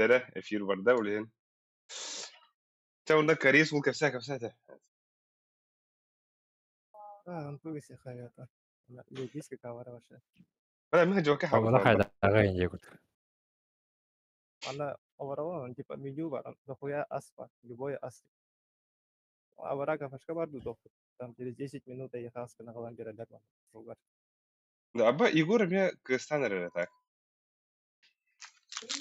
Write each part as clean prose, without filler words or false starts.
Дэрэ, эфир барда ол иһин. Чэ, онно Карис уол кэпсээ, кэпсээтэ. А, он пугайся хайата. Заебись, какая вообще. Бля, мы жёка Абала хайдаҕа инде курдук. Она overall, он типа меню бар, дохуя ас бар, любой ас. Абара кафешка бар дохуй. Там через 10 минут я хаскана галан берелер бар. Сугар. Да, аба Егор эмиэ кыыстаан эрэрэ так.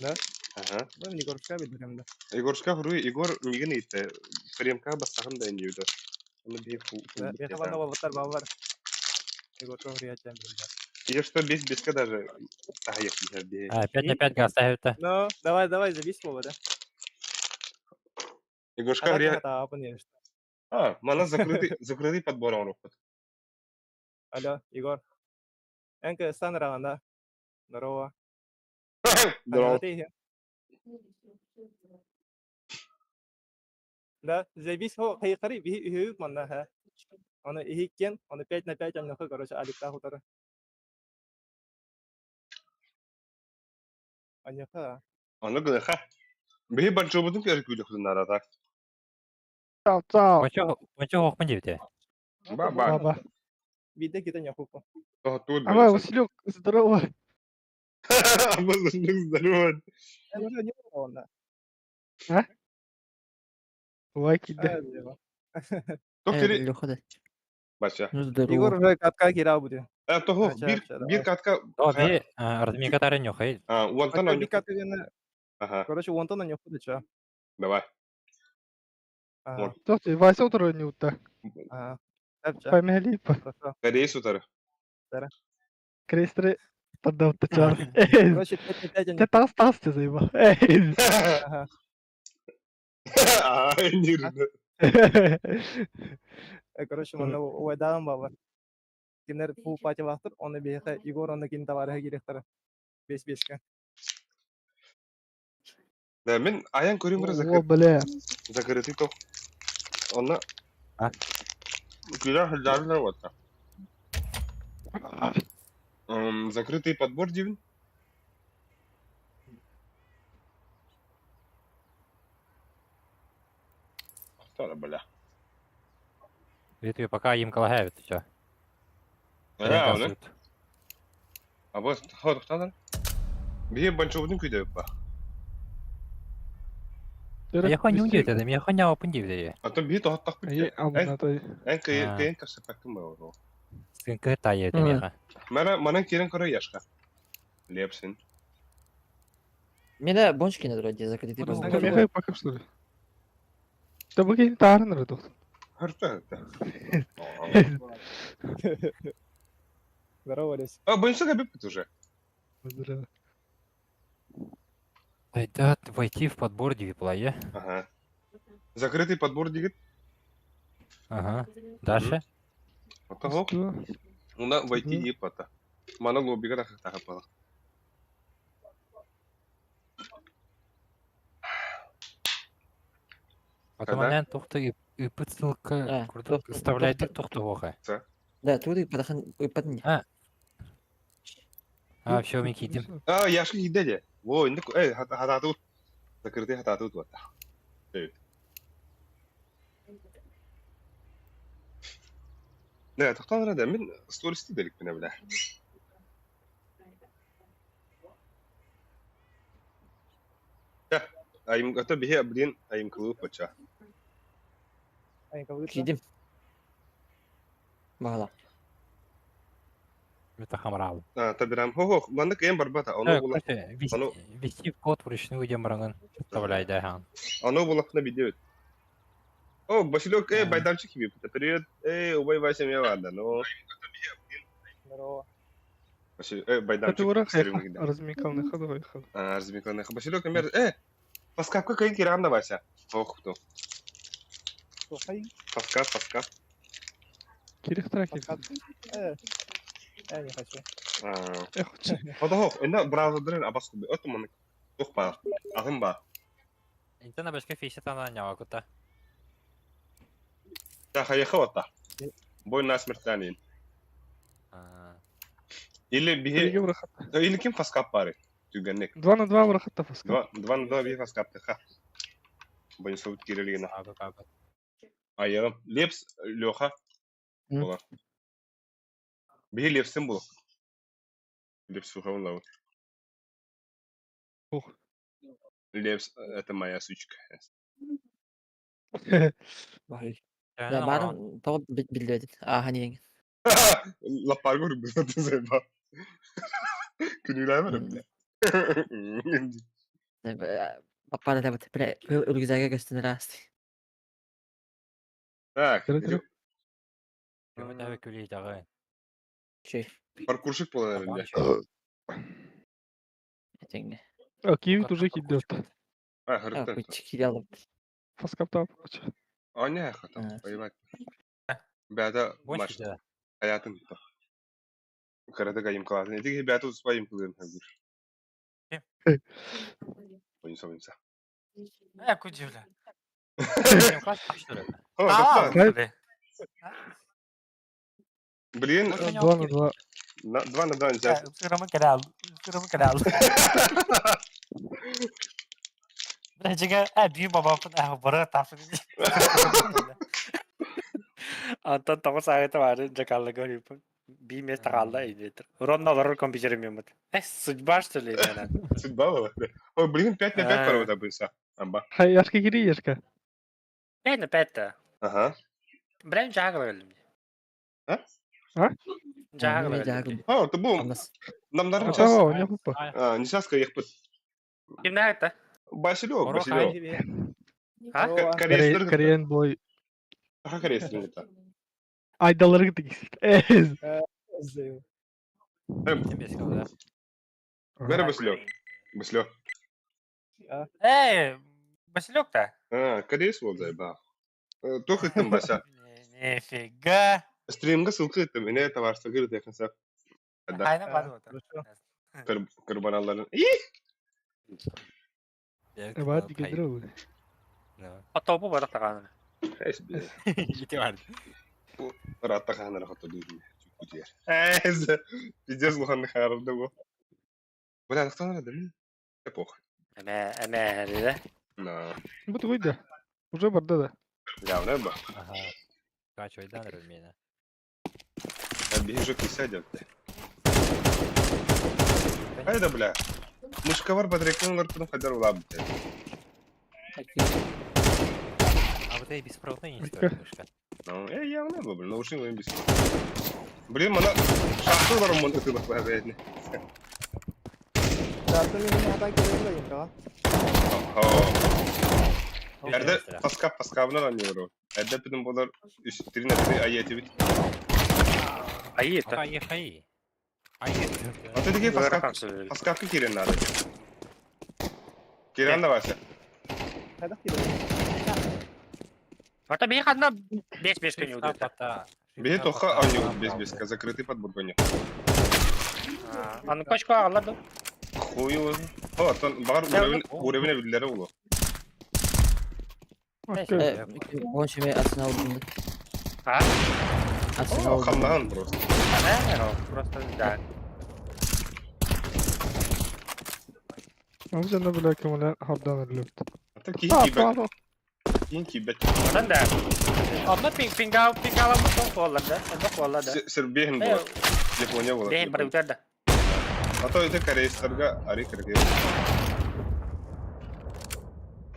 Да? Ага. Ну, Егоршка билбэтим да. Егоршка хуруй Егор миигин ыйытта. Премка бастаҕын да иннибит. Ону биһи Да, фулбут миэхэ диэтэ. манна уолаттар бааллар. Егорка хуруйааччан билбэт. Я что без беска даже таһыйах биһэр биһи. А, 5 на 5 гаставит-то. Ну, давай, давай, завис слово, да? Егоршка А так говорит, хатаапын ешт. а, мана закрытый, закрытый подбор оҥоруохпут. Алло, Егор. Эн кыыстан ыраҕана. Здорово. Здорово. Хайаҕа тииһэ? Да, заебись, хо, хайыхары биһи үһүбүт манна, ха. Оны иһиккен, оны 5 на 5 анноху, короче, аликтаах утары. Аньяха. Ону гыныха. Биһи банчобутун көрө күүдэхтин наадата. Чао, чао. Ончо ончо хоохпун диэбитэ. Ба ба. Баба. Биирдэ китэн яхуппа. Тоһоттуут Ава, бөлөсө. Василек, здорово. Аба, Василек, здорово. Не онна. А? Лайки, да. Тох кири Леха да. Бача. Ну здорово. Егор уже катка кира будет. Э, toho бир бир катка О, би разминка тары нюхай. А, уонтан Бир катка Ага. Короче, уонтан нюхай ча. Давай. Ага. Тоқти, Вася утары не утта. Ага. Поймали. Корейс утары. Крестры поддал тачар. Короче, 5 на 5 Ты тас тас ты заебал. Эй. Ага. А, не Короче, манна уайдаан баба. Кинер фул пати вахтыр, оны бейхе Егор оны кин товарыһы кирехтер. Бес беске. Да, мен аян көрүм бара О, бля. закрытый тох. Онна А? Куда хажарна вот. Закрытый подбор дивин. Вторая, бля. Витви пока им калагавит все. А, оны. А вот хотохтанар. Биһи банчобутун күйдөбүт ба. Я хонь не это, я хонь опын диэбитэ. Атын биһи тоһоттохпут. Эй, амнаты. Эн кыйын кэпсэппэккин ба Сынкы тайы меха. Мана манан киирэн көрө Яшка. Лепсин. Меня бончики на дороге закрытый Просто Меха пока что ли? Да вы таарын рыдох. Хырта хырта. Здорово, Лесь. А, больница кабиппит уже. Здорово. Да, войти в подбор дивиплае. Ага. Закрытый подбор дигит. Ага. Дальше. Того. Уна войти не пата. Мана лоббига тахапала. Потом она тухта и ссылка курдук вставляет тухта воха. Да, тут и потахан и потни. А. А, все, мы кидим. А, я ж кидели. Во, индик, эй, хататут. Закрытый хататут вот. Да, тохтон рада, мен стористи делик мене бля. Да, айым ата бихе блин, айым кылы пача. Кидим. Багала. Это хамрал. А, табирам. Хо-хо, манна кем барбата. Оно була. Ввести код вручную демранган. Вставляй, да, хан. Оно было на видео. О, Василек, эй, байдамчик тебе. Привет. Эй, убай Вася, меня ладно, но... Здорово. Эй, байдамчик. Размикалный ходовой ход. А, размикалный ход. Василек, например, эй, паскапка кайын кирамна, Вася. Ох, кто. Паскап, паскап. Кирих траки. Э, я не хочу. Хотохох, инна браузердерин абас куби. Отто маны тух ба. Ахын ба. Интена башка фейсет ана нява кута. Та хаяха вата. Бой насмерть танин. Или бихе... Или ким фаскап бары? Түргэнник. 2 на 2 бырахатта фаска. 2 на 2 биир фаскаптыха. Бойсовут киирэлигинэ. Аба аба. Айыгым. Лепс Леха буолар. Биһи Лепсин буол. Лепс сухавын Ух. Лепс это моя сучка. Баһый. Да, баарын тоҕо биллибэтин ааһан иһиҥ. Лаппарга урбут заеба. Күнүүлээмэр бля. Паппара да бля рюкзага көстөн ыраас. Так. Көмө күлүү Чүй. Паркурщик буолар бля. Этиҥҥэ. А Киевит уже кидет. А, хырыттан. Кучки алып. Фаскаптап короче. А не хата, поебать. Бята маш хаятын то. Карата кайым кылатын. Этиги бята успайым кылын хагыр. Ойын Э, кудивля. А, Блин, 2 на 2. 2 на 2 нельзя. Сырымы канал, сырымы канал. Бля, э, бүү бабапын, э, бары тапсын. Антон тоҕус аайыта баары дьакалла көрүүпүн. Бии место хаалла идетер. Ронна олорор компьютерим юммут. Э, судьба что ли, наверное? Судьба была. Ой, блин, 5 на 5 порой добылся. Амба. Хай, Яшка кири, Яшка. 5 на 5-то. Ага. Блин, жаагла өлүм. А? А? Жаагла өлүм. А, это был. Нам даже сейчас. Не хупа. А, не сейчас ехать. Кимнәгә? Василек, Василек. А? Кореян Кореян бой. Ага, Кореян это. Айдалары гитик. Эз. Бәрі Василек. Василек. Эй, Василек-то? А, кореец был, заебал. Только там, Вася. Нифига. Стримга ссылка это меня это ваш говорит, я конца. Да. Айна бады Карбоналларын. Эбат дигендер Отобу бар таганы. Ратта ханара хото дүйүн. Күтер. Эз. Пиздец лухан харымда бу. Бля, кто надо? Эпох. Эме, эме, да? На. Бу тугуйда. Уже барда да. Явно ба. Ага. Качойдан румена. Бежу кисядет. Айда, бля. Мышковар батарейканы потом хадар улап. А вот эй беспроводной не стоит мышка. Ну, явно был, блин, наушник без. Блин, мана шахты бар мон ты бах бах. Шахты мени ата келем да. Эрде паска паскабына да не бару. Эрде бүтүн болар 3 на 3 ай бит. Ай это. Ай ай. Ай. А ты такие паска паскапки кирен надо. Кирен да Вася. Кайда кирен? Ата бей хадна бес бес күн удут. Бей тоха а не бес бес закрытый подбор коня. Аны кочко алады. Хуй его. О, тон багар уровень уровень билдере улу. Гончими Арсенал булды. А? Арсенал. Хамнаган просто. Просто да. Амжана бля кемале хардан өлүпт. Ата кийин кийбет. Кийин кийбет. Одан да. Онно пинг пингал пингала мутон коллар да. Онно коллар да. Сербиен була. Япония була. Бейн бар үтер да. Ато это корейстарга ари кыргыз.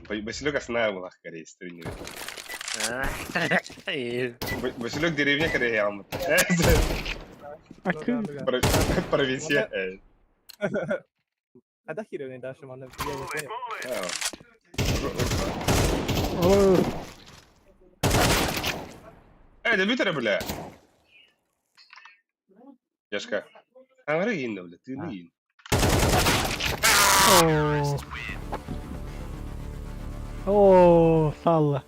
Василек основная была корейстар. Василек деревня Корея алмат. Провинция. Кайда кирен дальше мана я не понял. Эй, да битер, бля. Яшка. Аңры иин да, бля, ты иин. О, салла.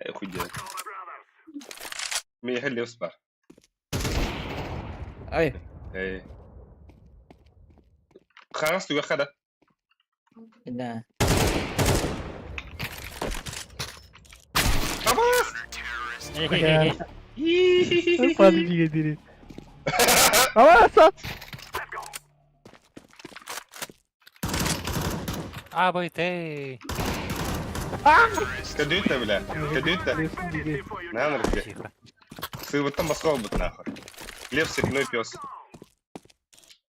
Эй, хуй делать. Меня левс бар. Ай. Эй. Хагас туга хада. Да. Абас! Пали дигендери. Абас! Абы ты! Көдүүт да бля. Көдүүт да. Наан рыке. Тихо. Сыыбыттан басқа болбут нахуй. Лев цепной пес.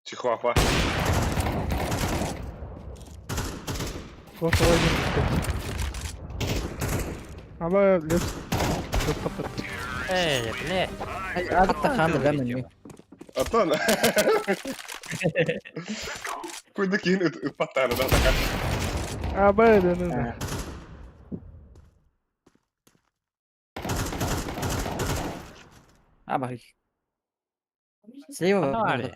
Чихуахуа. Вот давай Аба лев. Топ Эй, бля! Хатта хааны да мен. Атан. Куйда киин ыппаттааны да така. Аба да ну. Аба. Слева. Давай.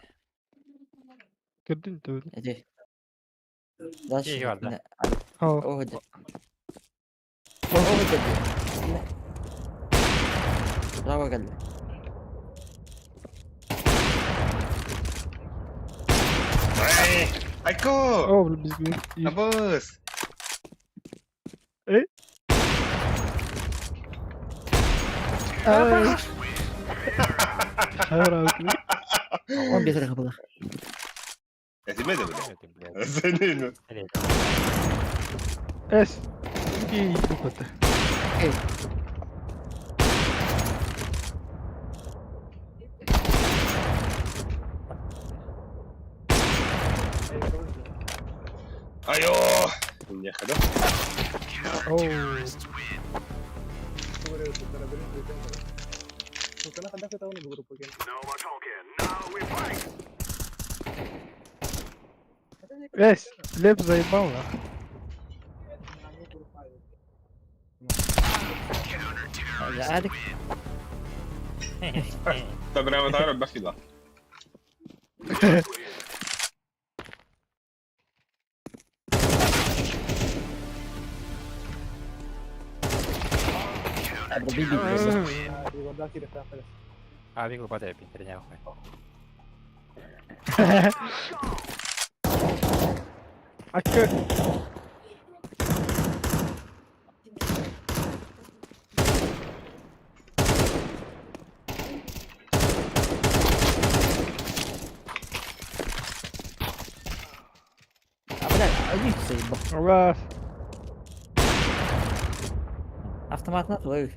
Көрдүн төбүн. Эти. Дальше. Иги бар да. Хоо. О, да. О, да. Браво кэллэ. Ай! Айко! Оо бизги. Абыс! Эй. Ай. Хайра. Он без рыха Этиме да бля. Это, блядь. Зенин. Блядь. Эс. И буквата. Айо! Нехада. Оо. Эс, Лев заебал нахуй. Адик. Табрама тара бахила. Би би. А, бигл падай, пинтерня, хуй. Акка. А, бля, один заебал. Ура. Автомат на твою.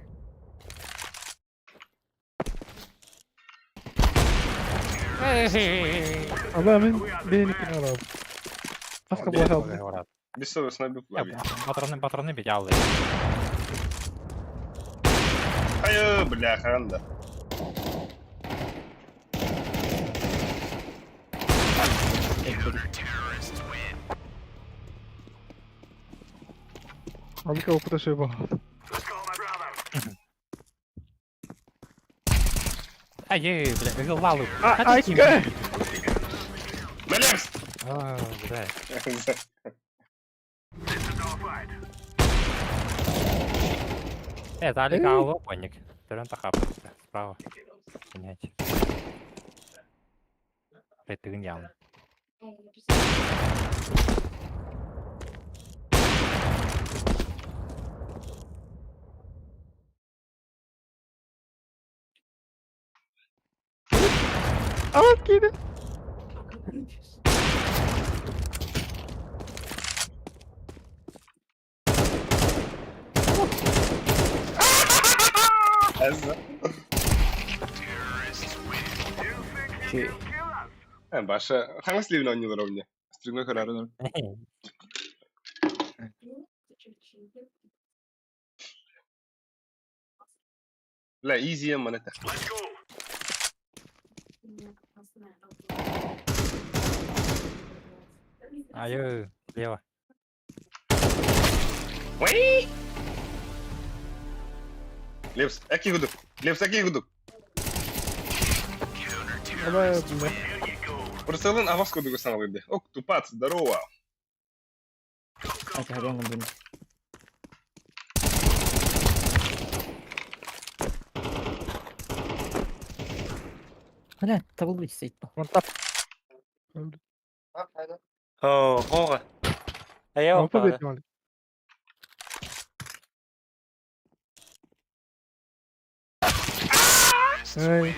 Аба мен бени кинарав. Аска була Бессовестно бюплави. Патроны, патроны бить, алые. Айо, бля, ханда. Алика опыта шеба. Ай, ей, бля, лалу. А, айка. Мелепс! А, бля. Это Алик алло, поник. Терен тахап. Справа. Понять. Блядь, ты гниал. Ала киди. Эзza. Чи. Баша, хаңас ливин ойнуулар овне. Стригной көрөрүн. Бля, easy монета. Ай, слева. Уи! Лепс, эки гудук. Лепс, эки гудук. Аба бля. Прысылын авас кудугу саңалыды. Ок, тупац, здорово. Так, горел блин. Бля, табыл быть стоит. Вон тап. Оо, қоға. Аяу, Опа бет мал. Ай.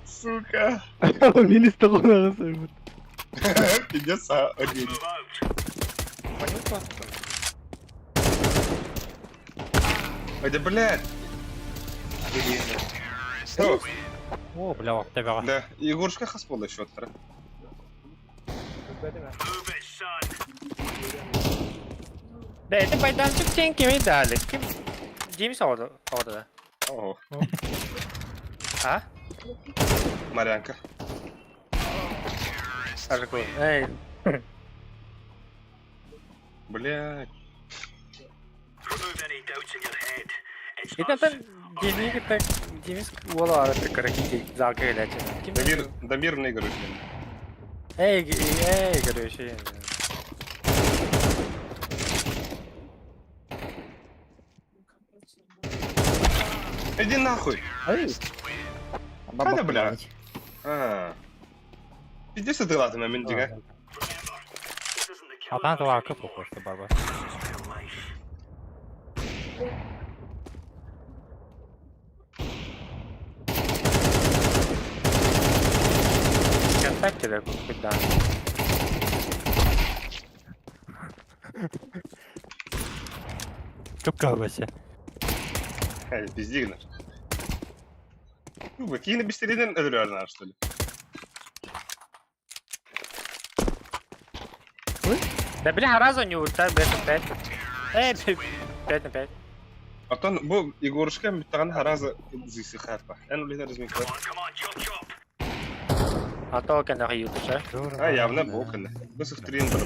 Сука. Министр қонағы сойбут. Пиздец, а, один. куоттум. Ой, да блядь! О, О, бля, октябрь. да, Егорушка хас буолла счеттара. Билбэтим ээ. Да, это байданчик тен кими дали? Ким? Джеймс оҕото да. О, А? Марянка. Арку. Эй, Блядь. это Джейми кытта Джеймс уола араты караки залга келечи. Ким? Дамир, Дамир не короче. Эй, эй, короче. Иди нахуй! Ай! Қайда, бля? А. Пиздец сытылатына мен дига. Атан тылакы похож, баба. Контакт тебе куда? Чупка вообще. Эй, пиздигнер. Ну, кийини бистеринен өлөрөр что ли? Да бля, разу не урта, бля, 5. Эй, 5 на 5. Оттон бу Егорушка бүттәгән харазы зиси хатпа. Эн улитер измекер. А то кенах ютуша. А явно бу кына. Бу сыфтрин бар.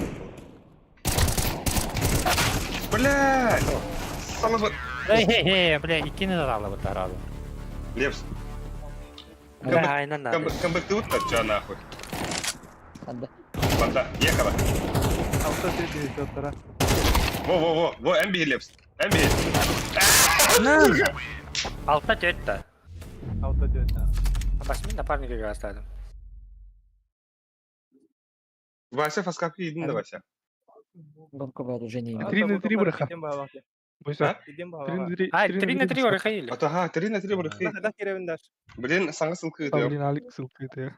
Блядь! Салабы. Эй, эй, эй, бля, иккини дала вот таразы. Лепс. Бля, айна надо. Камбэк ты вот ча нахуй. Анда. Банда, ехала. Алта три счеттара. Во, во, во, во, МБ Лепс. МБ. Алта тетта. Алта төрт. Басмин напарника оставим. Вася фаскапки идин да Вася. Гонка вооружений. 3 на 3 браха. Идем баалах. Бойса. Идем 3 баалах. на 3. А, 3 на 3 орыха или? А то ага, 3 на 3 барыхы. Да, киребин даш. Блин, саңа ссылка это. Блин, Алик ссылка это.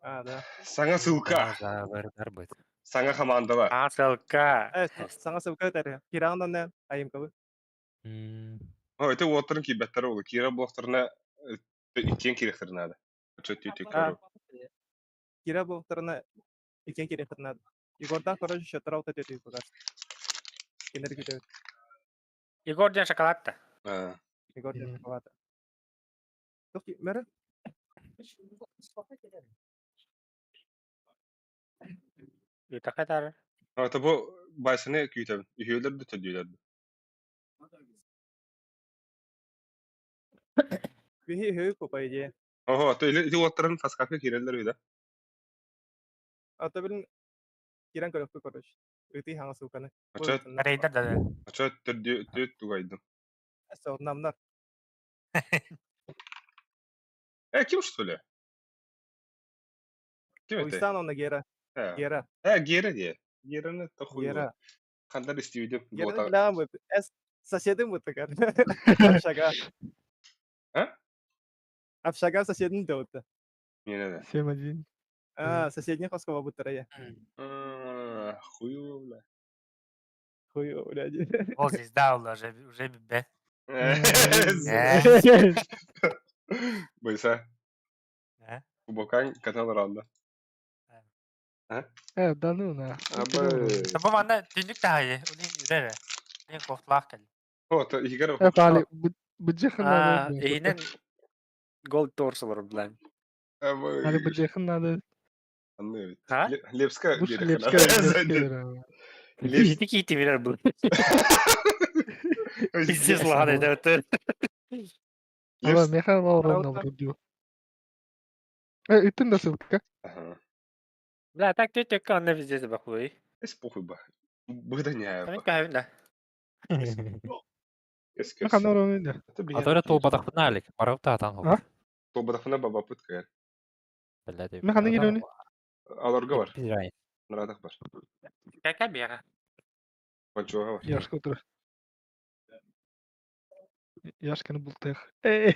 А, да. Саңа ссылка. Дарбыт. Саңа командала. А, ссылка. Э, саҥа ссылка этэр. Кираҕын да айымкабы. О, это уоттарын кибеттер олы. Кира блоктарына иккен керектер надо. Чё ты ты А. Кира буолтарына иккен кириэхтэрин надо. Егордаах короче счеттара алта төрт пока. Кинер күтөбүт. Егор ден шоколадта. А. Егор диэн Мгм. шоколад. Тух мөрө? Ютакатар. Это бу байсыны күйтәбин. Үһүөлөр да төдүлөр. Биһи үһү по идее. Ого, то или уоттарын фаскапка киреллер үйдә. А то билин кирен көрөккө короче. Ыты хаҥа ссылканы. А чё, Рейдер да. а чё төдү төд тугайдым. Намнар. Э, ким что ли? Ким это? Уйсан онна Гера. Э, Гера. э, Гера де. Гераны то хуй. Гера. Хандар истибидим. Гера билэҕин бу. Эс соседым бу тыгар. Общага. А? Общага соседин да вот. Не надо. 7-1. А, соседний хоскова буттара я. А, Хуй, бля. Хуй, блядь. Ол звезда уже уже бе. Бойса. Э? Кубокан катал ранда. Э, да ну на. Абы. Бу манна түнүк тахайы. Улин үрәре. Мен кофтлах кел. О, то Игорь. Э, Пали, быджихан А, надо. эйнен гол торсылар билан. Абы. Али быджихан надо. Анны. А? Лепска. Буш лепска. Лепс. Ити кити бирер бу. Пиздец лаган это. Ала, Михаил Лауровна вроде. Э, и ты на ссылка. Ага. Бля, так ты тек анна пиздец бахуй. Эс похуй ба. Быданя. Мен кайын да. Эс Михаил Лауровна. А то это толбатахпына алик. Барып атан А? Толбатахпына баба пытка. Блядь. Михаил Лауровна. Аларга бар. Пизрай. Нарадах бар. Кака бера. Панчуга бар. Яшка утро. Яшкин бултых. Э,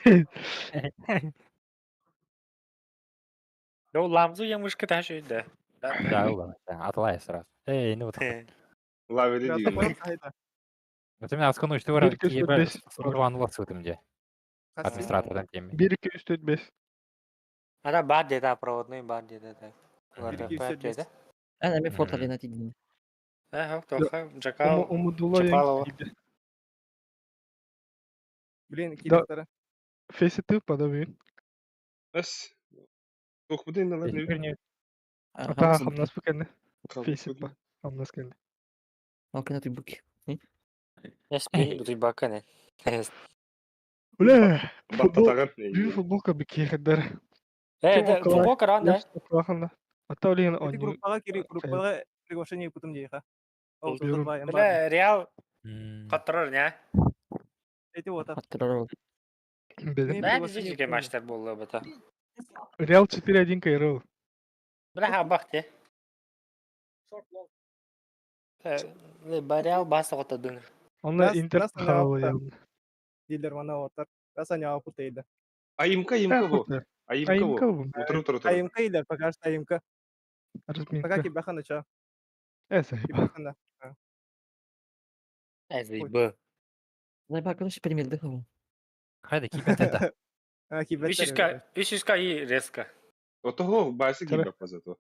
Да ламзу я мышка ташы да. Да, ылла. Атылай сразу. Эй, ну вот. Лавели Ребята, диэн. порт хайда. Вот именно аскону что вара 1 2 3 киебе 4 5. сурван лосутым де. Хасси. Администратордан теме. 1 2 3 4 5. Ана бар деді, проводной бар деді. 1 2 3 4 5. Эн эми фото Мгм. лена тидин. Э, тоха, Джакал. Умудулла Чапалова. яң Блин, килектары. Фейси ты подавин. Эс. Туох бу диэн ылар Теперь Ата хамнас бу кэннэ. Фейси па. Хамнас кэннэ. Ол кэннэ туйбук. Эс бин рыбака не. Бля, футбол. Баттатаган. Бүү футболка би киэхэрдэр. Э, Ким около- футболка ран да. Лепс оклаханна. Ата олиһин Эти онньу. группаға кири, группаға приглашение путым дейха. Ол Беру. тут бар. Бля, Реал М, каттырыр не? Эти вот. Аттырар ол. Белин. Бля, приглашение жеке путым. матчтар болды бата. Реал 4-1 кайрыл. Бля, хабах те. Реал басы қотадын. Онна Раз- Интер раз на хаалы апта. явна. Дилер мана оттар. Раса не апут дейді. Айымка айымка бу. Айымка бу. Айымка бу. Утур утур утур. Айымка илер, пока что айымка. Пока Разминка. кибахана ча. Э, сайба. Кибахана. Әзі, Найба короче примерді хабу. Хайда кибет это. А, кибеттер. Үш 300 и резко. Отого басы Тара. киба позато.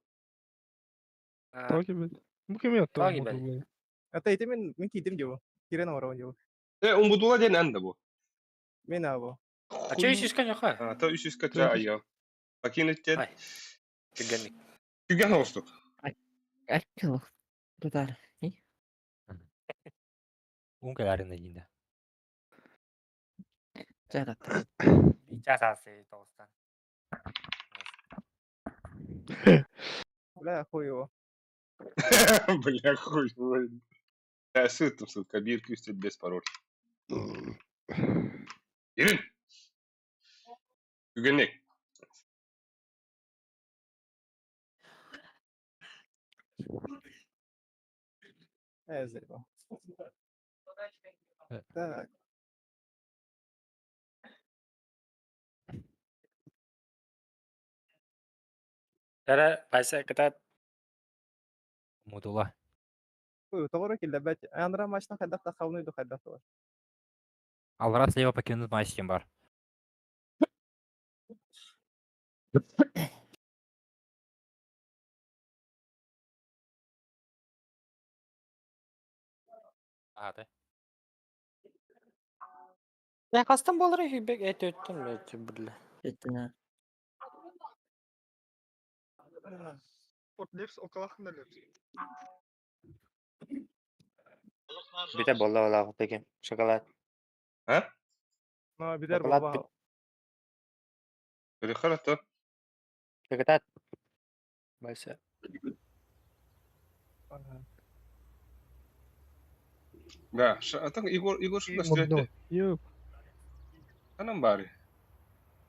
Тоги бит. Бу кеми отто Тоги бит. умудулла. Ата эти мен мен кидим дево. Кирен орон дево. Э, умудула диэн анда бу. Мен або. А че 300 не ха? Ата 300 кача айя. Покинуть тен. Ай. Түгенник. Күгэн оҕустук. Айкыл. Тутар. Унгаларын динда. Жагат. Жасасы тоғыстан. Бля, хуй его. Бля, хуй. ой. Я сыттым, ссылка. Бир күстет без пароль. Ирин! Күгэнник. Э, заебал. Так. Тәрі, басы кітап. Мудула. Хуй, тоғыры келді, бәт. Андра машина хайдақта хауныйду хайдақта бар. Алра слева покинут матч бар. А, да. Не қастан болыр бек эт өттім, өтті бірлі. Жеттина. Лепс оклаханна лепс. Бите болла ола деген. Шоколад. А? Но бидер Шоколад болба. Перехарата. Кітап. Басы. Да, атан Егор Егор шунда Мудно. стрелять. Йоп. Анам бары.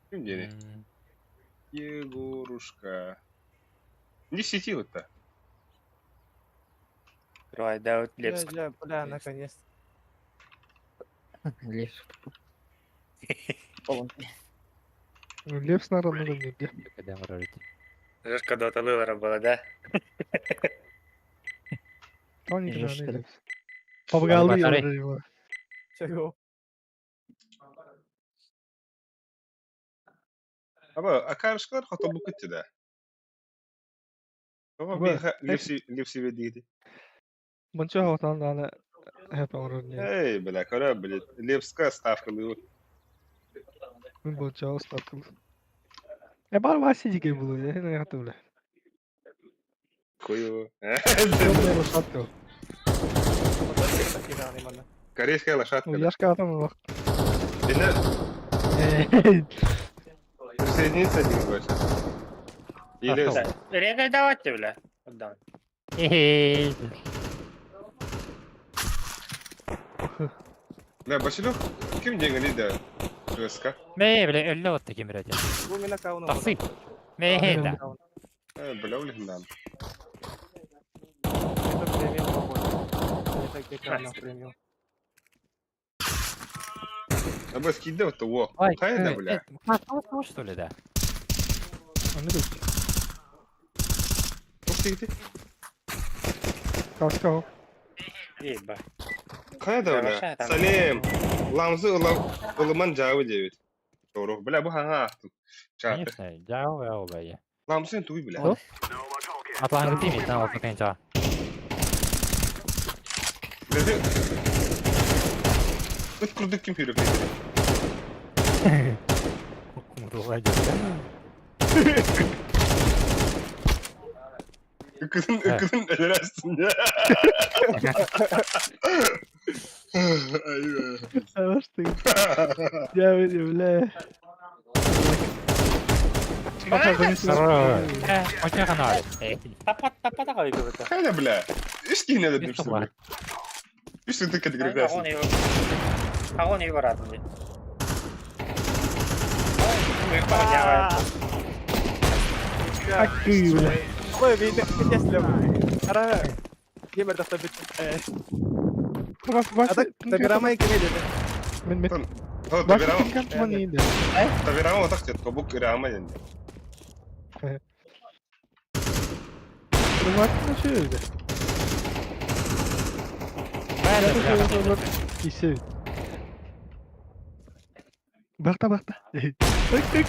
Ким диэни? М, Егорушка. Не сети вот-то. Рой, да, вот Бля, лепс. бля, бля, наконец. Лепс. Олон. Лепс наверное, надо мне. Когда мы ролить. Жешка дота лылара была, да? Тоник Жешка, же да. лепс. Пабгалы Батарей. его. Чего? Аба, акарышкалар хотобу кытты да. Аба Аба, биха лепси лепси ведиди. Монча хатан ана хэп орон. Эй, бля, кора, блядь, лепска ставка лы. Мен монча ставка. Э бар васи диге булу, я не хатым бля. Хуево. Темная лошадка. Корейская лошадка. Ну, Яшка атам лох. Бина присоединиться один больше. Или Пошел. Регай давайте, бля. Отдам. Хе-хе. Бля, Василек, кем деньги не да? ЖСК. Мэ, бля, өллө вот таким ряде. Бу мен аккаунтым. Тасы. Мэ, да. Э, бля, улих нам. Это премиум, походу. Это где-то на премиум. Аба скидывал то во. Ой, Хайда, э, бля. э, а, того, что ли, да? Аны бит. Ити, ити. Каска. Еба. Хайа да бля. Салем. Ламзы ылыман жабы дебит. Торух. Бля, бу хаҥа ахтым. Чаты. Конечно, жабы бля бля. Ламзы туй бля. Атланты тими, там вот конча. Бля, Ыт курдук ким хүрүп Ыккытын ыккытын өлөрөстүн Ты. Я бля. Хайда бля. Үс киһини өлөрдүм. Үс ытык категориясын. Агон үй баратын дии. Аккы, бля. Ой, бейді, кетесілі. Ара, кемер тақта бит. Бас бас. Табирамай кеме деді. Мен мен. Бас Табирама отақ тет, кобук ирама енді. Баш Исе. Бақта бақта. Тык тык.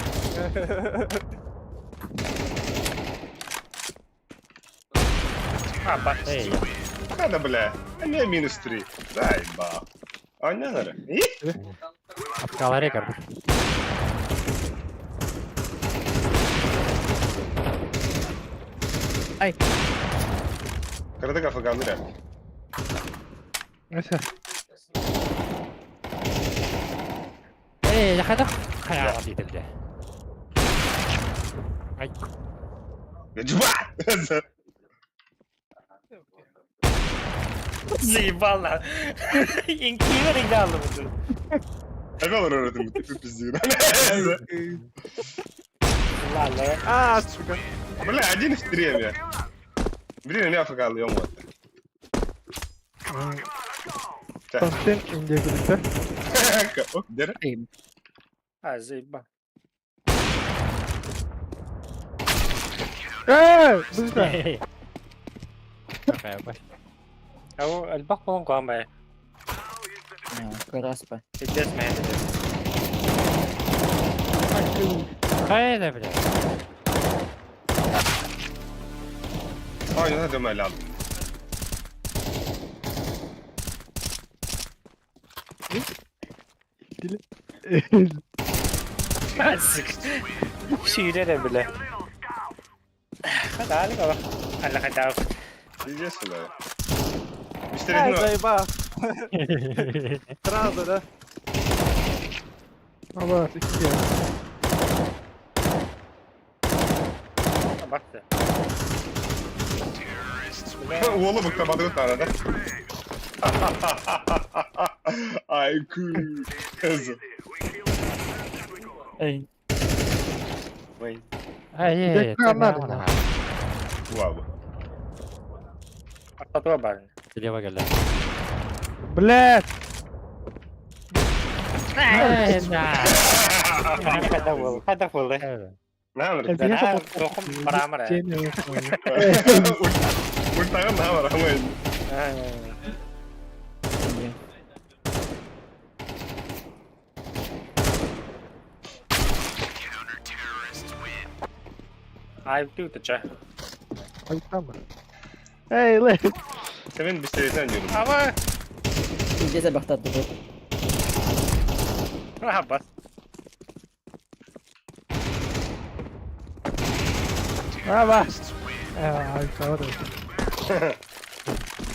Хайда бля. Не минус 3. Дай ба. А не надо. Откаларе карту. Ай. Карадыга фаганыря. Аса. Эй, я Хайа, дейді бля. Ай. Жба! Заебал на. Инкивер играл буду. Әбел ұрырдым, тіпі пиздеген. Ладно. А, сука. Бля, один в три я. Блин, меня фагал, ё Контент инде күлікті. Дер? А, заебал. Э, быстро. Ау, альбах болон куамбай. Краспа. Пиздец, мен. Хайда, бля. Ой, не надо мэлям. Сүйрere бile. Хада али баба. Алла хада. Пиздец, бля. А, заеба. Сразу, да? Ала, секке. Бакты. Уолы бұқтамады тара, да? Ай, ку. Эй. Ой. Ай, эй, Вау. Ататуа бар. Слева келді. Блядь. Хада бол. Хада бол. Намыр. Тохум барамыр. Ультаган намыр, амай. Ай, ты чё? Ай, там. Эй, ле. Сен бистеретен жүрүм. Ава. Пиздец бахтат bu. А, бас. А, бас. Ай, савар.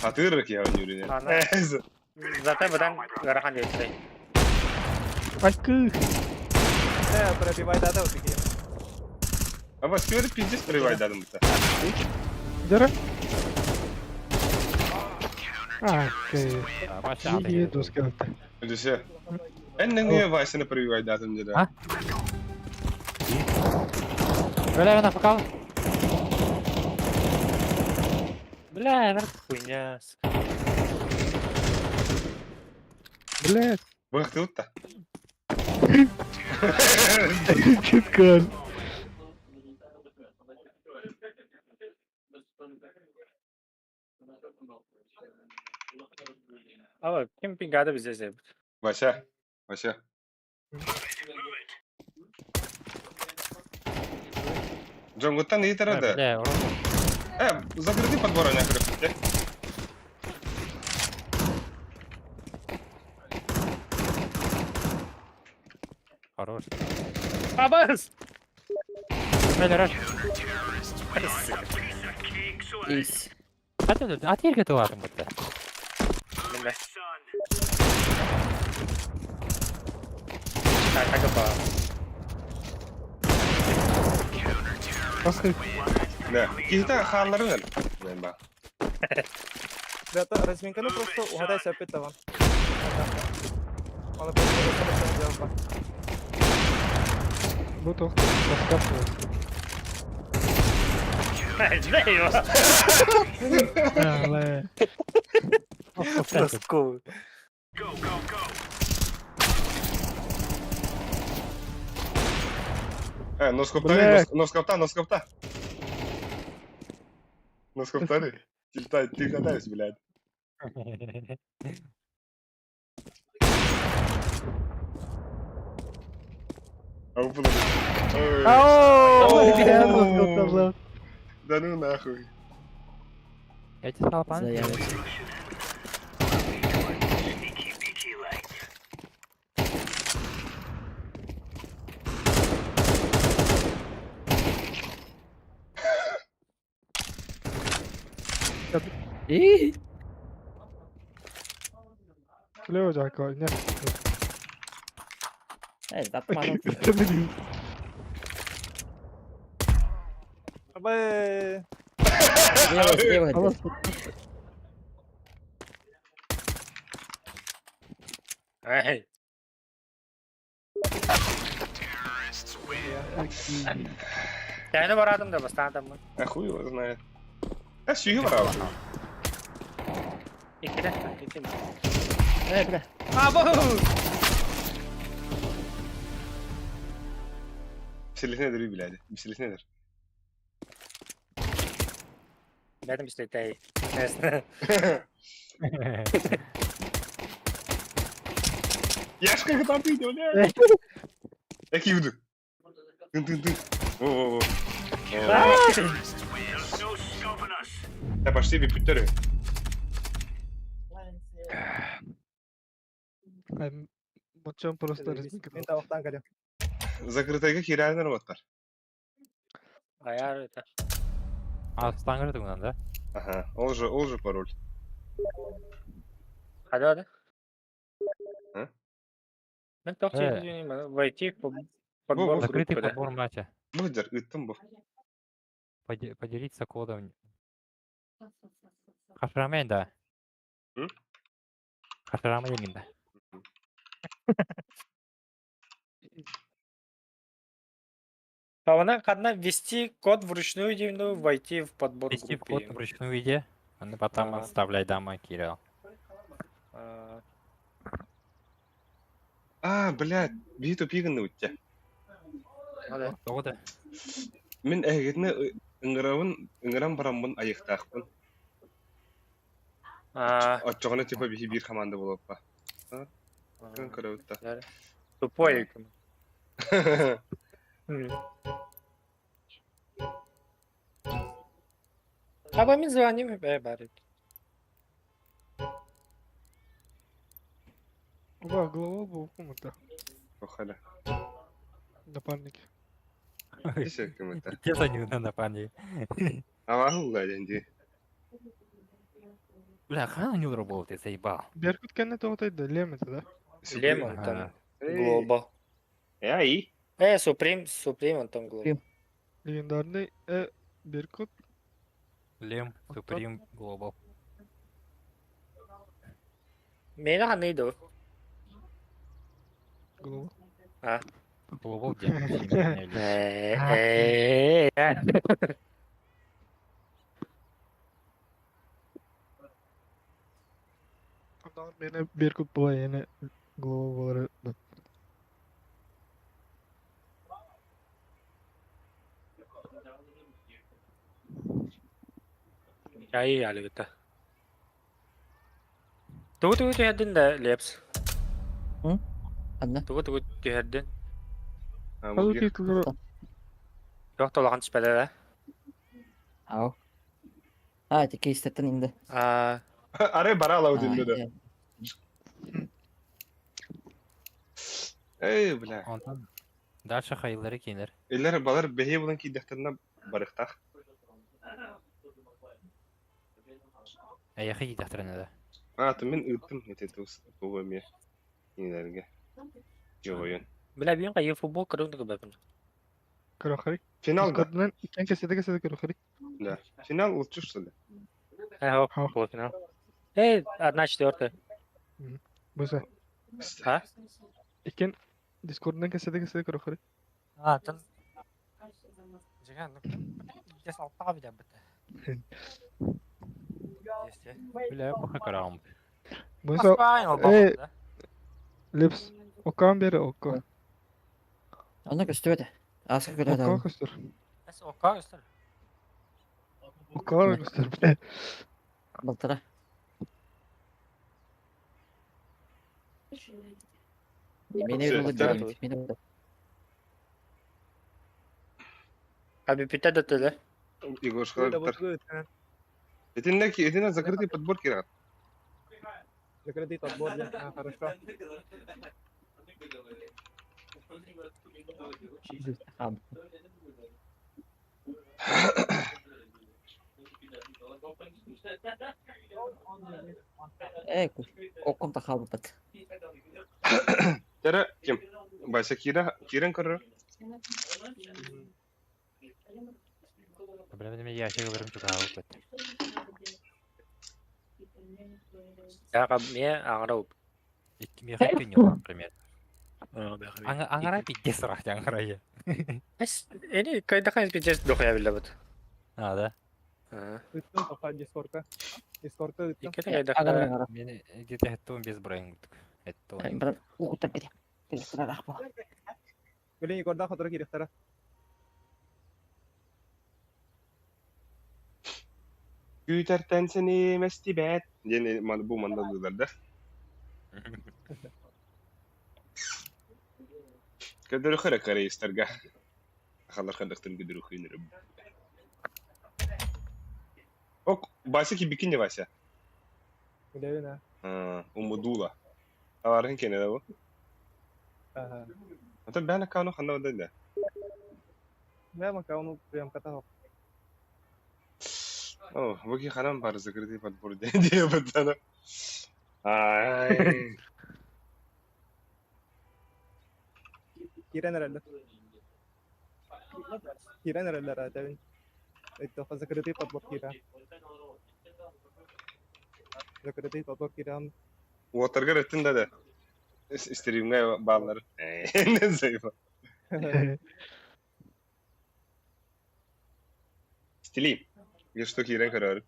Атырык я жүрүн. Зато бұдан гарахан жетті. Акы. Э, пробивай дата вот такие. Аба, скөрі пиздец пробивай дадым бұта. Дера. А, окей. Еду скелет. Үлесі. Әннің вайсыны пробивай дадым деді. А? Бля, мен афкал. Бля, это хуйня. Блядь. Бұқты ұтта. Читкар. Ала, ким пингада бизе Вася. Вася. Дьоҥҥуттан ыйытара да. Бля, урут. Закрытый подбор ана көрөппүттэр. Хорош. Абас! Бля, раш. Ис. А ты, а ты готова будто? Неме. Так, так, ба. Басқа Да. Киһитэ хаалларын эл. Мен ба. Ребята, разминканы просто угадай опять таван. Оны просто делал. Бу тоқты басқа болды. Не его. Але. Носку. Носкоптары, Бля. носкопта, носкопта. Носкоптары. Ты, ты катаюсь, блядь. А вы подумали. Ой. Ау! Да ну нахуй. Я тебе сказал, пан. Заявится. И. Слева жака, нет. Атмадым. Абай. Слева, слева. Алас. Эй. Тәне барадым да бастан адаммын. А хуй его знает. А сүйі бар ау. Икеле, икеле. Бля. Абу! Миселесинедир үй блядь. Миселесинедир. Бәдім істейтай. Яшка там ты, блядь. Яки буду. Тын тын тын. Во во во. Да пошли бипүттөрү. Мочам просто разминка. Мен тавақтан кәлем. Закрытайга хирәнер баттар. Аяр это. А, стангыр тугунан, да? Ага, ол же пароль. Hadi hadi. А? Мен тоқ войти в подбор Закрытый группы, да. подбор матча. Бу ыттым бу. Поделиться кодом. Хашрамен, да. М? Хашрамен, да. А она одна ввести код вручную, ну, войти в подбор Ввести в группы. код вручную иди, а ну потом Ага. отставляй дома, Кирилл. А, А, блядь, биһи тупигын утте. ну да. Тоҕо Мин әгетне ыңгырабын, ыңгырам бараммын айыктаахпын. А, Отчоҕуна типа биһи бир команда болоппа. Кын көрөбүт Тупой. да. А мен звоним, бары. Оба, голова был кому-то. Охала. Напарники. Десе кем это. Те за ним на напарник. Аваху денди. Бля, хана не работал, ты заебал. Беркут кенне тоғытайды, Лем это, да? Лем, он Ага. там глобал. Эй. Суприм, Суприм, он там глобал. Суприм. Легендарный Беркут. Лем, Суприм, Глобал. Мені ханайды. Голова. Глобал где? Ондан мені Беркут була, яне голова болар. Да. Ай, әлі бітті. Тугу-тугу түһэрдин да, Лепс? Анна. Тугу-тугу түһэрдин? А, Хал бу биир. титулы Туох да улахан түспэтэ да? Ау. А, эти кейстеттен инде. А, Арай бара А, алау дин да. э, Эй, бля. Онтон дальше хайыллары кинилэр. Эллер балар бэһиэ булан киирдэхтэринэ барыхтаах. Эйэхэ киирдэхтэринэ да. А, то мин ыыттым ити тус тугу эмиэ кинилэргэ. Дьоһуйун. Бля, бүгүн хайыы футбол көрүҥ да көрбөппүн. Көрөхөрий. Финал да? Дискордунан иккиэн кэсэдэ-кэсэдэ көрөхөрий. Да. Финал лучше что ли? Э, Ха. полуфинал. Эй, 1/4. Быса. А? Иккиэн Дискордунан кэсэдэ-кэсэдэ көрөхөрий. А, тон... Дьиҥэ, ну, дьэ, алтаҕа бүтэрбит. Есть, Бля, пока көрөҕүм. Быса Москва, э да? Лепс окаан бери окко. Онно көстүбэт. Ааска көрө Окко даҕаны. көстөр. Эс, окка көстөр. Окко көстөр бля. Балтара. Мени Всё, булды да. мени булды. А бүппүтэ да төлө. Егоршка битар. Итиннэ итиннэ закрытый подбор кират. Закрытый подбор, да. А, хорошо. А, Э, окком та хаалбыт. Тәрэ ким? Вася кира кирен көрөр. Бля, мен ящик ылырым чугаһаабыт. Яга мне аңара уп. Икки миэхэ күн например. Аңара пиздец сорох аңара я. Эс, эни кайдахан пиздец дохуя билебит. А, да. Ыттым пока дискордка. Дискордка ыттым. Икки Агара кайдахан. агара. Мен где-то хэттуун без брайын курдук. Хэттуун. Брат, угутар кете. Телефон рахма. Блин, Егорда хотора кириэхтэрэ. Күүтэртэн сэниэмэстибэт. Диэн бу мандалыылар да. Көдөрөхөрө корейстарга. Халар хандактын көдөрөхүйнөр. Ок, Вася кибикин Вася. Билэбин, а. А, умудула. Аларын кене да бу. Ага. Ата бәна кану ханна да. Бля, макауну прям катаһок. О, буки ханам бар закрытый подбор де баттана. Ай. Киирэн эрэллэр. Киирэн эрэллэр аатабын. Ыттыха закрытый подбор киирэн. Закрытый подбор киирэн. Уотаргар өттүн да да. Стримге баллар. Не зайба. Стили. Я что кирен карар.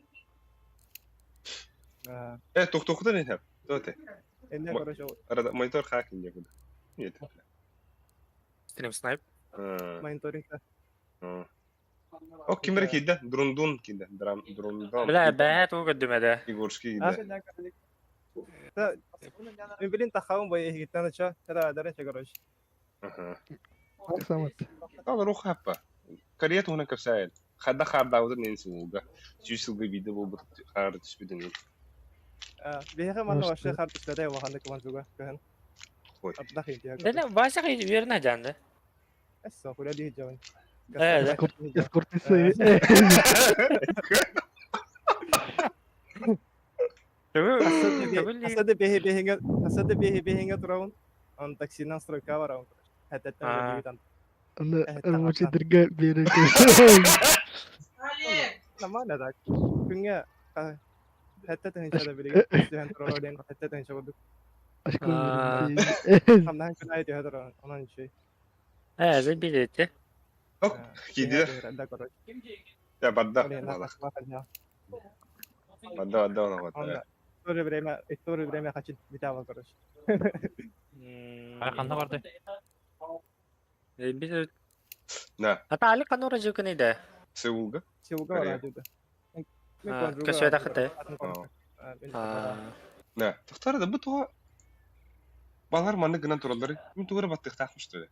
А, Э, тух-тухтан не тап. Тоте. Энне, короче, Арада монитор хакин некуда. Нет. Стрим снайп. мониторингта. О, кимер киде? Друндун киде. Драм друндон. Бля, бә тугу көрдүмэ Егорский А, киде. Да, блин, тахаун бой эгиттен чо. Это дарынча, короче. Аха. Самат. Ал рух хаппа. Корея туһунан кэпсээн. Хадда хардаабытын нен сылга. Сүүс сылга биирдэ буолбут хаар түспүтүн. А, биһиэхэ манна вообще хаар түспэтэ улаханнык куманзуга көһөн. Ой. Ардах интиэ. Дэнэ Вася үөрэнэ дьаанды. Эссо, куля дии дьон. Э, да. Дискордница. Асады беһи беһиҥэ, асады беһи беһиҥэ тураун. Он таксинан стройка бараун. Хәтәттен А. бигитан. Аны рабочий дырга берер. Нормально так. Күнгә хәтәттен иншада билге. Түһән тураун, хәтәттен инша булдык. А. Хамнаһын күн ай түһә тураун. Онан иши. Э, забилете. Ок, киде. Да, короче. Я барда. Блин, Барда, барда, барда. Он в то же время, и в то же время хочу битава, короче. Ай, ханна барды? Бит На, Ата али канура жукны да. Сеулга. Сеулга Корея. барады. Көсөдө хыты. А. А. Да, тохтор да бу тоҕо балар маннык гынан тураллар. Мин тугу эрэ баттыахтаахпын что ли?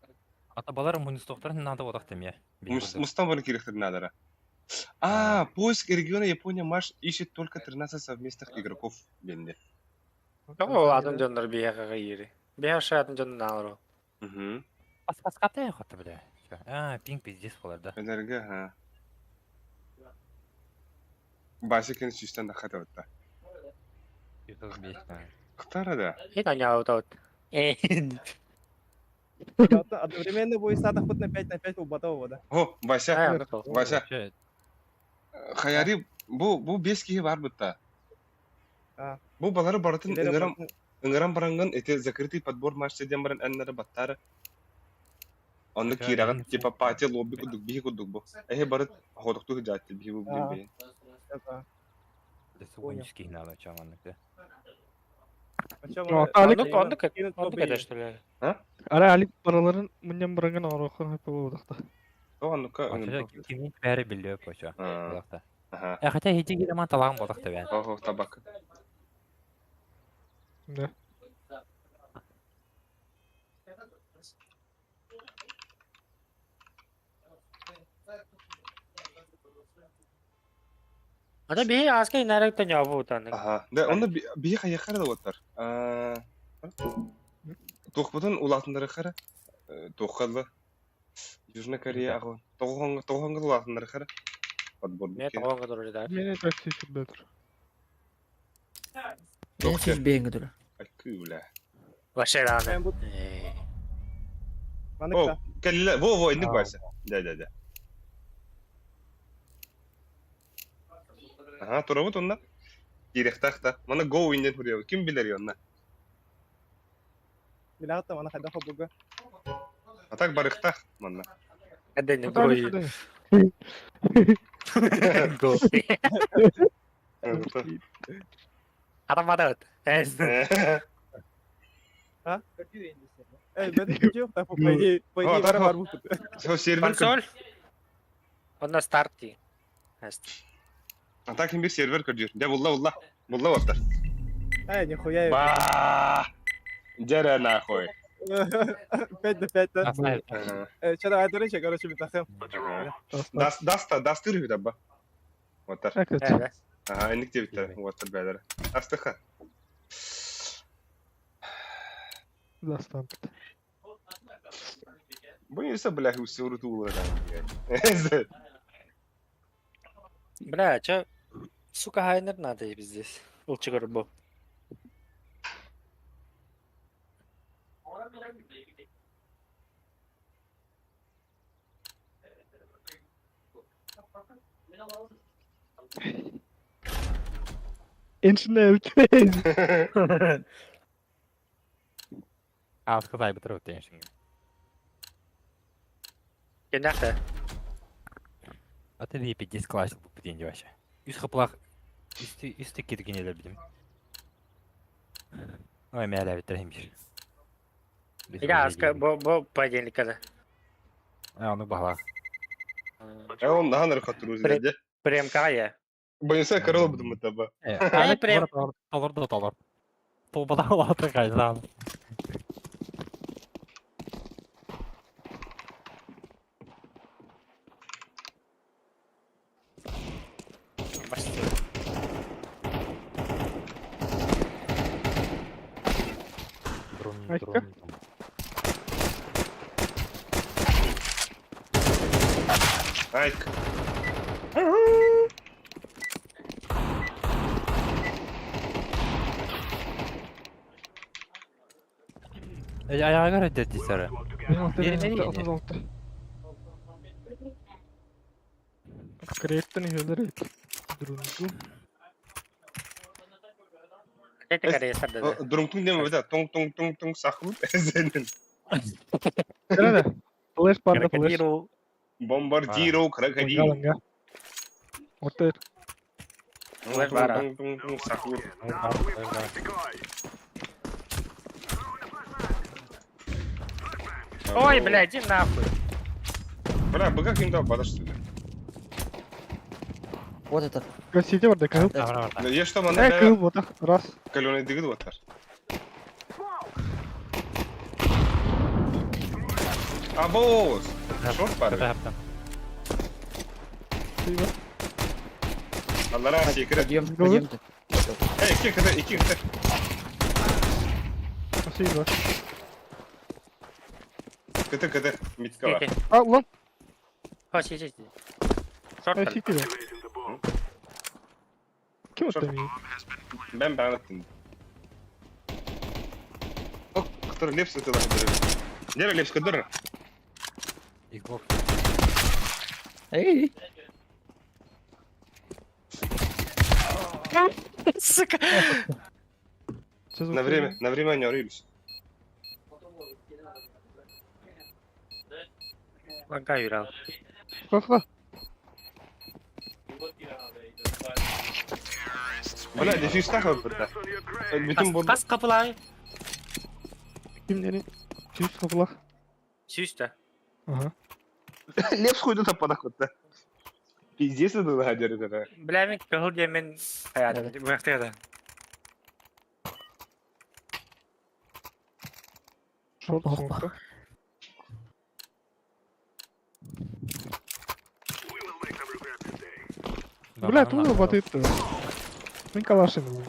Ата балар мунустуохтарын наада буолах тэмиэ. Мустан бары киириэхтэрин наадара. А, поиск региона Япония Маш ищет только 13 совместных игроков диэннэ. Тоҕо атын дьоннор биһиэхэ иири. Биһиэхэ атын дьоннор наалар. Угу. Паскаскатай хоту бля. А, пинг пиздец болар да. Энерго, ха. Бася кин сүүстэн тахха табытта. Ктара да. И таняутаут. Одновременно будет хоть на 5 на 5 убатого, да? О, Вася, Вася. Хаяри, бу бу бес киһи бар бытта. Бу балары барытын ыҥыран ыҥыран бараҥҥын ити закрытый подбор матча диэн баран эннere баттаары. Онно киирэҕин типа пати лобби курдук биһи курдук бу. Эһи бары хоодохтуу сылдьааччы биһи бу билин бэйин. Оннук оннук оннук этэ что ли? Ара Алик бараларын мунньан бараҥҥын оҥоруоххун сөп буолуохта. Оннукка Кимин бәрі билиэ почо. Э, хотя иһити киирэман талаан буолах тэбээн. Ого, табак. Да. Ата биһи ааска инаарак тоньообу утаны. Аха. Да, онно биһи хайахара да уоттар. Туохпутун улаатыннарыхара туоххалла Южная Корея аҕа тоҕоһоҥ тоҕоһоҥ улаатыннарыхара подбор Мен тоҕоҥ турар да. Мени такси сүрбэтир. Мен сүүс биэҥҥэ турар. Айкыы бля. Вообще рано. О, кэллэ. Во, во, инник Вася. Да, да, да. Аха, турабыт онно. Киириэхтээх да. Мана go иннен хуруйабыт. Ким билэр онно? Билэҕит мана хайдах холбуга? А так барыхтаах манна. Эден го. Го. Атамадат. А? Э, бен күтүөх, так по идее, по идее бары бар бу. Сервер Консоль. Онно старт дии. А так ким бир сервер көрдүүр. Дьэ булла булла. Булла уоттар. Э, нихуя. Ба! Дьэрэ нахуй. 5 на 5, да? Э, что давай, дурачок, короче, битахым. Даста, дастыр үһү табба. Уоттар. Ага, инник диэбиттэр уоттар бээлэрэ. Астыха. Дастан. Бу несе бля усуру туулар. Бля, чё, сука, хайнер надо здесь. Лучше горбу. Internet. Ааска тайбытыр өттен Кенәхте. А ты не пиздец классил бу день вообще. Үс хыплах үсті үсті киргенелер билим. Ой, мээлэ биттерем бир. Я аска бу бу понедельникада. А, ну бахла. Э, он нахан рахатыру дэ. Премкая. Боюся корол буду таба. Ай, прям. Толор да толор. Толбада латы кайдан. Айка. Айк. Аяга реддетти сара. 36. Креттен хелер Друнгу. Это корея да. Друнгтун дем бит тоң тоң тоң тоң саху. Кэрэ. Флеш парда флеш. Бомбардиро крокодил. Отер. Флеш бара. Тоң тоң тоң сахур. Ой, бля, иди нахуй. Бля, быга ким дал бадаш что ли? Вот это. Гасите бар да кыһыл. Бар бар. Я что, мана Э, кыһыл бэйэ ботах. Раз. каленый дыгыт батар. Абоос! Шорт бар. Кыта Спасибо. Аллара секрет. Подъем, подъем. Эй, iki кыта, iki кыта. Спасибо. Кыта кыта, митка бар. Сити. А, лон. О, сити, сити. Шорт. Э, сити да. Ким Шорт. это ми? Ben ben attım. Ок, который лепс это даже. Нера лепс кыдыр. Xbox. Эй, Сука. На время не орились. Ланка юрал. Куда? Бля, дефиш тахы бирде. Bütün bu Kas kapılar. Ким нени? Чүз кыпылах. Сүүс да. Ага. лепс хуйду таппадак кытта. Пиздец это да дер это. Бля, мен кыһыл диэмин хаят. Быахтыга да. Шорт Опа. смокта. Бля, тут батыт. Мен калашын был.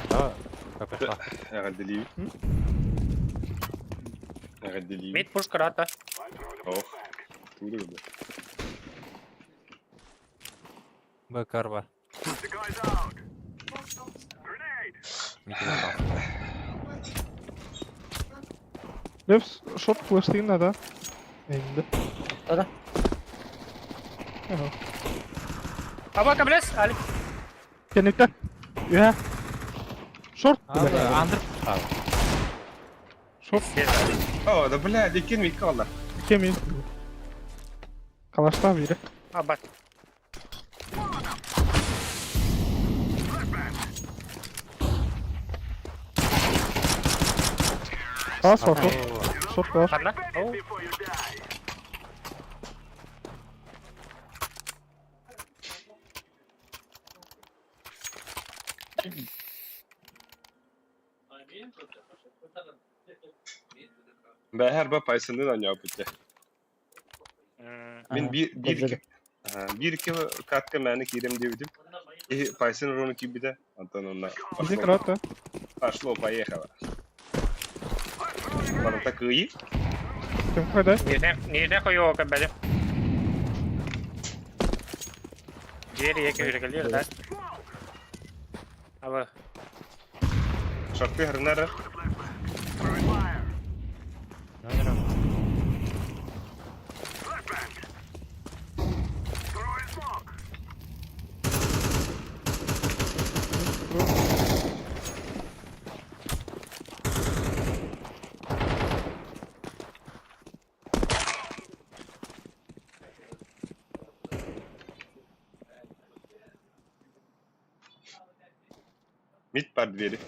Да, капешла. Гаддели. Гаддели. Мид пушка рата. Ох. Туды бля. Б бар. Лепс шорт флештин да? Энди. Да-да. Ага. Аба каблес, али. Кенекте. Я. Шорт. бля. Андр. Шорт. О, да бля, дикин митка алла. Кемин. Калашта бири. Аба. Калаш бар, шорт. Шорт калаш. Ханна. Оу. Бәһәр ба пайсынды да не опытте. Мен bir bir Көбүле. iki bir iki katka мәні кирем деп едім. И пайсын рону кибиде. Антон онна. Бизи крата. Пошло, поехало. Ладно, так и. Кем кайда? Нерден нерден коюу кабеле. Жери эки үргелер да. Аба. Шарты хренара. Мид бар двери.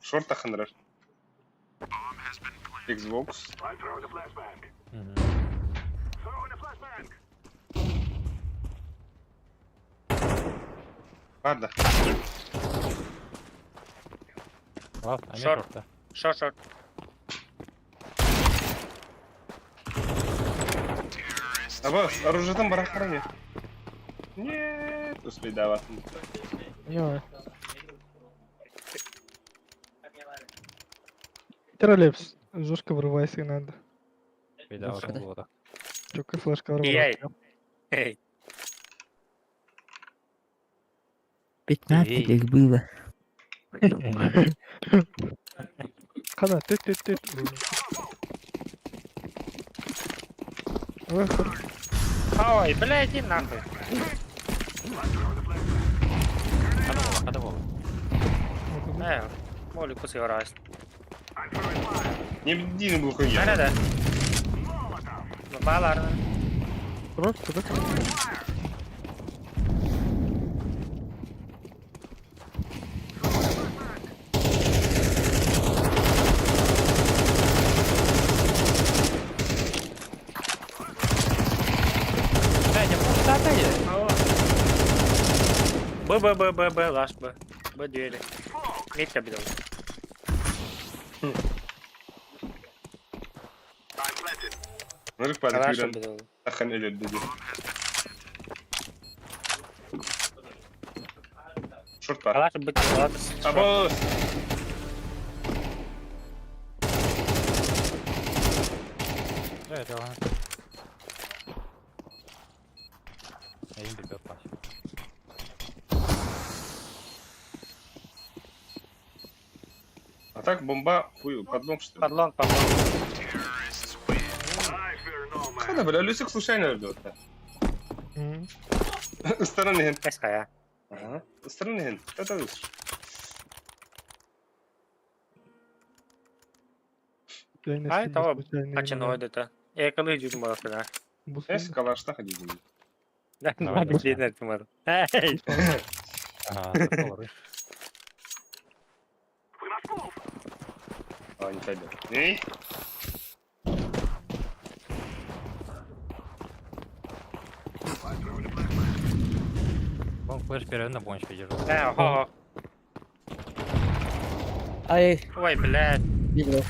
Шорта ханрар. Xbox. Бар да. Шорт. Шорт, шорт. Аба, оружиетан барах храни. Нет, успей давать. Не. Тералепс. Жестко врывайся надо. Беда, Чока флешка Ей. врывайся. Эй. 15 их было. Кана, ты ты ты. Ой, шорт. Ой, бля, иди нахуй. Када бол. Э, молю кусый раз. Не бдин был хуйня. Да, да, да. Балар. Шорт, куда? Блядь, я пустата е. Б, Б, Б, Б, Б, лаш Б. Б двери. Мид кабинал. Нырык бары Калаш күүрэн обидал. тахан өлөрдө дии. Шорт бар. Калаш быт, калаш. Абос! Да, это ладно. Один бебет плащ. А так бомба хуй подлом что ли? Подлон, подлон. Хана бля, Люсик случайно өлдө да. Ыстаран иһин. Эская. Ага. Ыстаран иһин. Та-та үс. Ай, того, Качаной это. Экалы жүзім баласына. Эс калашта ходили. Да, Давай, давай. билин тумар. Эй, Ага, такого А, не пойдет. Эй! Он флеш вперед на бончик держу. Да, ого. Ай, Ой, блядь, билбэт.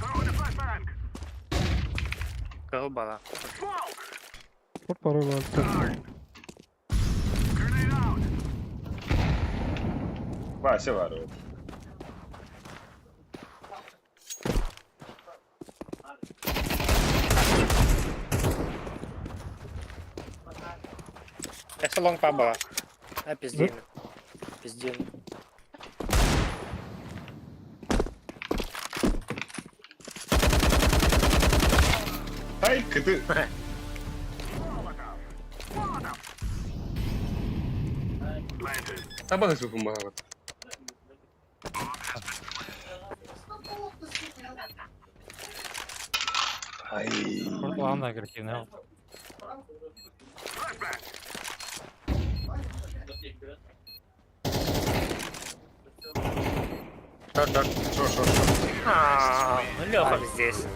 кыл бала. Шорт бар бар. Вася ворует. Это лонг паба. А, пиздин. Пиздин. Ай, ты. Табак помогала. Ай. Шорт главное агрессивный. Шорт, шорт. Шо, шо, шо. А, Леха здесь.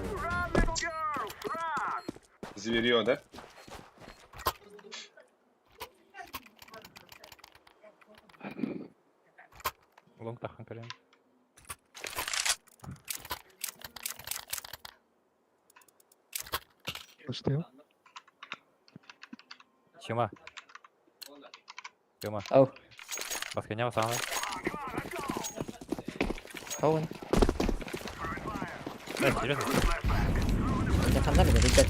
Зверье, да? Лонг тахан карен. Что? Чема. Чема. Ау. Басканял самый. Оуэн. Да, серьезно? Я ханна меня, ребят.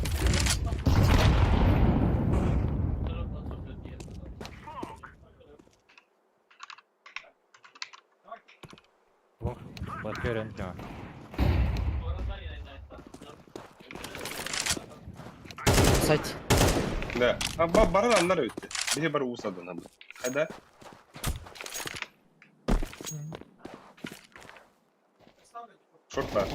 Лонг. Баскарен, Чема. Сайт. Да. А баран аннар өтті. Бихе бар усадан абы. Хада? Шорт бар.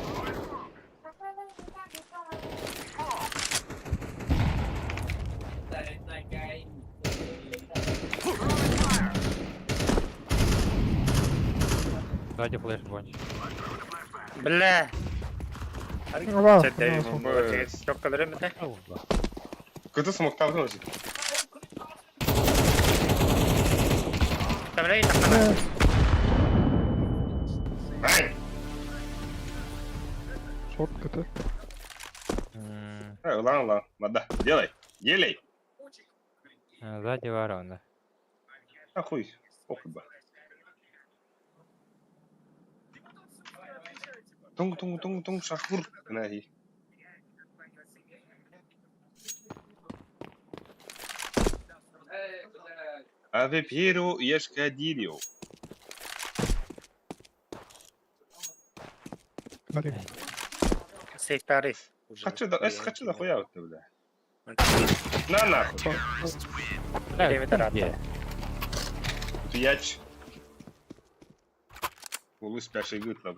Сзади флеш бонч. Бля. Вау. Çok kadar mı? Кыты смоктавдың өзі. Камера и Ай! Шорт кт. Ай, ладно, ладно. Мада, делай. Делай. Сзади ворона. А хуй. Похуй ба. Тунг тунг тунг тунг шахур. Нахи. Аве Пьеро Ешкадильо. Карим. Сейф тариф. Хочу да, эс хочу да хуя вот бля. На нахуй. Время Где? Пять. Улус пяший гыт лаб.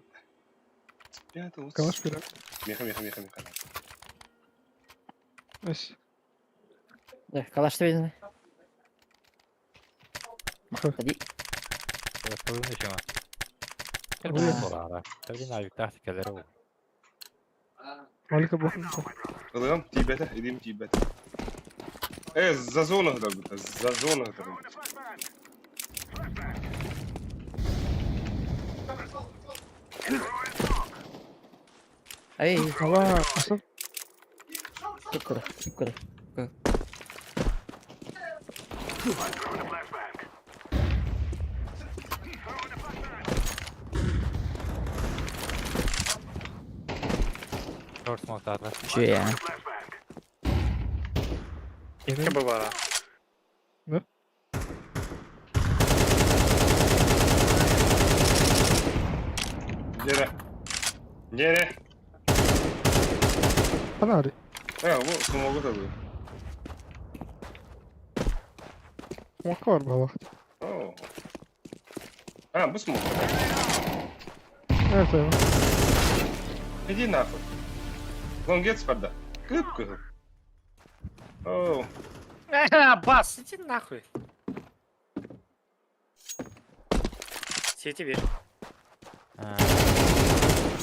Пятый. Калаш вперед. Меха, меха, меха, меха. Эс. Да, калаш видно. Ходи. Чема. Ой. Тактика Малика бохун. Ылыгам тибете, идим тибете. Э, за зону да, за зону да. Ай, Ала, асан. Кып-кыра, кып-кыра. Short smoke таатылар. Үчүгэй аа. Икки бу бара. Дьэрэ. Дьэрэ. Ханаары. Э, бу смогу табы. Смокка бар балах. О. А, бу смог. Э, сайын. Иди нахуй. Лонгет спарда. Кып-кып. О, Бас, иди нахуй. Сети бер.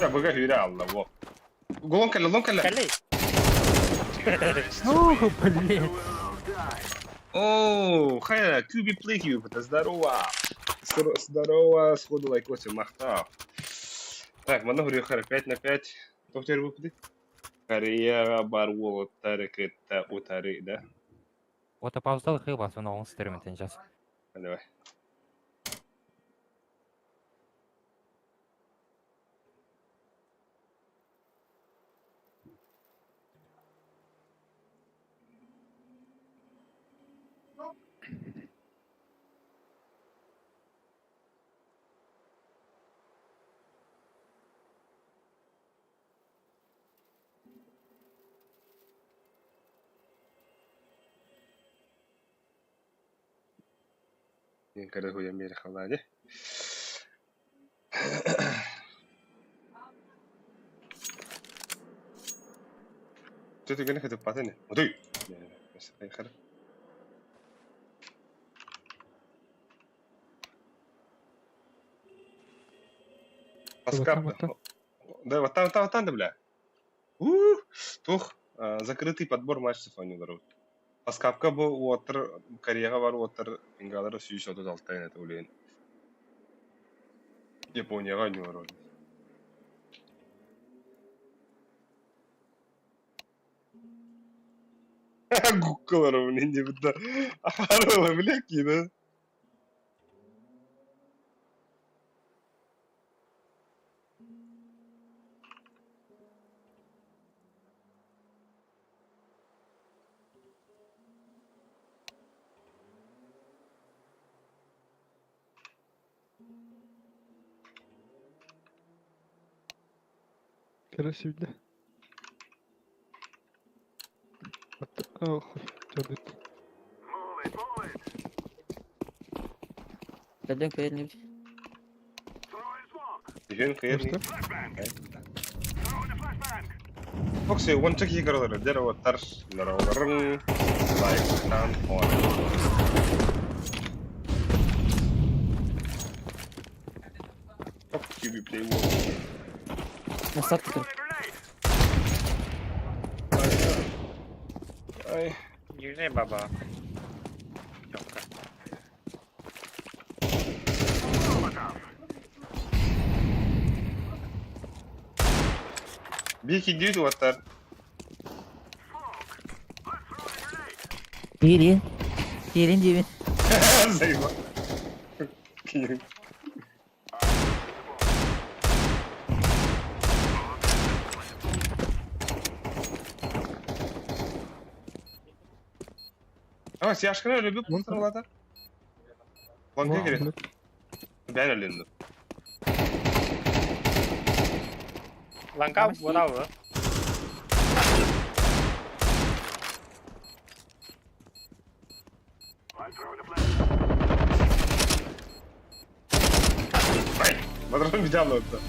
Я быга хүрэ алла, во. Голон кэллэ, лон кэллэ. Кэллэй. О, блин. О, хайа, QB Play Cube, это здорово. Здорово, сходу лайкосы, махта. Так, манна хүрүөхэр 5 на 5. Тоқтер выпады. Карьера бар уолаттары кытта утары, да? Вот пауза хыба, сон оҕун стерментен сейчас. Давай. Диэн көрө хуйа миэрэ халаани. Төтөгөнө көтөп патыны. Одуй. Хайхар. Паскап. Да, вот там, там, там, да, бля. Ух, тух, закрытый подбор матчев они берут. Паскапка бу уотыр, Кореяга бар уотыр, ингалары сүйіс отыз алты это улейін. Японияға не бар. Гуккалар блин, не бда. Ахарла, бля, кина. Красивде. Ох, төрдүт. Кэллэн кэлэн Дүйен кыйыр. Фокси, онча кии каралар, дер оттар, нараларын, лайктан, он. Fuck QB play wall. Насад тұр. Ай. Южный баба. Тёмка. Бики дүйт оттар. Киирин. Киирин диибин. Займа. Киин. А, сияшканы любит пустыралатар. Лонге керек. Бән өлінді. Ланка бодабы. Ай, Бадрон видео өтті.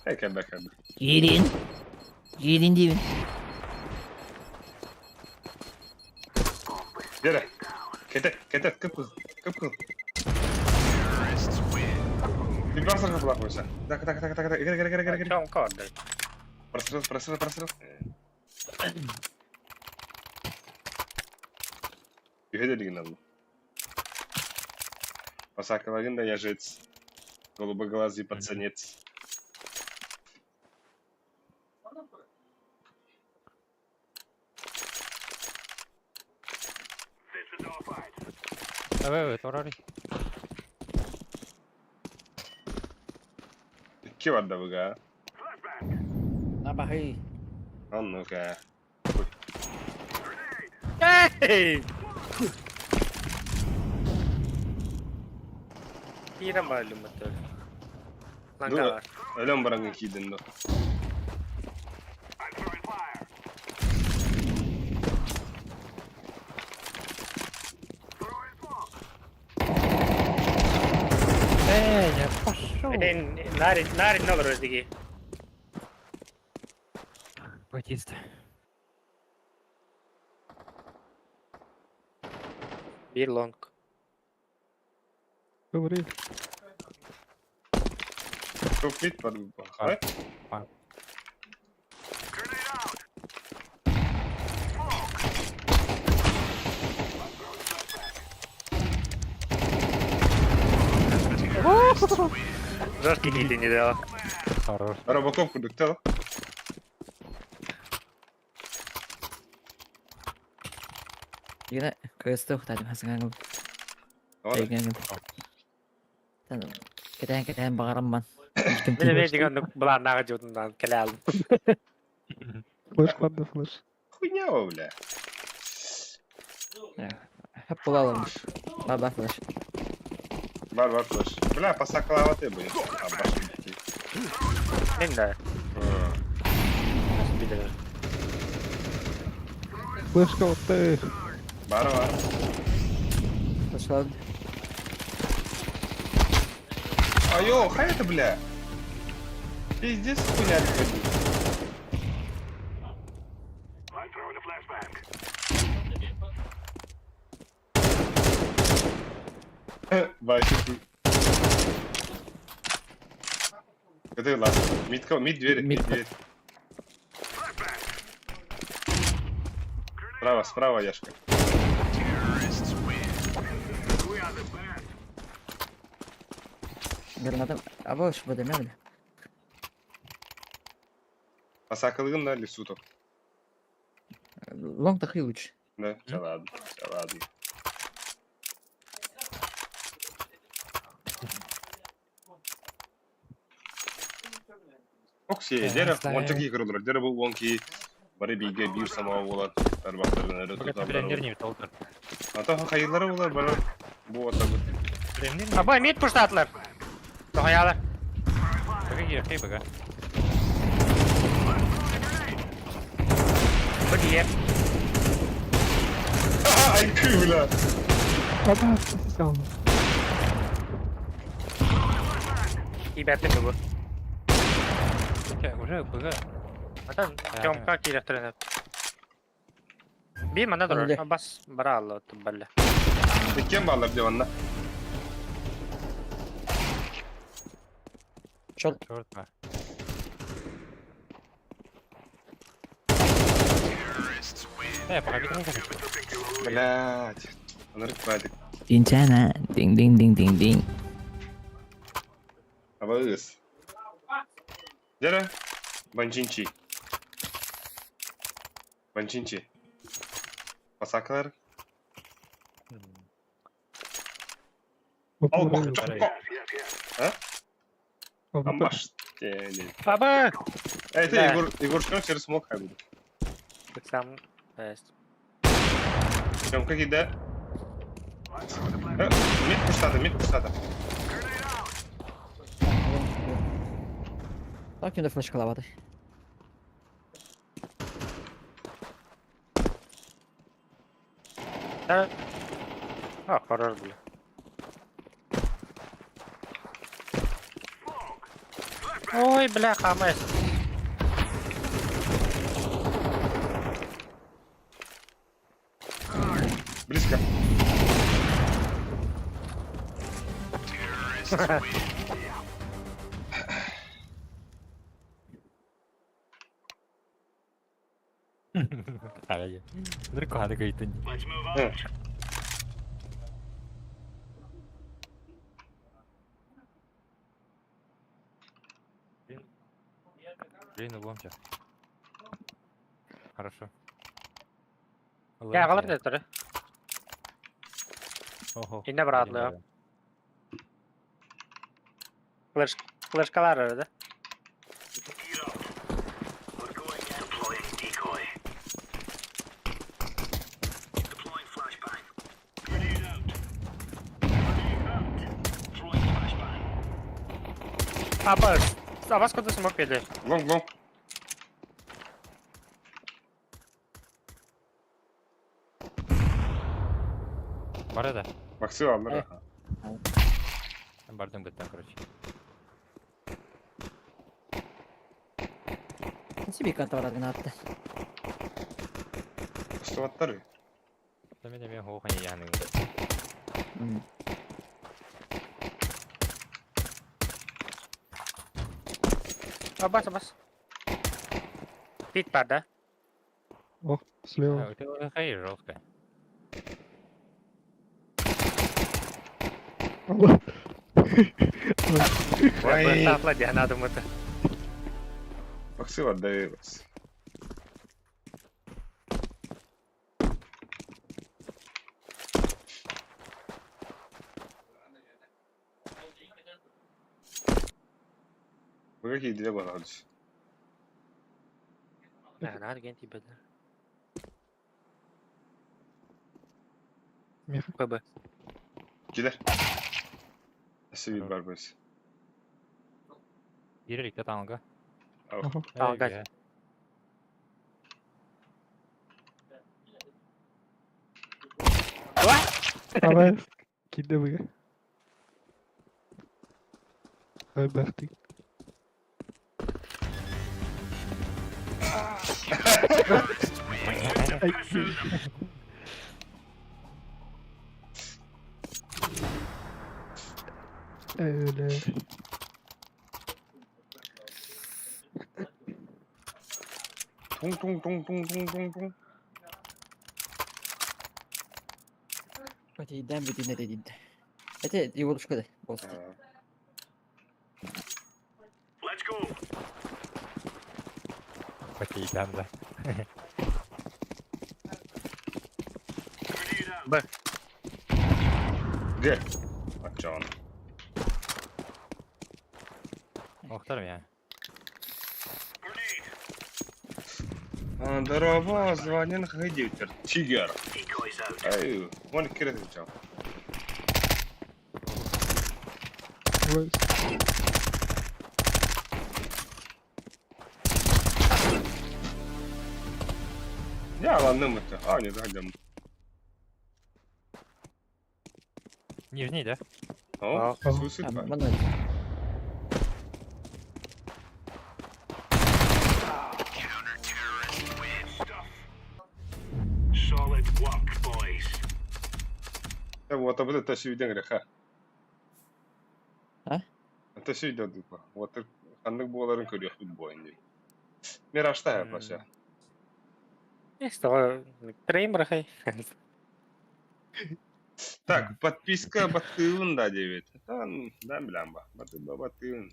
Эй, кәбі, кәбі. Киирин. Киирин диибин. Бері. Кетет, кетет, кып кыл, кып кыл. Bir basar kapılar koysa. Так, так, так, так, так, кere, кere, кere, кere, кere. Тёмка ордер. Прострел, прострел, прострел. Үйе деген алды. Посакалагын да яжец. Голубоглазый пацанец. Давай, торори. Икки барда быга. Абаһый. Оннук ээ. Эй! Киирэн баралым баттар. Ланга бар. Өлөн бараҥҥын киирдин дуо? Эй, я пошел. Эн нарин нарин олорор диги. Батист. Бир лонг. Говори. Çok mid var. Хай. Жесткий киирдин дела. Хорош. Робокоп курдук Yine кыысты ухтадым хасыҥаҥым. Ладно. Өйгөҥүм. Кэтээн кэтээн баҕарам ман. Мин эмиэ дигэн былааннааҕы дьиэтинэн кэлэ алдым. Флеш, ладно, флеш. Хуйня, бля. Хөп булалым. Баба флеш. Бар бар флеш. Бля, посаклава ты будет. А, башни такие. Мин да. Билэр. Флешка вот ты. Бар бар. Флеш Айо, хай это, бля. Пиздец, хуйня ты. Вася, ты. Это ладно. Мид, мид дверь, мид Мид. дверь. Справа, справа, Яшка. Граната. Аба уж бу демем. Посакалыгын да, лесу Лонг тахы лучше. Да, все ладно, все ладно. Окси, дерево, он такие крыло, дерево вонки, бары биге бир сама болат, тарбақтарын өрі Пока тұталары. премьер толтыр. А то хайырлары болар, бары бу отабы. Премьер Аба мид пуштатлар. Тохаялар. Пока киир, хей, пока. Бу диэ. Ай, бля. Аба, сам. Киибэттин бу. Че, уже быга. Атан Тёмка киирехтерин. Би манна Алле. турар. Бас бара алла тубалла. Кем баллар деванна? Шот. Черт ба. Э, пока бит Блядь. Анарык бадик. Динчана. Динг динг динг динг динг. Абагыс. Дера? Банчинчи. Банчинчи. Посакалар. Ал, бах, А? Амбаш. Аба! Эй, ты, Да. Егор, Егор, что через смог хай буду. Сам. Прям как иде? Мид пуштата, мид пуштата. Так кимде флеш калабады. Да. А, хорош, бля. Ой, бля, хамес. Близко. Арай. Нырк хады көйтін. Блин, углом сейчас. Хорошо. Я галар да турар. Охо. Инне быраатылыам. Флеш, флешкалар эрэ да. Абас, абас куда смог пели? Лонг, лонг. Бар да. Максим аллар. Бардым быттан, короче. Себе карта барар гына атты. Устубаттар. Мен эме хоох яны. Абас, абас. Пит бар, да? О, слева. Это хай жестко. Алло. Ой. Тапла диана думаю. Максим отдавилась. Вы какие две понадобились? Надо ген тебе, да. Меха. ПБ. Килер. Спасибо, Барбас. Иреликте танга. Ага. Танга. Давай. Кидывай. Робертик. Öyle. Tung-tung-tung-tung-tung-tung-tung. Потейден бүтүнэ дедин. Это его шкода. Босс. Потейден, да. Б. Где? А чё он? Охтар меня. Здорово, звонен ходитель. Тигр. Ай, вон кирит чё. Ой. Я ладно это. А, не дадим. Нижний, да? О, А. суицид. Манна. Вот об это сүйден греха. А? Это сүйден дупа. Вот ханнык буоларын көрүөхпүт буойн дии. Мирашта паша. Что? Трейм рахай. Так, подписка баттыын да девет. Тан, да билямба. Баттыба баттыын.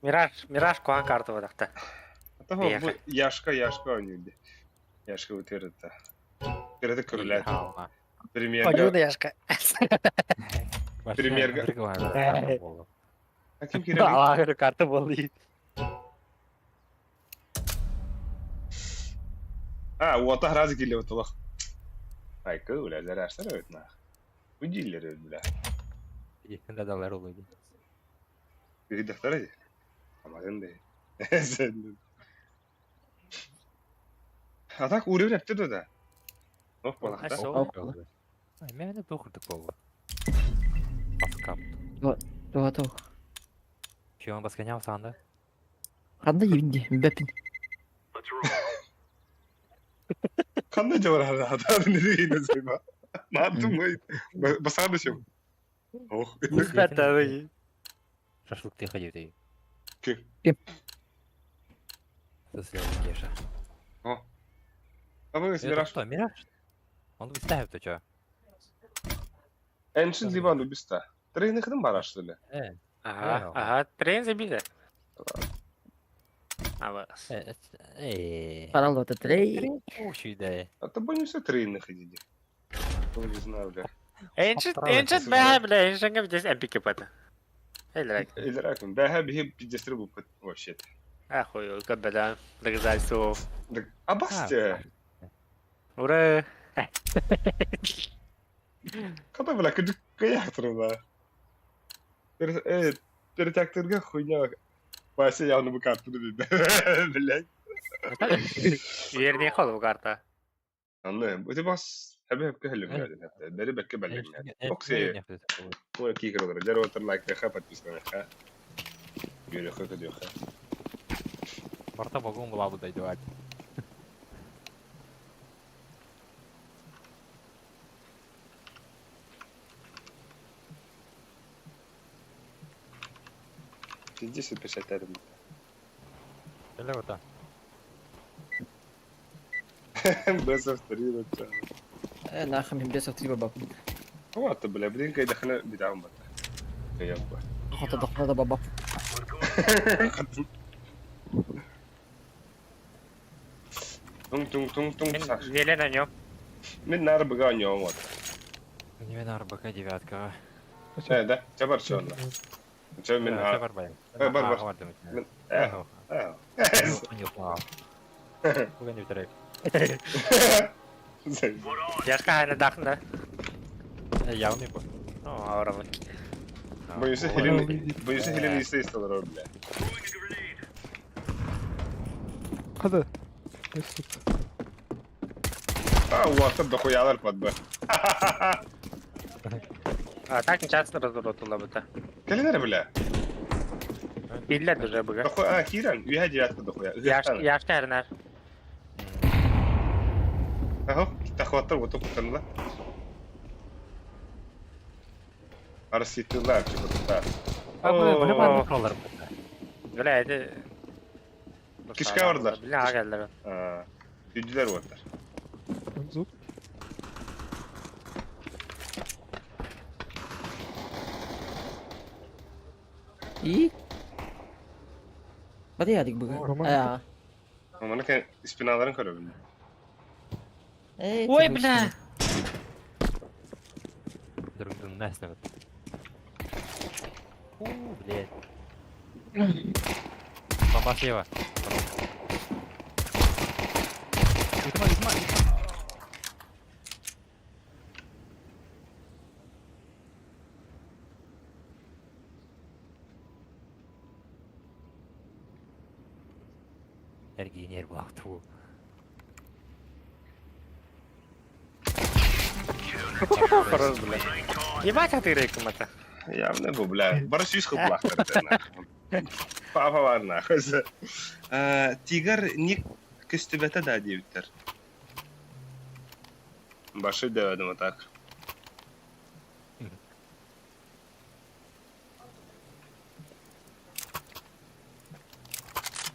Мираж, Мираж куан карту вадахта. Того бу Яшка, Яшка ойнуйду. Яшка өтерді. Тереді көріледі. Премьерга. Ойнуйду Яшка. Премьерга. А ким керек? Лагерь карта болды. А, уота разы келіп отылық. Айкы, бля, заряжтар өт нах. Удиллер өт, бля. Дадалар олуйду. Үйдақтар еді. Амадын да. А так уровень әпті да. Ох, балақта. Ай, мен де тоқырдық болу. Басқап. Туға тоқ. Чего басқа санда? Қандай ебінде, бәпін. Қандай жауыр ада не деген сөйба. Надумай. Басқа да шем. Ох. Шашлык ты ходил ты. Ким? Ким? Кеша. О. А вы Это что, Мираж? Он выставит, ты чё? Эншин Ливан убиста. Трейнихдын бар аштылы. Ага, ага, трейн забили. Абас. Параллота трей. Уши, да. А то боюсь, трейных иди. Не знаю, бля. Ancient, ancient бэһэ бля, ancient'га здесь эпики пата. Элрак. Элрак, бэһэ биһи пиздестры буппут вообще. Ахуй, көббеда, доказательство. Абасте. Ура! Когда бля, кыдык кыяхтырла. Перетяктырга хуйня. Вася явно бы карту блядь. Вернее, холл карта. Анны, бу бас хәбе хөпкө хәллем бәри бәккә бәллем. Окси. Кура кикер олар. Жар отыр лайк ха подписка ха. Yürü хө ха. Барта вагон была бы дойдувать. Пиздец печать рядом. Или вот так. Бесов три Э, нахам бесов три баба. Вот, бля, блин, кайда хана битаум бата. Кайапа. Хата дахна баба. Тун тун тун тун. Неле на нем. Мин нар быга нем вот. Не нар быка девятка. Э, да, чабар чонда. Ча мин а. Чабар бай. Э, бар бар. Мин э. Э. Буга не второй. Яшка хайна дахна. Явный бу. Ну, аура Боюсь, Хелен, боюсь, Хелен естественно, бля. Hadi. А, у вас дохуялар под Б. А так не часто разворотила бы то. Калинар, бля. Биллер уже быга. Дохуя, а, Киран, уя девятка дохуя. Яшка эрнер. Ага, тахваттар вот кутанла. Арситылар, типа, да. А, бля, бля, бля, Бля, это... Кишка vardılar. Бля, geldiler. А, Üdüler varlar. Зуб. И? Бады ядик быга. Роман. А. Ama ne ispinaların körü. Э, Ой, бля. Друг друга нас на У, блядь. Бомба слева. Эргинер блахту. Хорош, бля. Ебать, а ты рейком это. Явно bu, бля. Барыс yüz kıplak. Папа var нахуй. Тигр ник көстүбәтә да диептер. Башы дәвәдем так.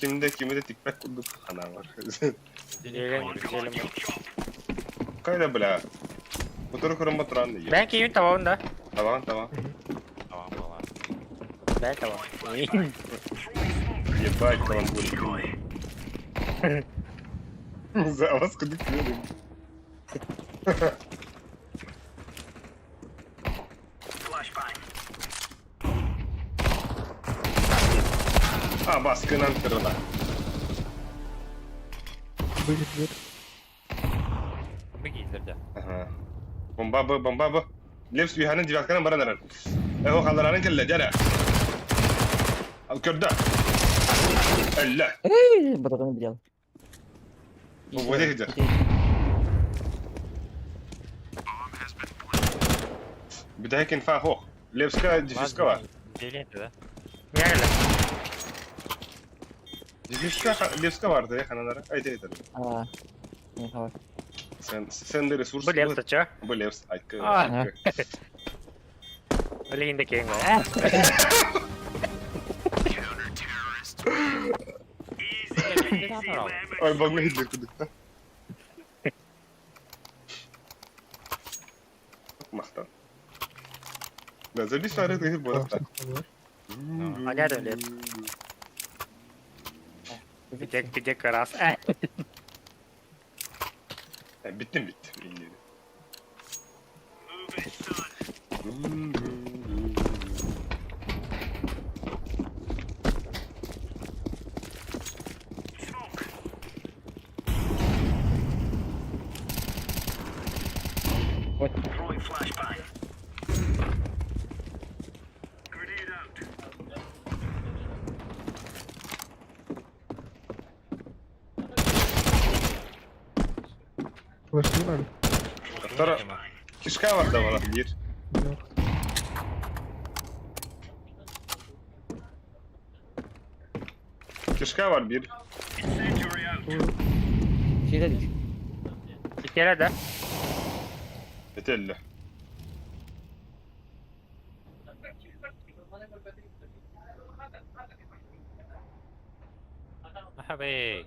Кимде кимде тикпәк курдук хана бар. Елен, Кайда бля? Моторы көрөн батыран Ben кийин табабын да. Тамам, тамам. Тамам, бала. Ben табам. Ебать, каламбур. За вас куды күрдем. А, баскынан кырыла. Выглядит. Беги, да. Ага. Бомба б, бомба б. Левс үйханын девятканан баран аран. Эхо халларанын келле, жара. Ал көрді. Әллә. Эй, батаганы бил. Bu ne gidiyor? Bir daha fa hoch. Левска диффюзка var. Делите, да? Не geldi. Диффюзка Левска vardı ya kanalara. Ayt ayt. А. Не хавар. Sen sen de resurs. Bu Левс чё? Bu Levs. Ayt. А. Блин, да кейин го. Ay bana hediye kudukta. Махтан. Да, забись на рынок, будет. Понятно, Лев. Где, где раз? Bittim bittim. İyi. Вышли Второ. Кишка бар да бала биир. Кишка бар биир. Ситэдик. Ситэрэ да? Этэллэ. Хабей.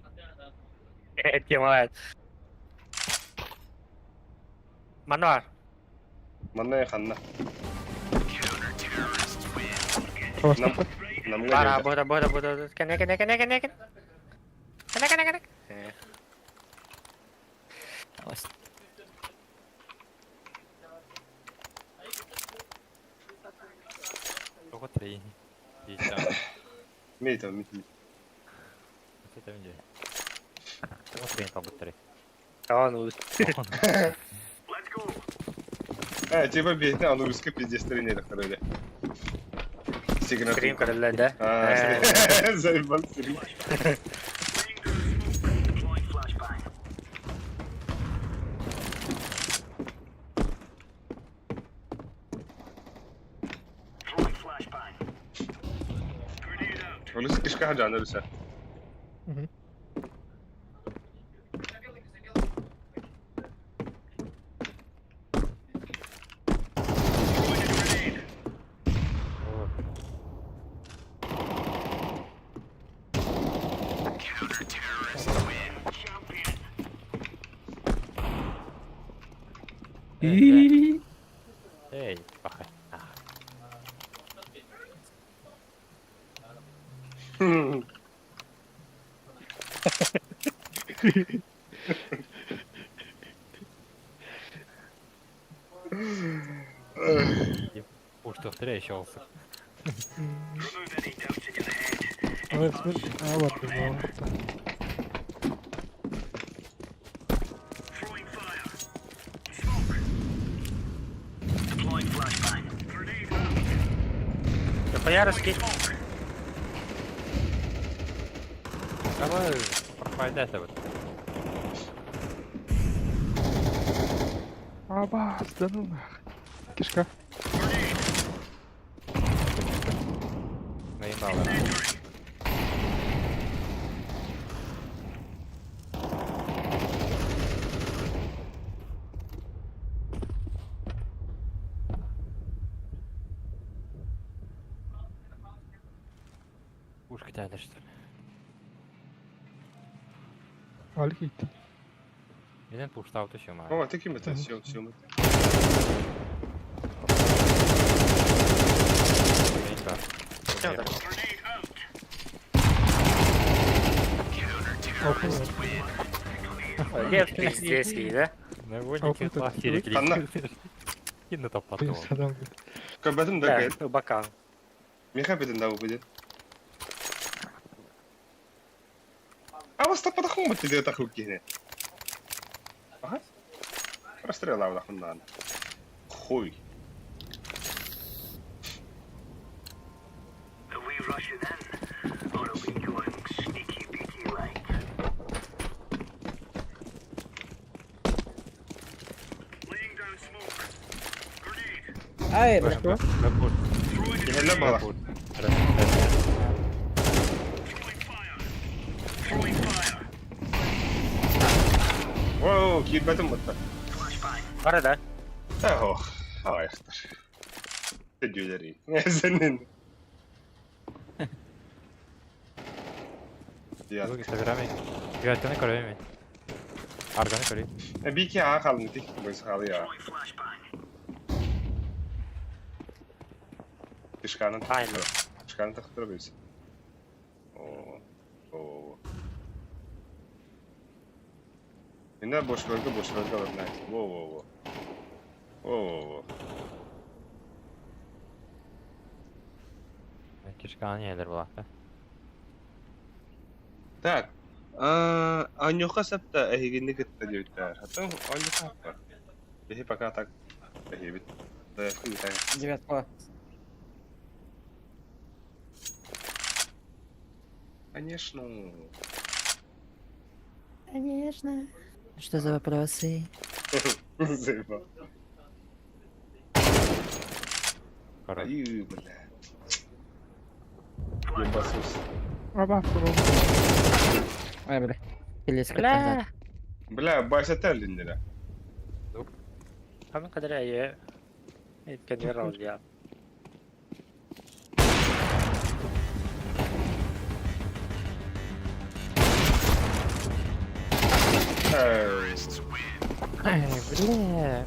Тема. Мануар. Манна ханна. Нам Намга Бара, бора, бора, бора. Кene, кene, кene, кene, кene. Кene, кene, кene. Тоҕо трейн. Мейт, мит, мит. Тоҕо трейн табыттары. Тону. Э, типа бейте, а ну русский пиздец тренер второй. Сигнал. Стрим көрөллөр да. А, заебал стрим. Олус кишка хаджан өлүсэ. Эй, пахай. Уштухтыра еще олсу. Ой, смотри, а ладно, ладно. Боярский. Давай, пропадайте вот. Абас, да ну нах. Кишка. Наебало. Пушка тянет, что ли? Алик Менен пуштау еще маа. О, ты ким это? Все, все. Лев пиздецкий, да? Наводники лахили. Ханна. Кино топ потом. Кабатым да кайт. Бакан. Миха бетен да будет. А вас то подохнул тебе так руки. Ага. Прострела нахуй. Хуй. Ай, бля. Киһэллэ бала. Воу, киирбэтим бытта. Бара да. Ох, аяхтар. Тэдүлэри. Сенин. Я. Девятканы көрөйм. Арганы көрөй. Бики аа халын тик бойс халы я. Кишканын. Айна. Кишканын тахтыр бейс. О. О. Инде бош бөлгө, бош бөлгө алар, найс. Во, во, во. Во, во, во. Кишканы иһэлэр буолаахта. Так, Анюха сапта эһигини кытта диэбиттэр. Хата Анюха аппар. Биһи пока так эһибит. Заявка ыытаҥ. Девятка. Конечно. Конечно. Что за вопросы? Заебал. Хорош. Ай, бля. Ебасус. Аба, Ой, бля. Келес Бля. Бля, Бася тәллиннere. Хамын кадar әйе. Әйткәннәр алды. Ай, бля.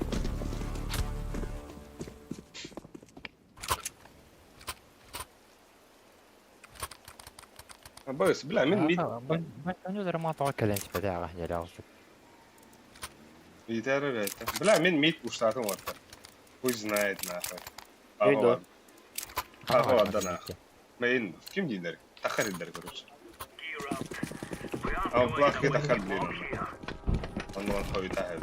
Бөс, бля, мин мид Бля, мин мид уштатын ватта. Хуй знает нахуй. Өйдө. Ага, да нахуй. Мейн, ким дийлер? Тахар дийлер, короче. А плахи тахар блин. Он он хуй тахар.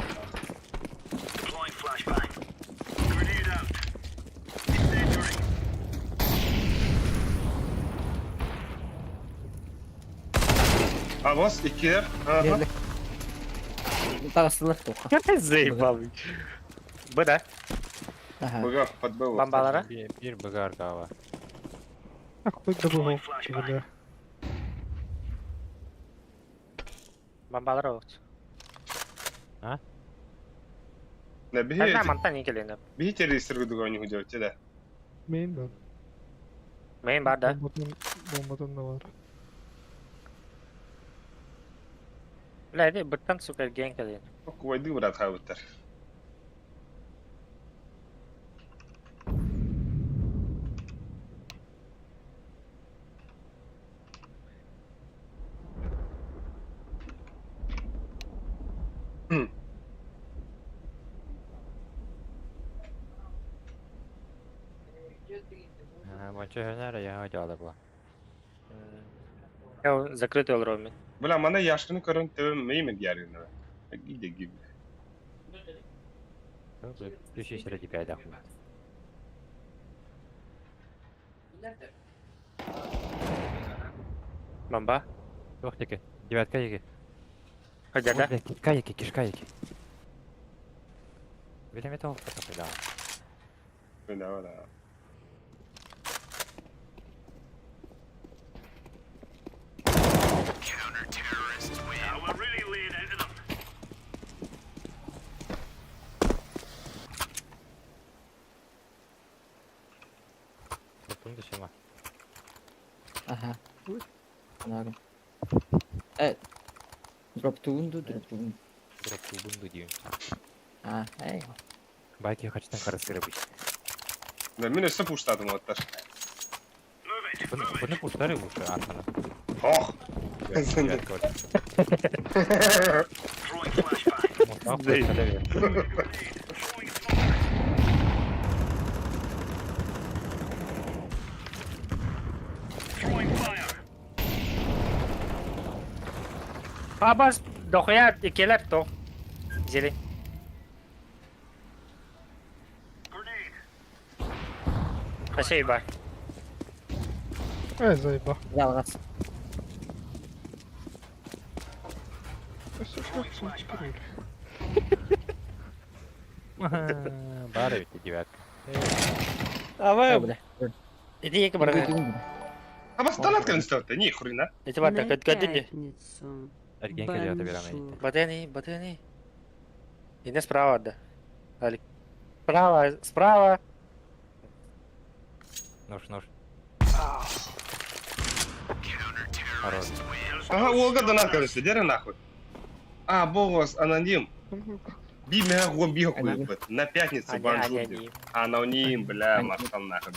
А вас икилер. Ага. Таҕыстылар туохха. Заебал. Бу да. Аха. Быга подбыл. Бомбалара. Бир быгар гава. Ахуй да бу. Бля. Бомбалара oldu. А? Да, беги. Хәзер мантан не келен. Беги террористер гудуга не делать, да. Мейн да. Мен бар да. Бомбатын, бомбатын да бар. Бля, иди быттан супер ген келен. Куайды брат хауттар. Бончо хөнөр я жаада була. Я закрытый олромен. Бля, мана яшканы көрөн төбөм мейме дияргын. Гиде гиде. Түшү сире дип айдак. Бомба. Жок теке. Девятка еге. Хадяда. Кишка еке, кишка еке. Билемете ол да. Да, да. Топтун дешема. Аха. Анагым. Э. Дроп туунду, дроп туунду. Дроп тубунду дейм. А, эй. Байки хачтан карасыры быч. Да, мен өсө пуштадым оттар. Буну пуштары ушу аркана. Ох. Абас дохуя икелер то. Зелень. Спасибо. Эй, заеба. Жалгас. Бары бит девятка. Ава, Бля. иди еке бар. А бас талат көнстөртө, не хрена. Ити бар На да көт көт пятницу. Эрген келе ата берем. Батыны, батыны. И справа да. Алик. Справа, справа. Нож, нож. Хорош. Ага, Олга донат көнстө, дере нахуй. А, богос, аноним. Би мя гон би хуй. На пятницу банжур. Аноним, бля, мақтал нахуй.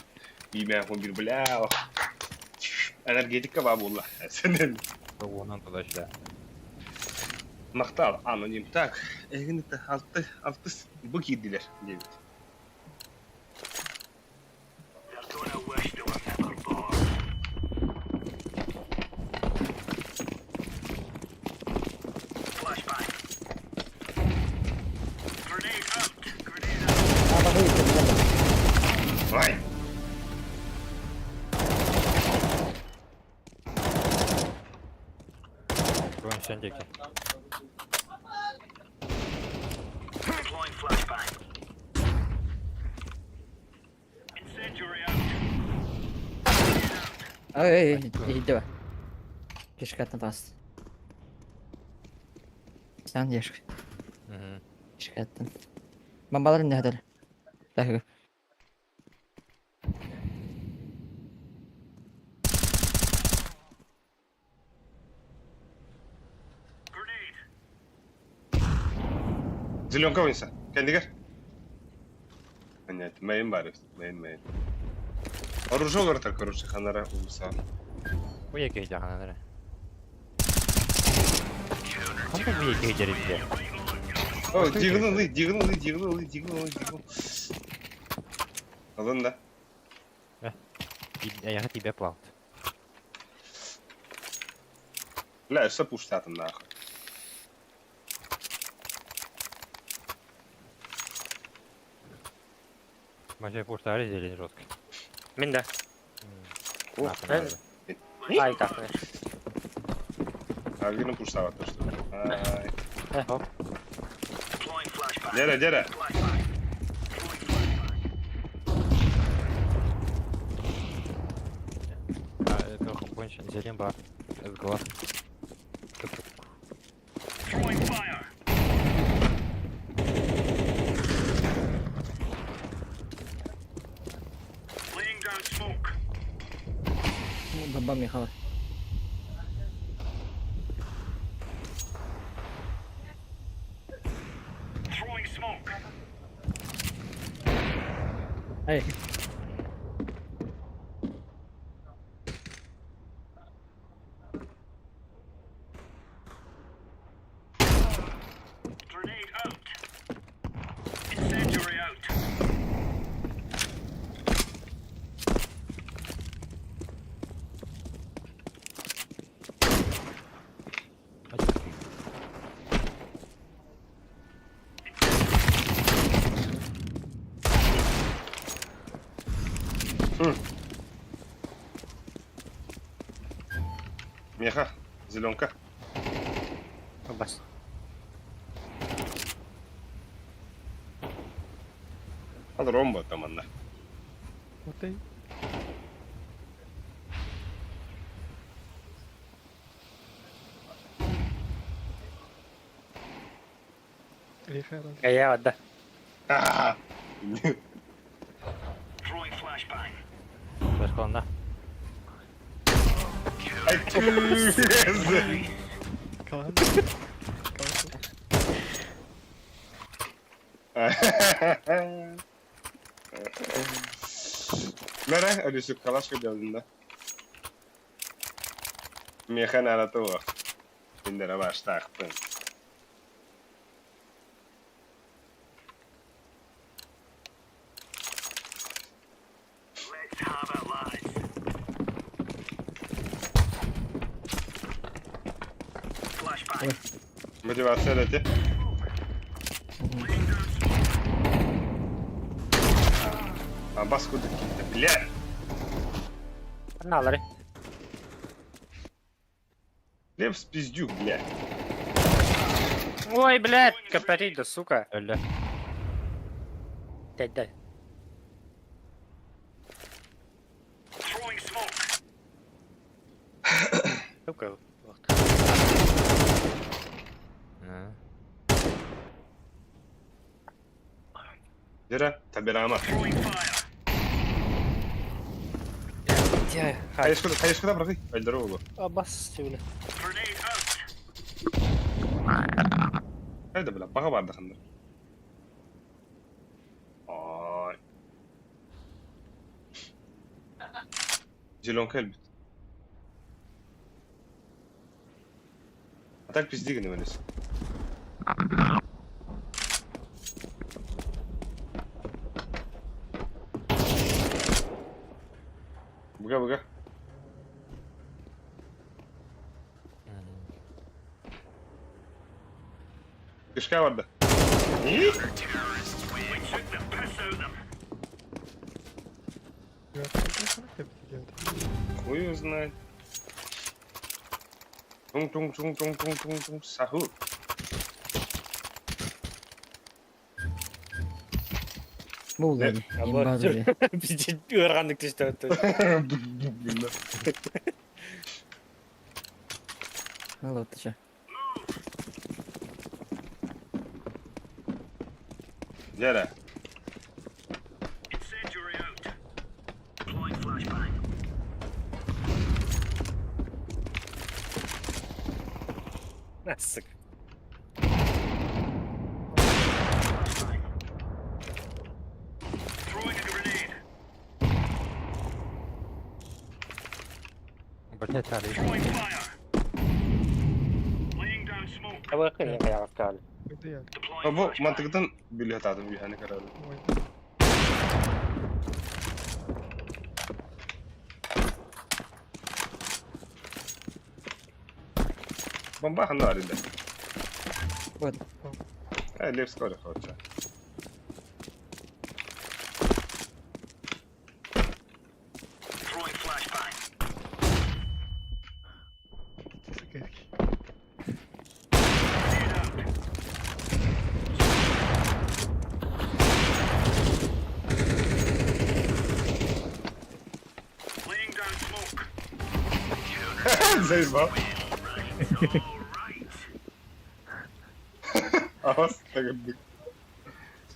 Би мя гон бир, бля. Энергетика бабула. Сенен. Онан туда сюда. Мақтал, аноним. Так, эгин это алты, алты бу кирдилер, девять. Өссө диэки. Ай, ай, иһийдэ ба. Кишкаттан таас. Саан дешк. Кишкаттан. Бомбаларын нехатар. Так. Зеленка ойнса. Кэннигэр. Нет, мейн бар, мейн, мейн. Оружие олоротор, короче, ханара улуса. Бу яки ханара. Ханта бу яки жеринде. О, дигнулы, дигнулы, дигнулы, дигнулы, дигнулы. Алын да. Аяғы тебе плавт. Бля, өссө пуштатым нахуй. Мажай пуштары зелень жестко. Мин да. Ай, так. А вину пуштава то что. Ай. Э, хоп. Дера, дера. Зелень бар. Глаз. Бомба Михаил. Эй. Меха, зеленка. Бас. Ал ромба там анна. Окей. Я да. Флешка Ай, пиздец. Мәрә, әлісі калашка делдin да. Механ аратуға. Индера баштақпын. Мотивация дайте. А баску какие-то, бля. Налары. Лев спиздюк, бля. Ой, блядь, капарида, сука. Өлі. Дай, дай. Сука. Дера, табирама. Хайышкада, хайышкада, браты. Альдарова. Абас, бля. Хайда, бля, баға барды хандар. Ай. Зеленка элбит. А так пиздига не вылез. Буга, буга. Кишка барда. Хуй его знает. Туҥ-туҥ-туҥ-туҥ-туҥ-туҥ саху. Буолла дии. Имба дии. Ыараханнык түстэ. Алло, ты чё? Дьэ Сука. Блять, Али. Абы кыһын хайаҕаскаал. Бу мантыгытан бүлүһэтаатым үһэни көрөбүн. Бомба ханна арыйда? Вот. Э, Лев скоро хочет. Заебал. Ас, так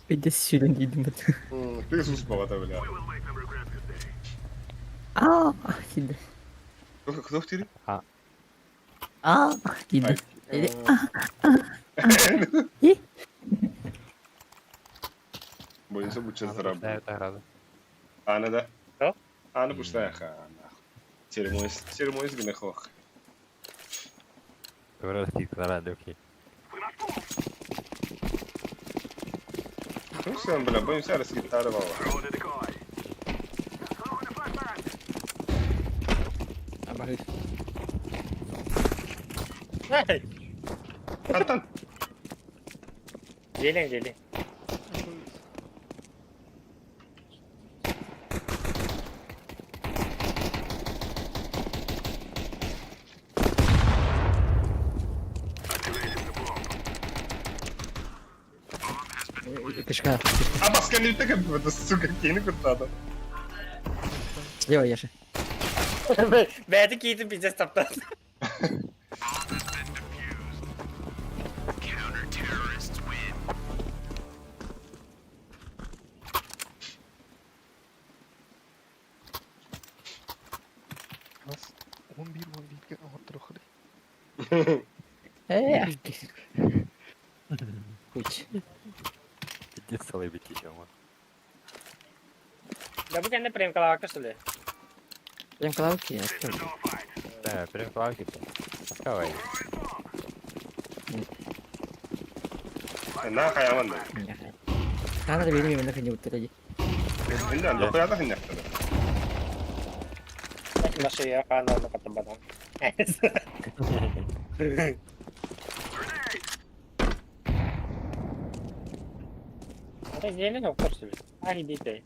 Пиздец сюда не иду. Ты суспала, бля. А, кида. Кто в тире? А, кида. Или Боюсь, буча заработал. Это рада. Ана да? Что? Ана пустая хана. Церемонис, церемонис гнехох. Рада, окей. Ну все, бля, боимся раскитарывала. Антон! Зелень, зелень. Кишка. А баскан не так это, сука, кини куртада. Слева Яша. Бэти киитин пиздец таптан. Он бир, он бир, он Хуй. Пиздец целый бить еще, man. Да бу кэннэ прем калаакка что ли? Прям клавки, Да, прям клавки. Давай. На хаяман да. Ана да билмейм, мен ханьы уттара. Инде анда куяда хинне. Машия хана на катабанан. Это зелень окор что ли? А, идите.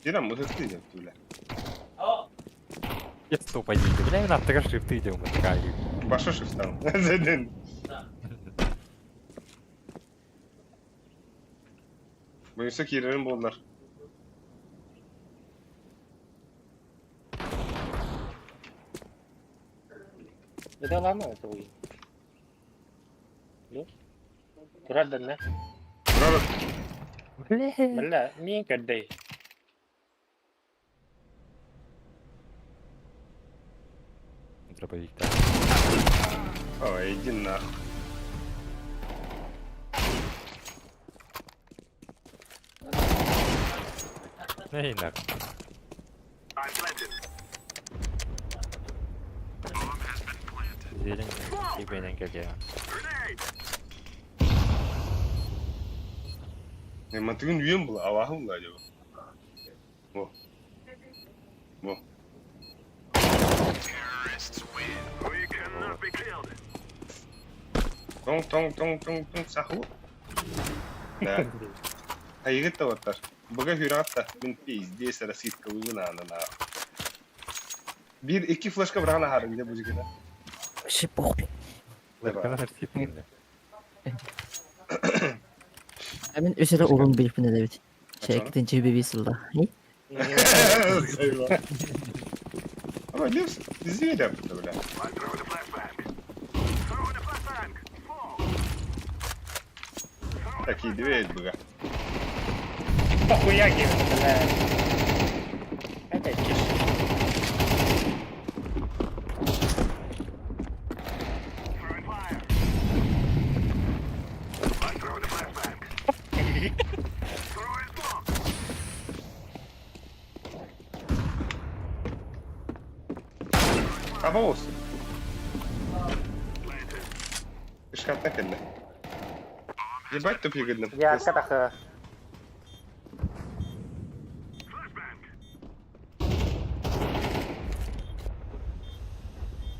Дина музыка идет туля. Я стопа дейді. Бля, мен аттыға шрифты идем, такая. Баша шифтан. Зеден. Боюнса киирерин боллар. Это ладно, это уй. Ну? Турар да? Турар. Бля, мин көрдөй. Дробовик, да. Ой, иди нахуй. Эй, нахуй. Зелень, тебе не. Мантыгын үйен була, авахы була деп. Во. Во. Тоң тоң тоң тоң тоң саху. Да. А егет таваттар. Бага хүрәтта. Мин пиздец раскидка выгына на. Бир iki флешка брана харын де бу жигине. Вообще похуй. Мин үс эрэ урун билиппин эдэбит. Чэкитин чүбү сылла. Ама Левс зверя бля. Такие две быга. Похуяки, бля. Это чушь. Аба olsun. Ишкатна кэллэ. Ебать тупигыдным. Я катаха.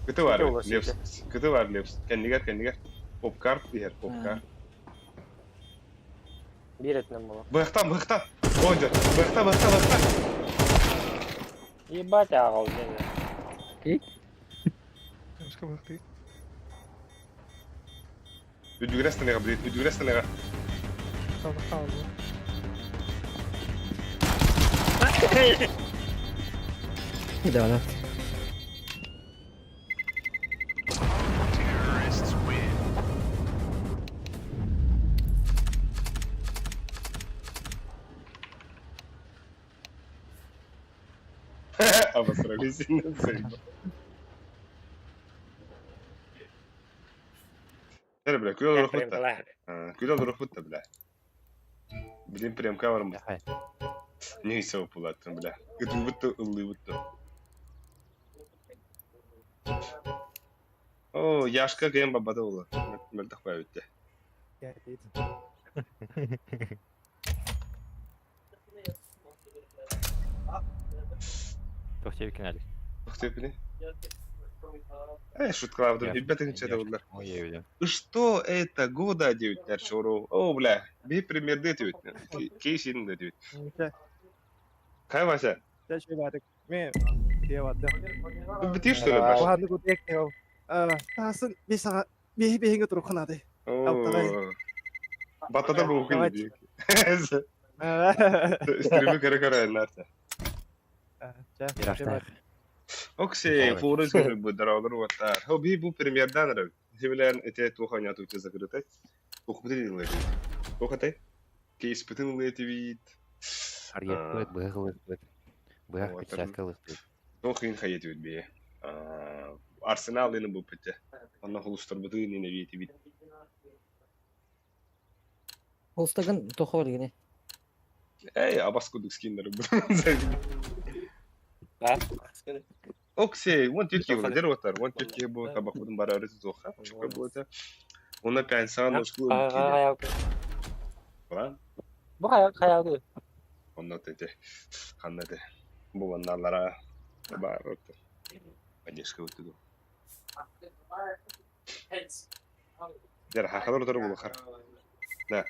Кыты бар Левс. Кыты бар Левс. Кэннигэр кэннигэр. Попкар иһэр попкар. Биир өтүнэн буолуо. Быһахтан быһахтан. Ой, быһахта быһахта быһахта. Ебать ааҕал диэн. Эмискэ быһахтыы. Үдүгүрэс таныга блин, үдүгүрэс таныга. Хаалла. Да, да. Обосрались сильно. Бля, бля, күл олорохпут да. Күл олорохпут да, бля. Блин, прям каварым. Не все пулаттым, бля. Ытыбыт ыллыбыт. О, Яшка кем бабада ола. Мөлтөх бабитте. Туох диэбиккин Алик? Туох диэбиккиний? Э, шуткалаабытым, билбэт ынчата буллар. Что это года диэбиттэр чору. О, бля, биһи примердыы этибит. Кейсин да диэбит. Хай, Вася. Мен диэбатым. Битир что ли, Вася? Уһаннык утуйак ол. Таасын бесаға беһи беһиҥэ турухханаады. О, Батата буукун диэк. Стримы көрө-көрө нарта. Окси, форус көрө бу уоттар. Хо би бу премьердан эрэ. Хибилэн эте туоханя туйта закрытай. Тухбытын ылыт. Тухатай. Кейспытын ылыт вид. Арьеппыт, быһах ылыппыт. Быһах перчатка ылыппыт. Тухин хайет бит бие. Арсенал ины бу пите. Онно холустарбытын ины вит вит. Холстагын тохо бар Эй, абас кудук скиннер бу. Окси, вон тетки было, дер отар, вон тетки бу табакудун бара өрөтү туха, чука бу это. Онна пянсан ошку. Була? Бу хайа Онно тете. Ханна те. Бу ванналара бар отто. Поддержка вот туда. Дер хахалар отар булахар. Да.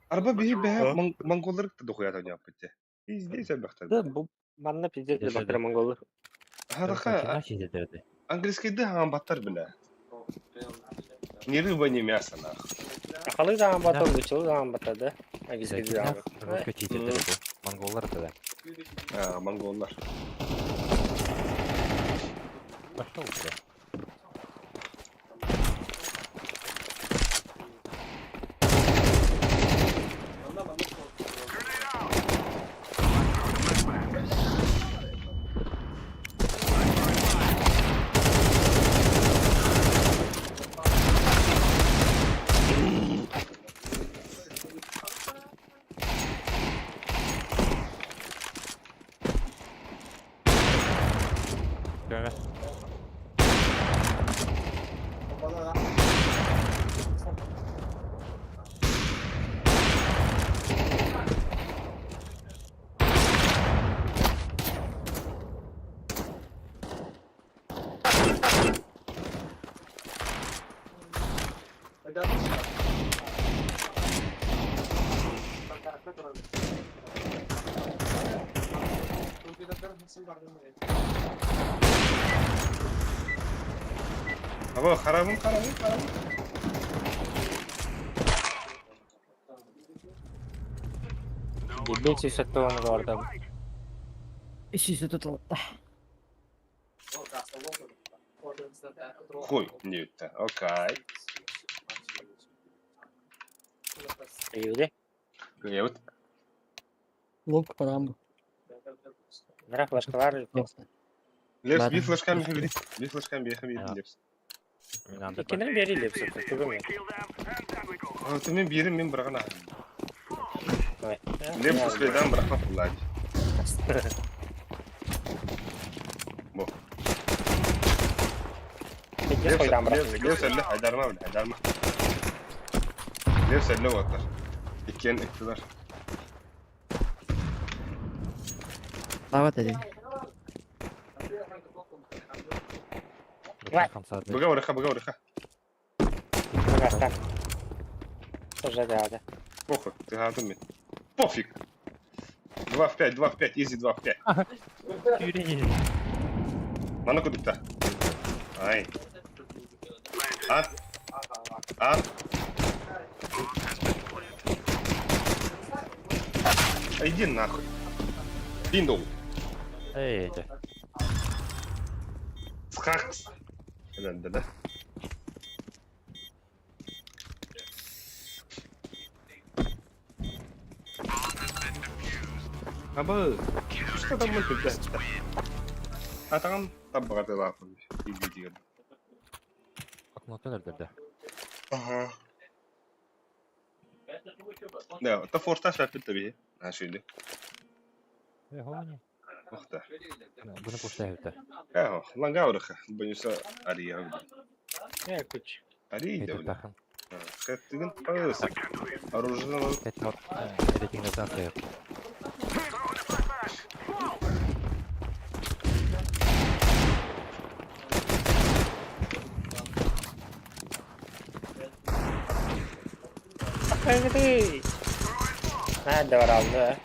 Арба биһи бэһэ монголлар кытта дохуята ньаппытте. Пиздец элбэхтэр. Да, бу манна пиздец элбэхтэр монголлар. Хараха английскийды хаан баттар бля. Ни рыба, ни мясо, нах. Сахалыы даҕан баттар, нууччалыы даҕан баттар да. Английскийды даҕан Русская читердер бу. Монголлар да. А, монголлар. Пошел, бля. Көрө. Аба харабын, харабын, харабын. Дебил 170 ордом. 336. Хуй, не это. Окей. Июле. Я вот. Лук парам. Нра флешкалар. Лепс, Ладно. би флешками бери. Би флешками бери, Лепс. Иккинен бери Лепс. Тугум. А, ты мен берим, мен бырагана. Давай. Лепс успейдан бырахма куллади. Бо. Лепс қойдан бірақ. Лепс әлі айдарма бile, айдарма. Лепс әлі оттар. Иккен иктилар. Давай dedi. Быга ореха, быга ореха. Быгастан. Уже да. Похуй, ты гатым мен. Пофиг. 2 в 5, 2 в 5, изи 2 в 5. Мана кудукта. Ай. А? А? А иди нахуй. Биндоу. Эй, эти. Схакс. Да, да, да. Аба, что там мы тут? А там табгаты лапы. Иди, иди. Окно төнөрдөрдө. Ага. Да, это фортаж опять таби. А шүйді. Э, хони. Охта. Буну пуштайыпта. Эхо, лангаурыха. Боюся ария. Э, күч. Ария Это бля. тахан. Каттыгын пасы. Оружие Это вот рейтинг стоит. Ты. Надо да.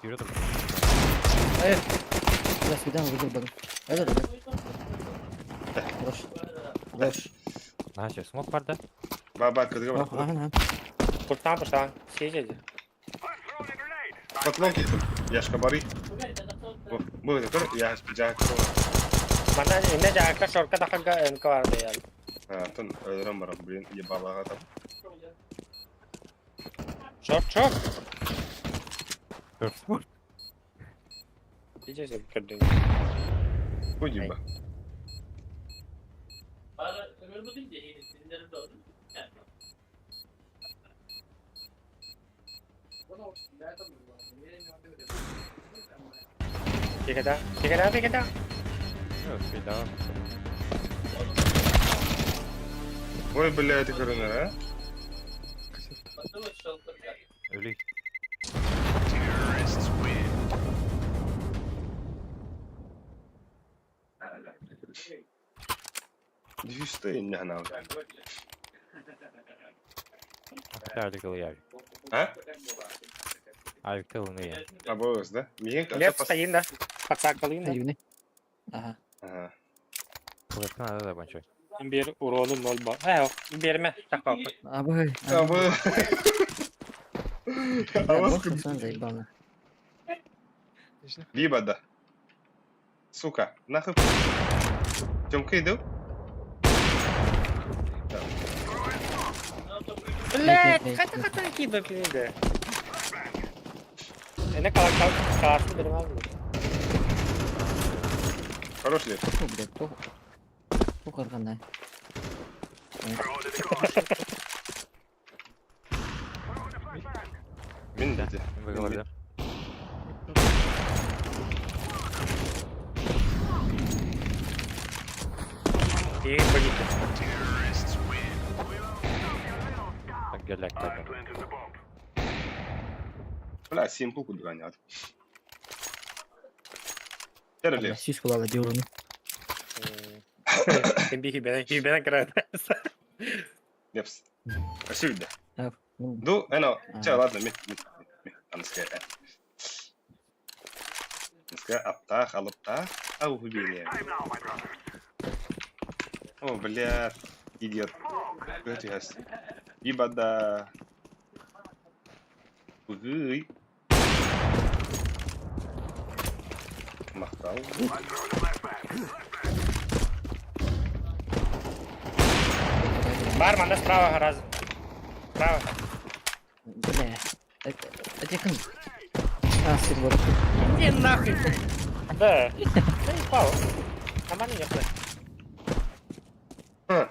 Yürüdüm. Hayır. Biraz birden vurdu bana. Öyle dedi. Boş. Boş. Начал смок бар да? Баба, кыдыга Oh, бар. aha. Пуртан, пуртан. Сидели. Патлон кеттім. Яшка бары. Бу, это я жак. Мана инде жакка шорка тахага НК бар да ял. А, тон өлөрөм бар, блин, ебалага там. Шорт, шорт. Шорт, шорт. Дижесе көрдүң. Хуй еба. Пикада, пикада, пикада. Да. Ой, бля, это көрүнөр, а? Өлүй. Дүйсті инне ханау. Айлык А? Айлык тылны. Абоос, да? Миген Леп стоим, да? Подсакалын, да? Юни. Aha. Ага. Кулакна надо да банчой. Bir урону 0 ба. Э, берме. Так папа. Abi. Абы. Абы. Sen заебал. Либо да. Сука, нахуй. Тёмка иду? Блять, хата хата киба пиде. Эне кала кала кала берме алды. Хорош леп. О, блядь, то. Бу карганда. Мен деди. Выговорда. И погиб. Так геляк так. Бля, симпл кудганят. Тер леп. Сүз кулала диyorum. Би хибен, хибен крат. Лепс. Спасибо. Да. Ду, эно, ча, ладно, ми, ми, ми, анская. Анская аптах, алыптах, ау хубение. О, блядь, идиот. Түһэс. Ибада. Ыгый. Махтал. Бар, манна справа гораздо. Справа. Бля. Это ким? А, сир Иди нахуй. Да. Да не пал. Нормально не Ха.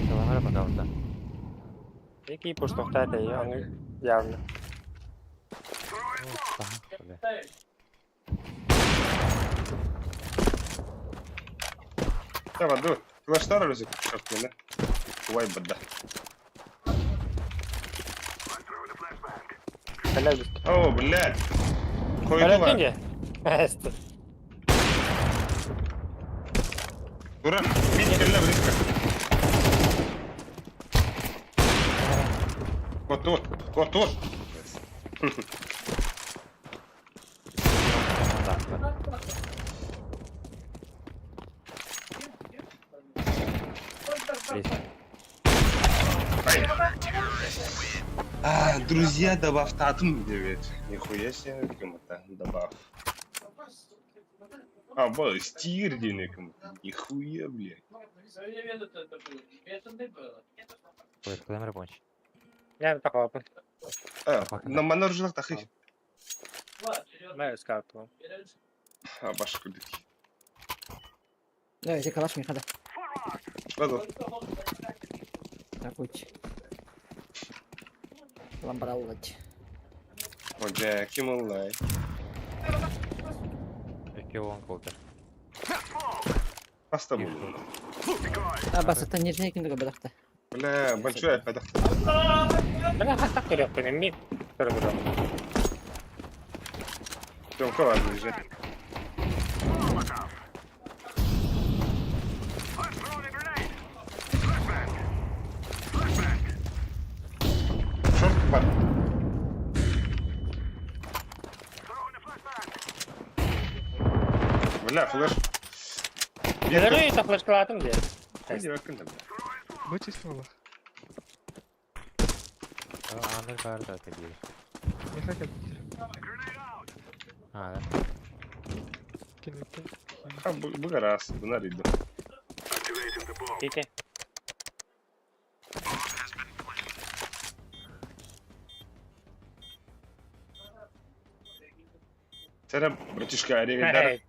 Саламара, пожалуйста. Який пуштовтати, я ну явно. Давай, ду. Флештар өзі шарт Кувай бада. О, блядь. Койдула. Ура, бит кэллэ близко. Вот тут, вот тут. А, друзья, добавь татум 9. Нихуя себе, кому-то добавь. А, был стир кому-то. Нихуя, блядь. Я такого. А, на манор жилах тахы. Мэ скарту. А, баш кудык. Да, я калаш мне хада. Ладно. Так вот. Ламбраллать. О, ким онлайн. Паста был. А, бас, это нижний ким дага бадахта. Бля, большой опять. Бля, хатта көрөккүн эмми көрөбүрө. Тёмка ладно, же. Шорт бар. Бля, флеш. Белерей та флешкалатым де. Вычислила. Аны бар да тебе. Михаил. А, да. Кинете. А, бу раз, бу нарыйды. Тите. Сәрә, братишка, арегайдар.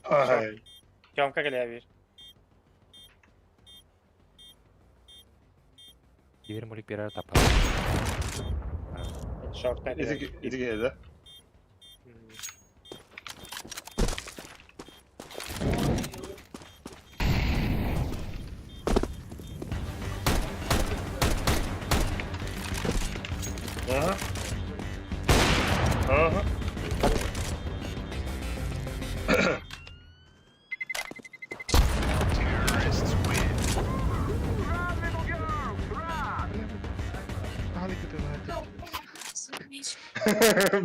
Ай. Тёмка келе бир. Бир мулик бирер тапар. Шорт. Иди, иди, да? Ага. Ага.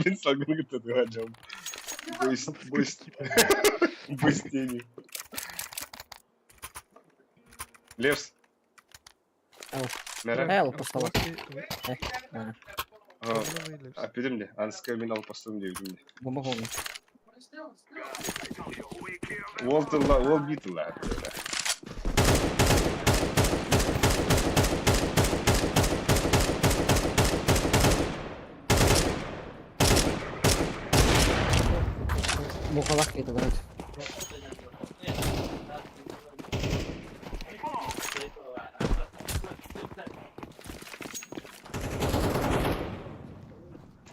Мин салгын кытта жам. Бойс, бойс. Бойс тени. Левс. Ау. Мәрә. Эл, постала. А пидем Анска мин алып бастым деп үтүм. Бомба холны. Ол тылла, ол би тылла. Мухалах это брат.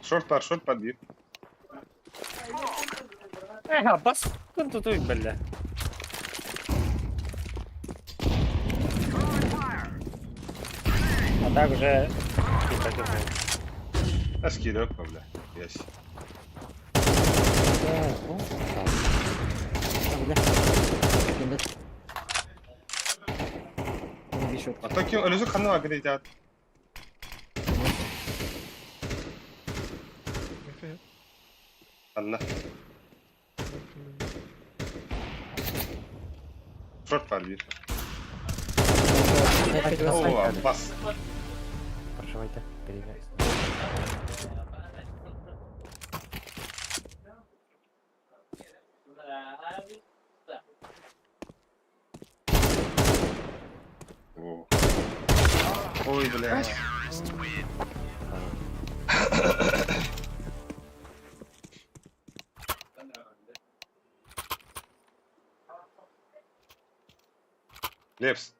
Шорт бар, шорт подбив. Э, бас күн тутуй бля. А так уже типа типа. Аскирок, бля. Ясь. Бля. Кендет. Бишок. А то ким өлөсө ханна агрегат. Михаил. Анна. Шорт бар биир. О, бас. Проживайте. Перемя. О. Ой, бля. Лепс.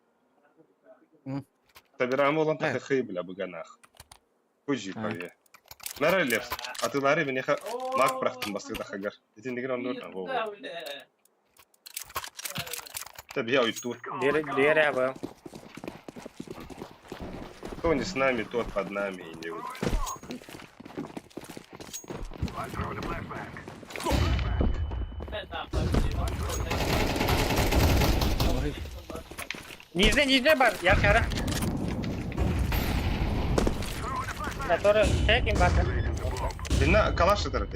Табираам олан тахы бля быганах. Хужи паве. Нара Лепс. Атылары минеха мак прахтын бастык тахагар. Итин деген оннур. Во. Табия уйттур. Лере был. Кто не с нами, тот под нами и не вот. Нижний, нижний бар, я вчера. Который чекин бар. Бина калаш это.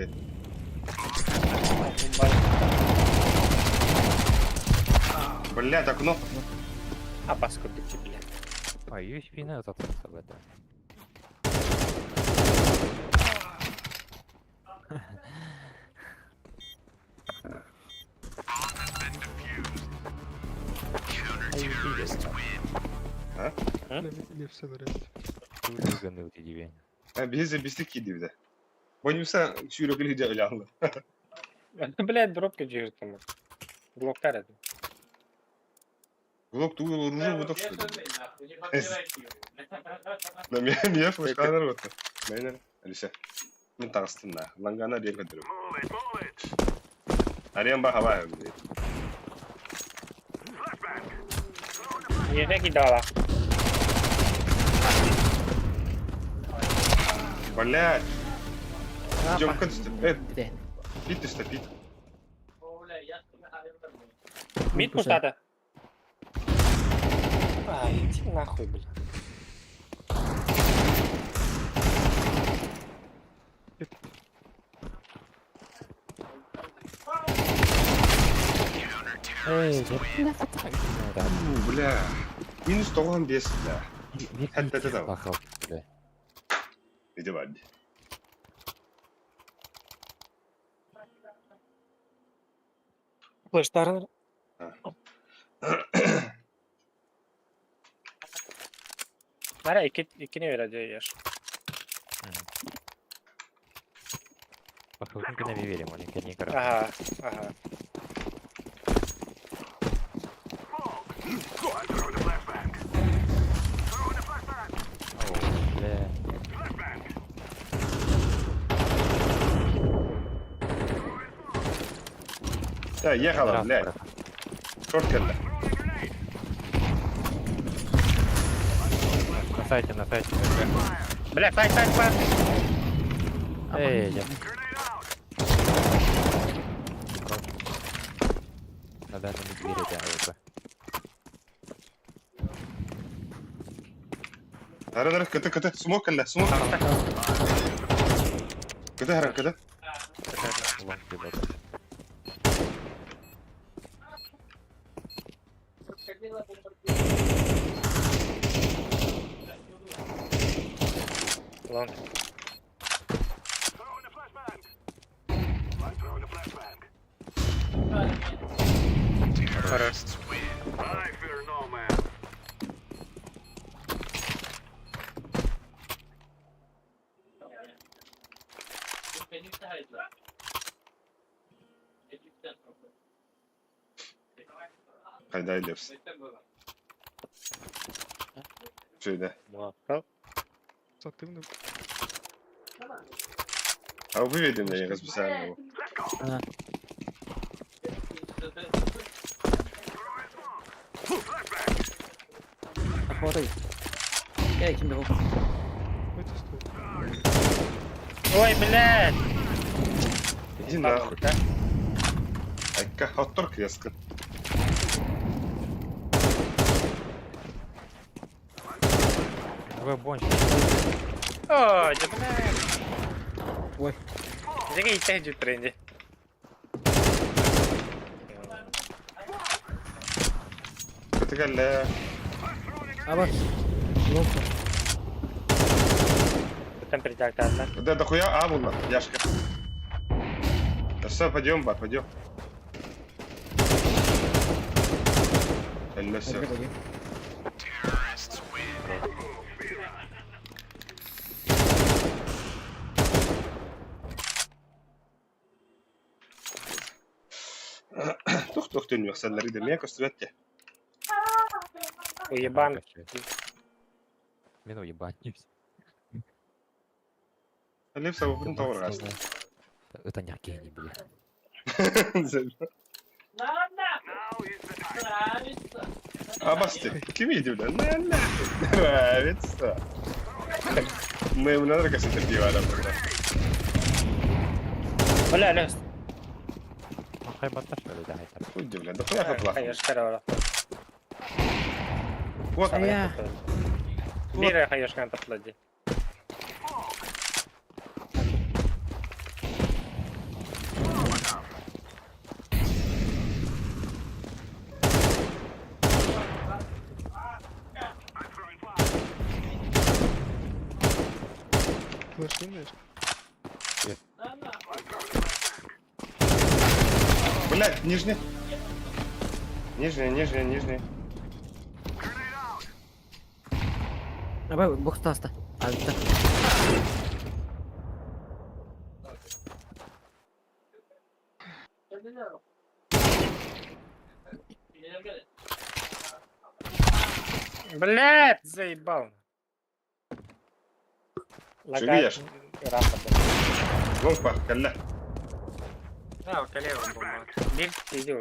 Блядь, окно. А баску бить, блядь. А, USP не затратился в это. А? Лепсе дөрес. Биз бистик кидибде. Боюмса сүүрөкүлү жайланды. Блядь, дробка жигит там. Блоктар это. Блок туу оружие вот что ли? Да меня меня флешканер вот. Мен Алиса. Мен тагыстым на. Лангана бер көтөрүм. Ариан ба хава. Нижний кидала. Блядь. Идем к Пит ты что, пит. Мид пустата. Ай, иди нахуй, блядь. Эй, Бля. Минус 95, бля. Это это бля. Иди вади. Флештар. Мара, икини вере еш. Похожу на верим, маленький не Ага, ага. Бля. Да, ехала, блядь. Шорт келди. На сайте, на сайте. Бля, сайт, сайт, сайт. Эй, я. На данном двери, да, АВП. Ара, ара, кыты, кыты, смок келди, смок. Кыты, ара, кыты. Лонг ребята. Лонг. Хорош. Кайда Лепс? Şöyle. Muhakkak. Сатымны. А выведи мне специально его. Охотой. Я ким бегу. Это стой. Ой, блядь. Иди нахуй. Айка, оттор креска. Давай бонч. Ой, да блядь. Ой. Дьиҥэ иттэ дьүттэр инди. Кытыгалла. Аба. Локо. Там передактарна. Да, дохуя А было, Яшка. Да все, пойдем, бар, пойдем. Әллә все. Тух-тух төнүөхсэллэри да миэ көстүбэт те. Уебан. Мен уебан. Лев сабабын тоҕурҕас. Ытаньах киһини бile. Абасты, ким иди, бля? Нравится. Мы ему надо касаться пива, да, тогда. Бля, Лев. Хай батташ били да хайтар. Хуй, бля, да хуя хапла. Хаешка ора. Вот, Я. Бир хаешка таплади. Флешки блядь, нижний. Нижний, нижний, нижний. Аба бокста аста. Алта. Блядь, заебал. Живешь? Рампа. Лонг бар, калля. Да, калево бомба. Бир, иди.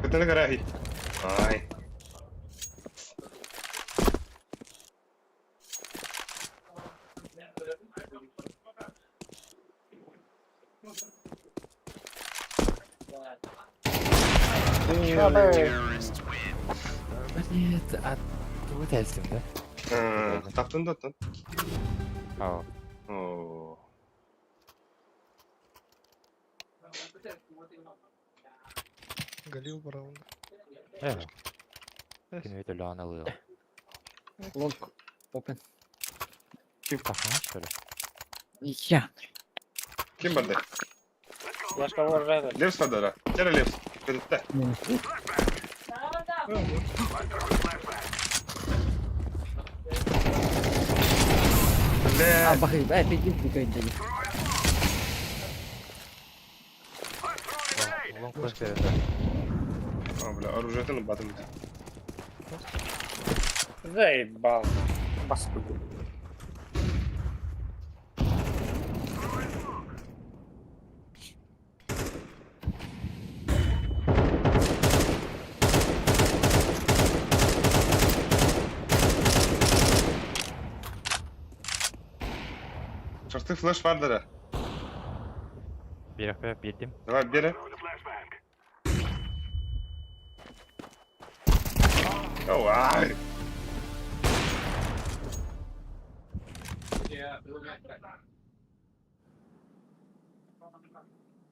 Кытаны гарахи. Ай. Нет, а тугу тәлсин да? Таптын да тын. Ау. О. Галил бараунда. Э. Ким өтө лааналы. Лонг. Опен. Аха, что ли? Я. Ким барды? Флешка вор Левс барды. Чара Левс. Кытта. А Бля. бахы, бай, пиздец, бегает. Лонг флеш берет. А, бля, оружие батым. Заебал. Баску. Шарты флеш барды. Бир бирдим. Давай, бери. Давай.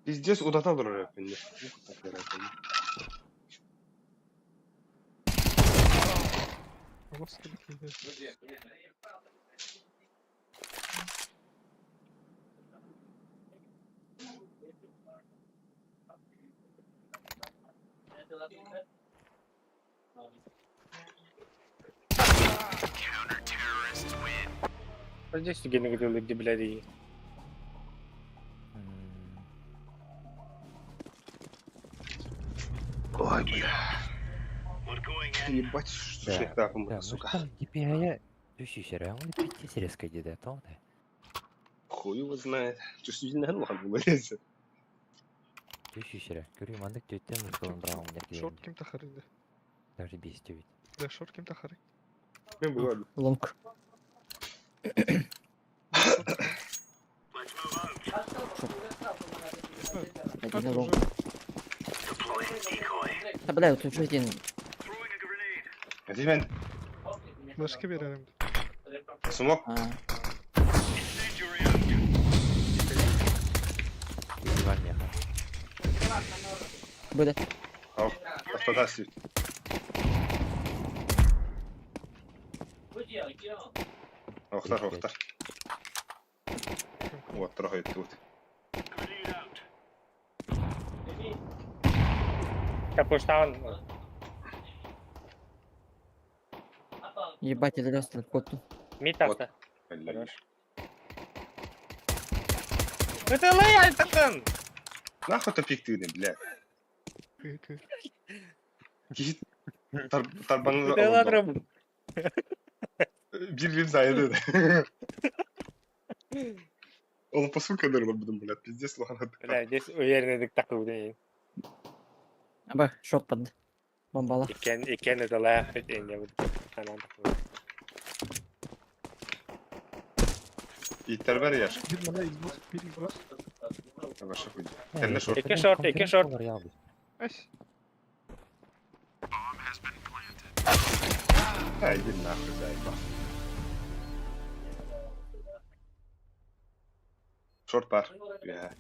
Пиздец, удата durur hep Господи, Здесь тебе говорил, где, блядь, Ой, бля. Ебать, что Да. ж так, Да, сука. DPI düşüşere ama пиздец резко деди, то да. Хуй его знает. Чувствительно ладно, молодец. Düşüşere. Көрү мандык төттен мускулун браун Шорт кем тахары да. Даже без төбит. Да, шорт кем тахары. Мен было. Лонг. Один лонг. Да, бля, тут уже один. Один. Флешки берерим. Смок. А, Иван меха. Буде. Хоп. Автодас. Охтар, охтар. Вот, трогает тут. Капуштаун. Ебать, это раз коту. Мид таста. Бля. Это лей, алтын! Нахуй то пиктыны, бля. Ты. Киһи тарбаны Это ладром. Бир бир зайды. Ол посылка дырла будем, блядь, пиздец лохана. Бля, здесь уверенный такой, блин. Аба, шот под. Бомбала. Икен, икен это лей, не буду. Иттер бер яш. Bir bana Xbox, bir Xbox. Ваша хуй. Кэллэ шорт. Икки шорт, икки шорт. Ась. А, иди нахуй, заебал. Шорт пар. Бля.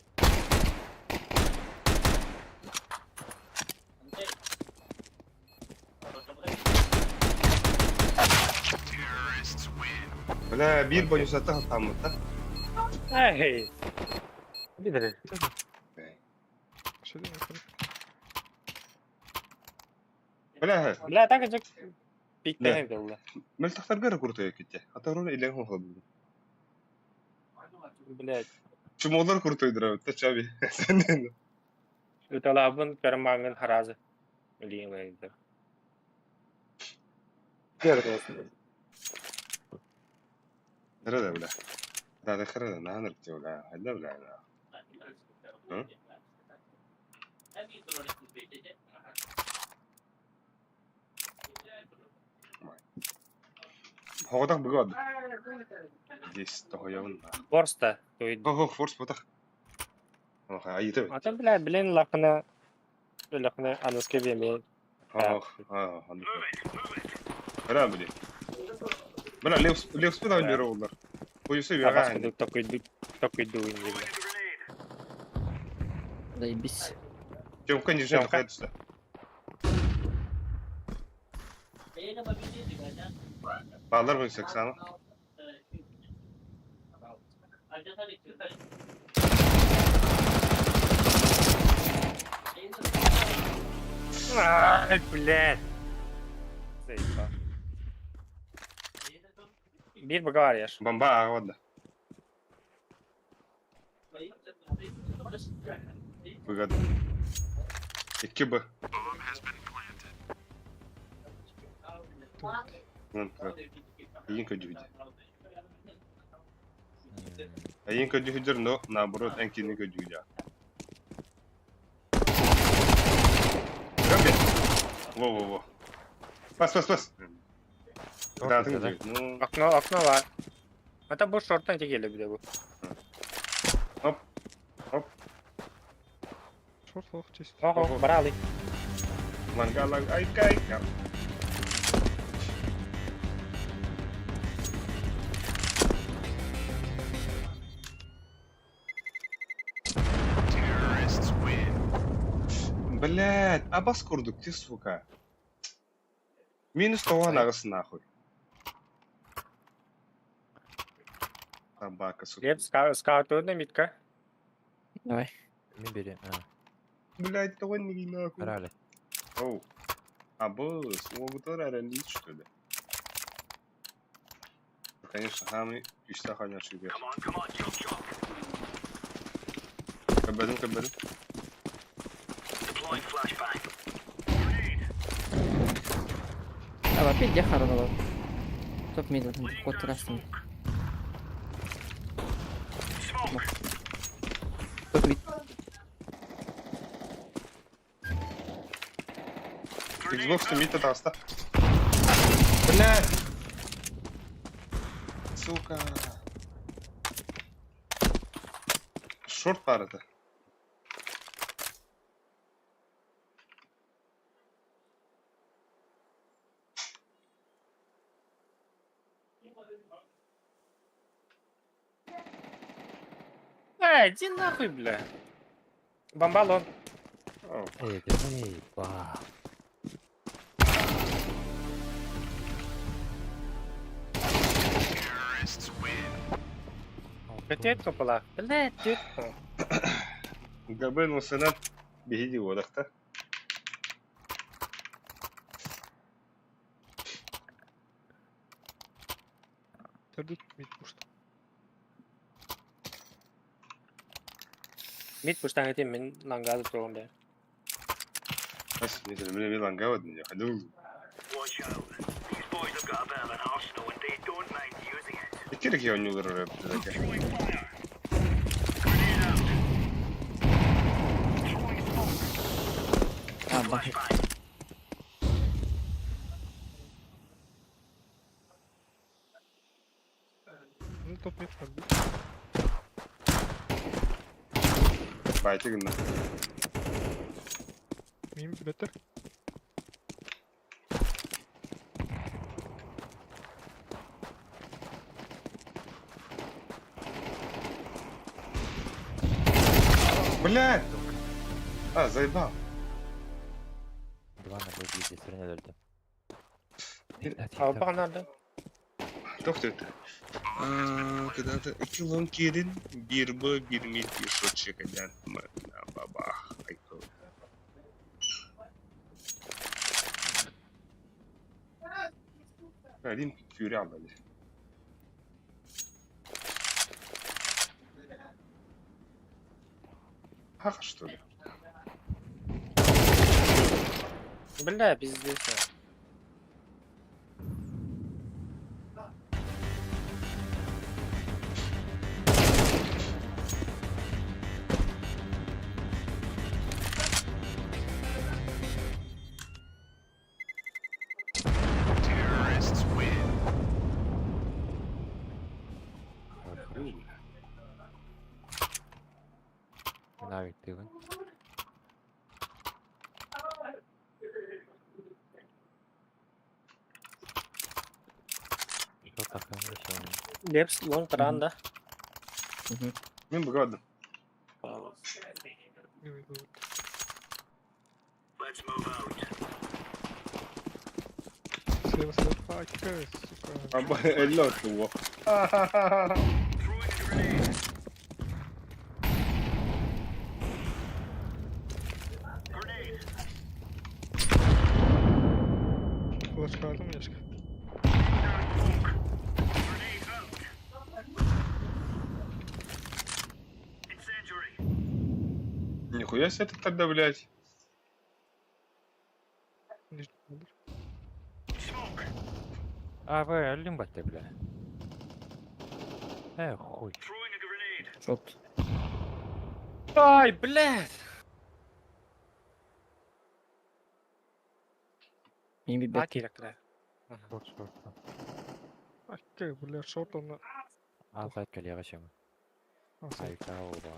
Бля, биир бонусата таммыта. Эй! Бидер. Что делать? Бля, Бля, так же пиктен было. мөлтөхтөргө куртуя китте. Ата роль илен хохол. Блядь. Чумолар куртуйдыра, та чаби. Сенен. Үталабын кармангын харазы. Блин, лейдер. Храда, бля. Да, да, храда, на нырте, бля. Хайда, бля. М? Хоҕотох быгод. Здесь тоһойон. Борста. Той. Хо-хо, форс ботах. Оха, айыты. Ата, бля, блин, лакына. Лакына аныскы беме. Хо-хо, а, Бля, блин. Бля, лев лев спина не роллер. Хуйсы Табас вера. такой такой дуин, бля. Заебись. Тёмка не ждет, Тёмка. сюда. Баллар бы Оксана. Ай, блядь. Заебал. Бир поговариваешь. Бомба, а, ладно. Выгодно. Икки Б. Вон, Айынка дюйде. Айынка дюйдер, но наоборот, энкиника дюйдя. Гамби. Во-во-во. Пас, пас, пас. Да, ты да? где? Ну, Окно, окно var. Ата бу шорттан тегеле биде бу. оп, оп. Шорт лох честь. Ого, брали. Ланга, ланга, айка, айка. Блять, абас курдук, ты сука. Минус того нагас нахуй. Собака, сука. Леп скаут на митка. Давай. Ми бери. А, Блять, того не нахуй. рали. Оу. Абыс, оғытыр что ли? Конечно, хамы iştah oynaşı bir. Кабадым, кабадым. Аба, пиздец харалар. Топ мидл, кот растым. Топ мид. Xbox мид таста. Блядь! Сука. Шорт пар это. Эй, иди нахуй, бля. Бомбалон. Эй, эй, ба. Көтөт копала. Бля, түт. Габен усынан биһиги уодахта. Төрдүт мид пушта. Мид пуштан этим мен лангады турган бе. Бас, не знаю, мен лангавад не ходил. Икки эрэ оонньуулар эрэ А, бах. Ну топ мид бар. Байте гынна. Мин бетер. Блядь! А, заебал. Два на бой сөрүнө өлдүм. Албан алды. Тохту это. Когда-то экилон кирин, бир б, бир мид, бир шотчик, один. Бабах. Один фюря, блядь. Ах, что ли? Бля, пиздец. Навик тыгын. Что такое еще? Лепс лонг ранда. Мен быгадым. Слева, слева. Какая, сука. Аба, элло туо. Флешка алдым яшка. Нихуя себе ты тогда, блядь. А, вы өлүм батты, бля. Э, хуй. Шорт. Ай, блядь. Мин А бит. керек бля. Шорт, шорт. Акка, бля, шорт он. А, сайт коллега чем? Айка, оба.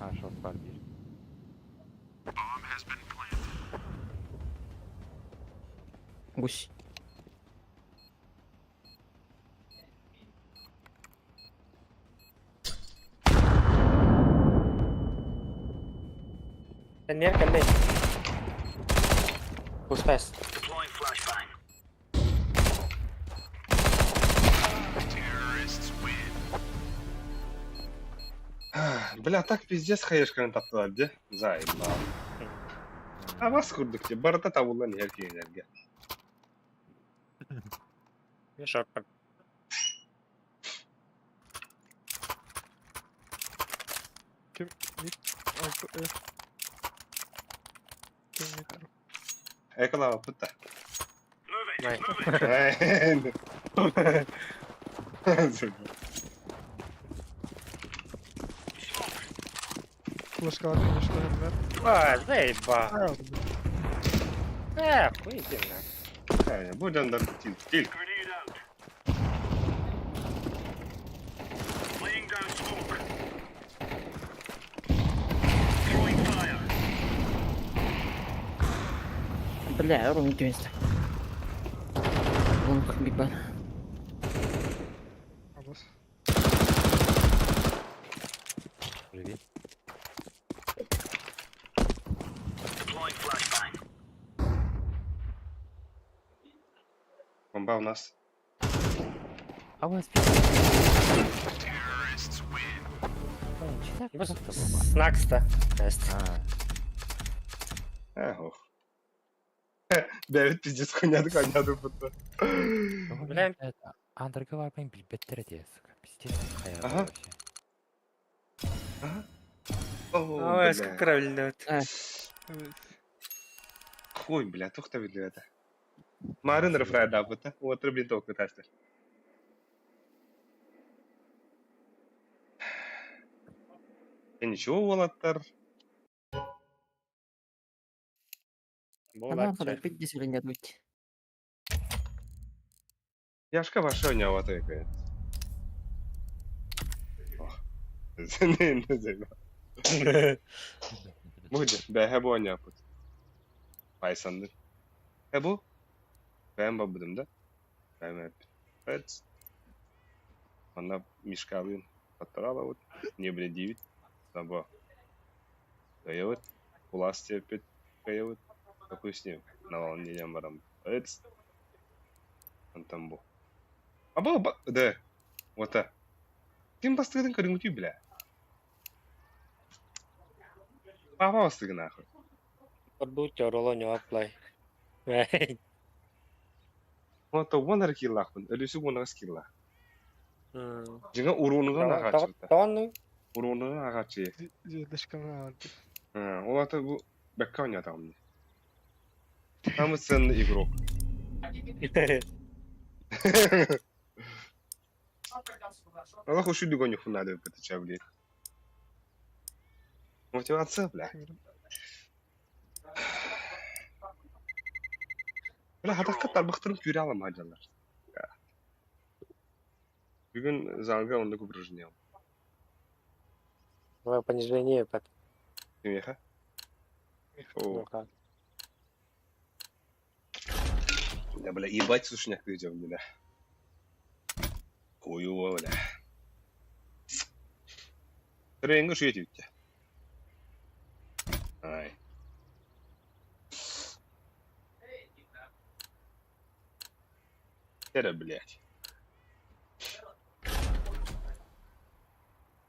А, шорт бар бир. Гусь. Нер кэллэ. Push fast. Бля, так пиздец хаешканы таптылар де. Заебал. А вас курдук те, барата табылан еркеңерге. Я шорт бар. Ким мид. Алты F. Ким мид. Эколава пытта. Най. Флешка алдым яшка. Ай, заебал. Э, хуй иди на. Бу жандар тил тил. Бля, ровно 90. Вон как биг бан. Абас. Привет. Бомба у нас. А у вас Снакста. А. Ох. Дэвид пиздец хуйняды хуйняды будто. Бля. Андерга бар мен билбеттер эти, сука. Пиздец, хайа Ага. вообще. Ага. О, Ой, бля. сколько правильно. Хуй, бля, тухта видно это. Марын рефрайда бұта. Отыр блин толку тастыр. Ничего уолаттар. Она опять десять быть. Яшка ваша у него такая. Не, не Будет, бәһә бу аняпыт. Пайсанды. Ә бу? Бәм бабыдым да? Бәм әп. Манна мишкалын паттарала вот. Не бля дивит. Таба. Кайывыт. Кулас тепет. Кайывыт. Какой с ним? На волне барам. Эц. Антан бу. А бу да. Вот а. Ким бастыгын көрүңүтүй бля. Папа бастыгын нахуй. Подбудь роло не аплай. Вот уонар киллахпын. Өлүсү уонар скилла. Жиңа уруунуга агачы. Тонну. Уруунуга агачы. Звездочка Ол аты бу бәккә ойнатам. Самый ценный игрок. Аллах ушу дугоню хунады пытача, блин. Мотивация, бля. Бля, хатаққа тарбақтырым күйре алам хажалар. Бүгін залға онда көп упражнение. Понижение под. Меха? О. Да, бля, ебать сушняк идем, бля. Хуёво, бля. Тренинг шует ведь. Ай. Это, блядь.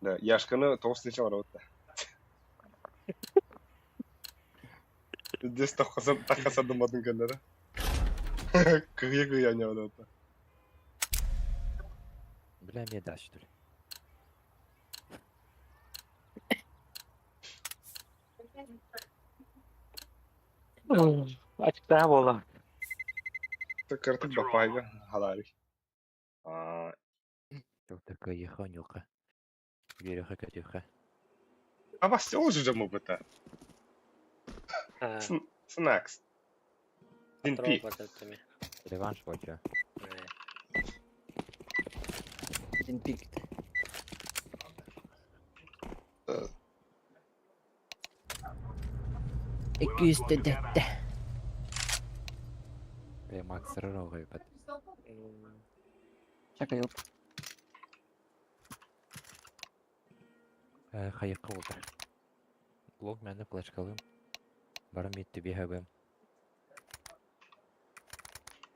Да, Яшканы толстый работа. Здесь тахаса думадың көннәре. Кыгы кыгы не работа. Бля, мне дашь, что ли? Açıkta bola. Кыртык бапайга халари. А, Только еха нюка. Вереха катюха. а вас уже жаму быта. Снакс. Дин пи. Реванш вот Один пик. Икки дәтте. Бля, Макс ророга ебать. Шака yok. Хайыққа болды. Блок мәні флешкалым. Барым мет тебе хабым.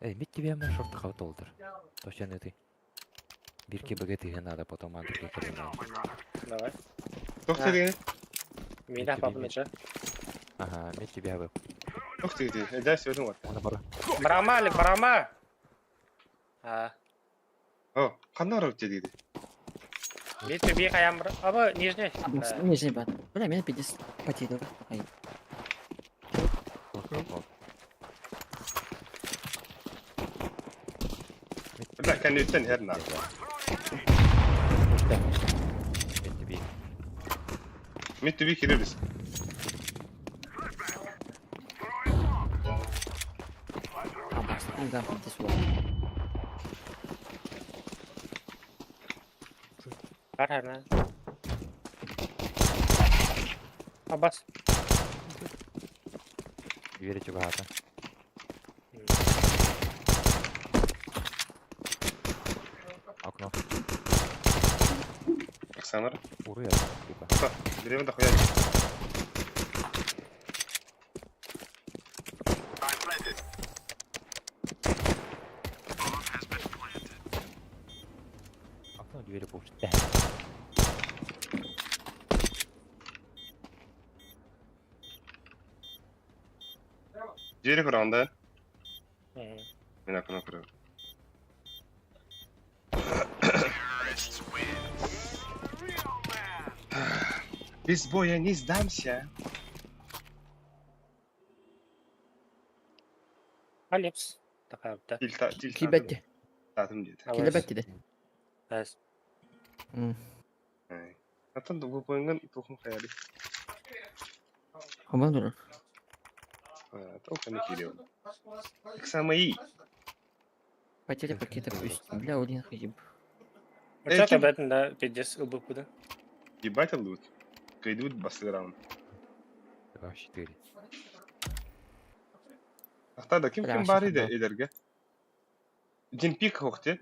Эй, мет тебе ма шорт хавт олдыр. Точно ты. Бирки бг тыгы надо, потом андрге кірген. Давай. Тохты деген. Мина папмече. Ага, мет тебе хабым. Тохты деген. Эдә сөйлөң вот. Оны бара. Барама, Алик, барама. А. О, кандай арып деди. Мет тебе хаям. Аба, нижний. Нижний бат. Бля, меня 50 потерял. Ай. Бля, кәнүттен һәр нар. Мет тебе. Мет тебе киребиз. А, бас, да, 50 var. Бар хана. Абас. Верите багата. Оксана. Уруй типа. Время дохуя. Окно двери пушит. Двери көрөҕүн да? Мин окно көрөбүн. Без боя не сдамся. Алепс. Такая да. Киибэт. Татым диэтэ. Килэбэт диде. Эс. Атын дугупуҥҥун тухум хайары. Хомон турар. Толком кириэл. Так самый. Потеря пакета пусть. Бля, один хабиб. Что ты об да, пиздец, убыл куда? Ебать лут. Кайдут басты раунд. 2-4. Ахта да ким ким бар иде эдерге? Дин пик хохте.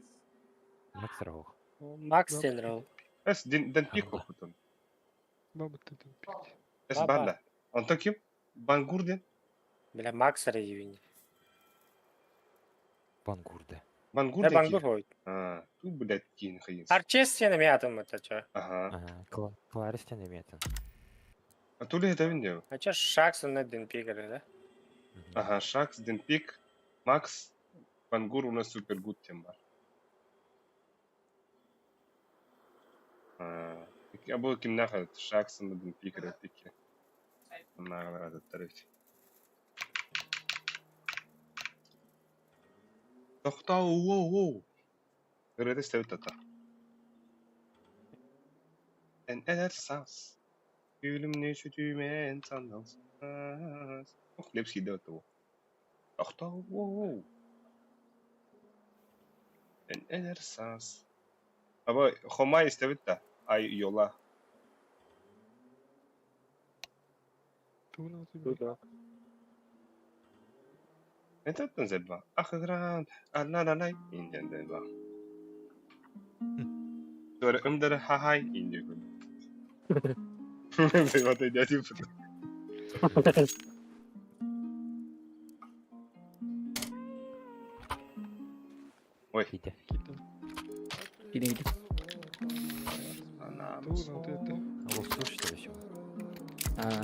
Макс Раух. Макс Тенрол. Эс дин дин пик хохтун. Баба ты дин пик. Эс барда. Онто ким? Бангурден. Бля, Макс Рейвин. Бангурде. Бангурде. Бангур хойт. А, тут, блядь, кин хайс. Арчес сен эмиятым это чё? Ага. Кларис сен эмиятым. А ту ли это виндео? А чё Шакс на Дин Пик, да? Ага, Шакс, Дин Пик, Макс, Бангур у нас супер гуд тем бар. А бу кимнах Шакс на Дин Пик ретики. Наҕараадаттар эбит. Тохтоо, воу, воу. Ырыата истэбит тата. Эн эдэр саас, күлүмнүү сүтүүмэн сандал саас. Ох, лепс киирдэ бу. Тохтоо, воу, воу. Эн эдэр саас. Аба Хомай истэбит да, ай йола. Это зебба. Ах, гран, а на на инден деба. Туора ымдара хахай инден. Вот идиотип. Ой. Иди. Иди, иди. Она. Ловцу, что ли, еще? А.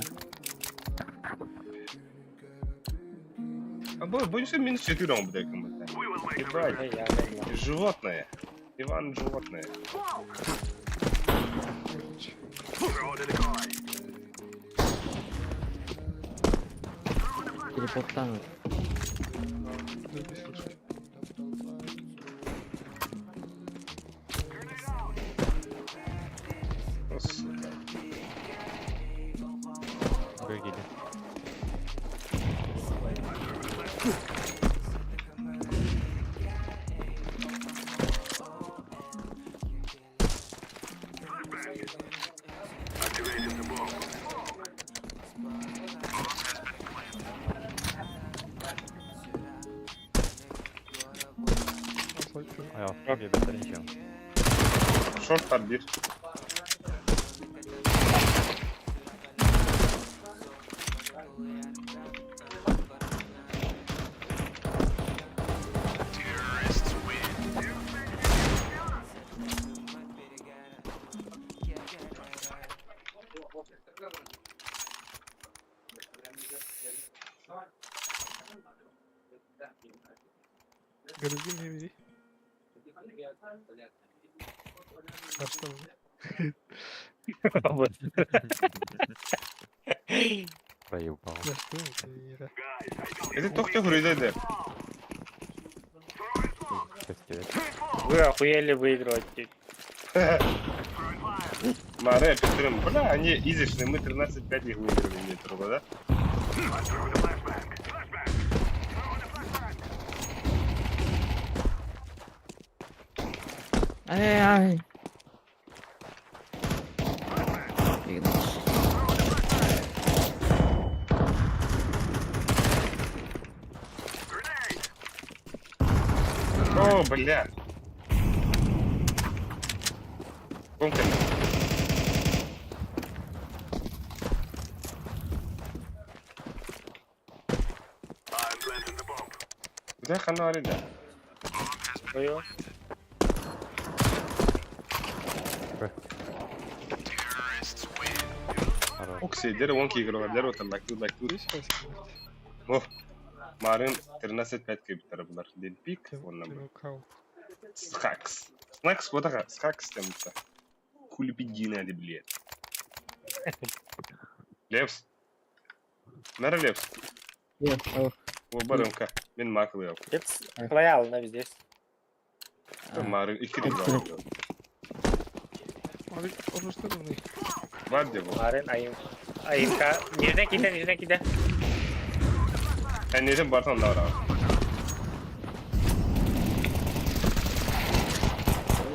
А будешь минус 4 он будет кому-то. Ебать. Животное. Иван животное. Телепортанут. О, сука. Выгили. Ja, vi bättre än jag. Short var bir. Городин не види. А что? Проебал. Да что это? Это только хрюйда Вы охуели выигрывать. Маре, Петрым, бля, они изичные, мы 13-5 их выиграли, мне трудно, да? Ай-ай. О, бля. Бомка. Бүтэ ханна бар да? Ой. Окси, дер он кигр дер вот лайк тут лайк тут. О, Марын 13-5 кебиттер булар. Ден пик, он нам. Схакс. Снакс, вот ага, схакс там. Хули пидина, блядь. Левс. Нара Левс. О, барымка. Мен макылы Лепс, лояльно везде. Марын икки бар. Бар деп. Марын айым. Айымка. Нижне киде, нижне киде. Ә нежен бартан да бар.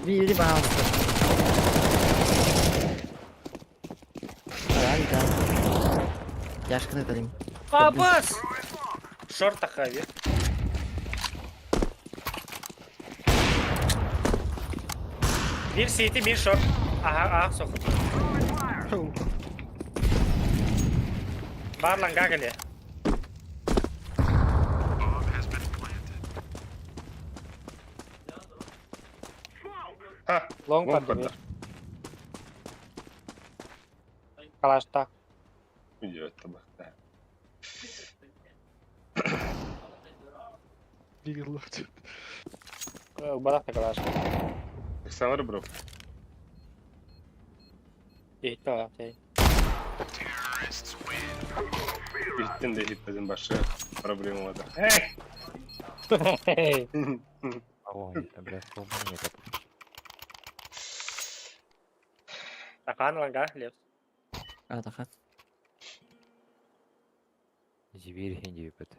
Бири баалста. Яшканы тарим. Кабас! Шорт хави. Bir CT, bir short. Aha, aha, sok. Бар ланга келе. Ха, Лонг лонг бар. Калашта. Идет табак. Балакта калаш. Самар бро. Итто, окей. Иттен де хитпеден башы проблема бар. Эй! Ой, бля, сколько мне это. Ахан ланга, лев. Атаха. Зибирь хинди бит.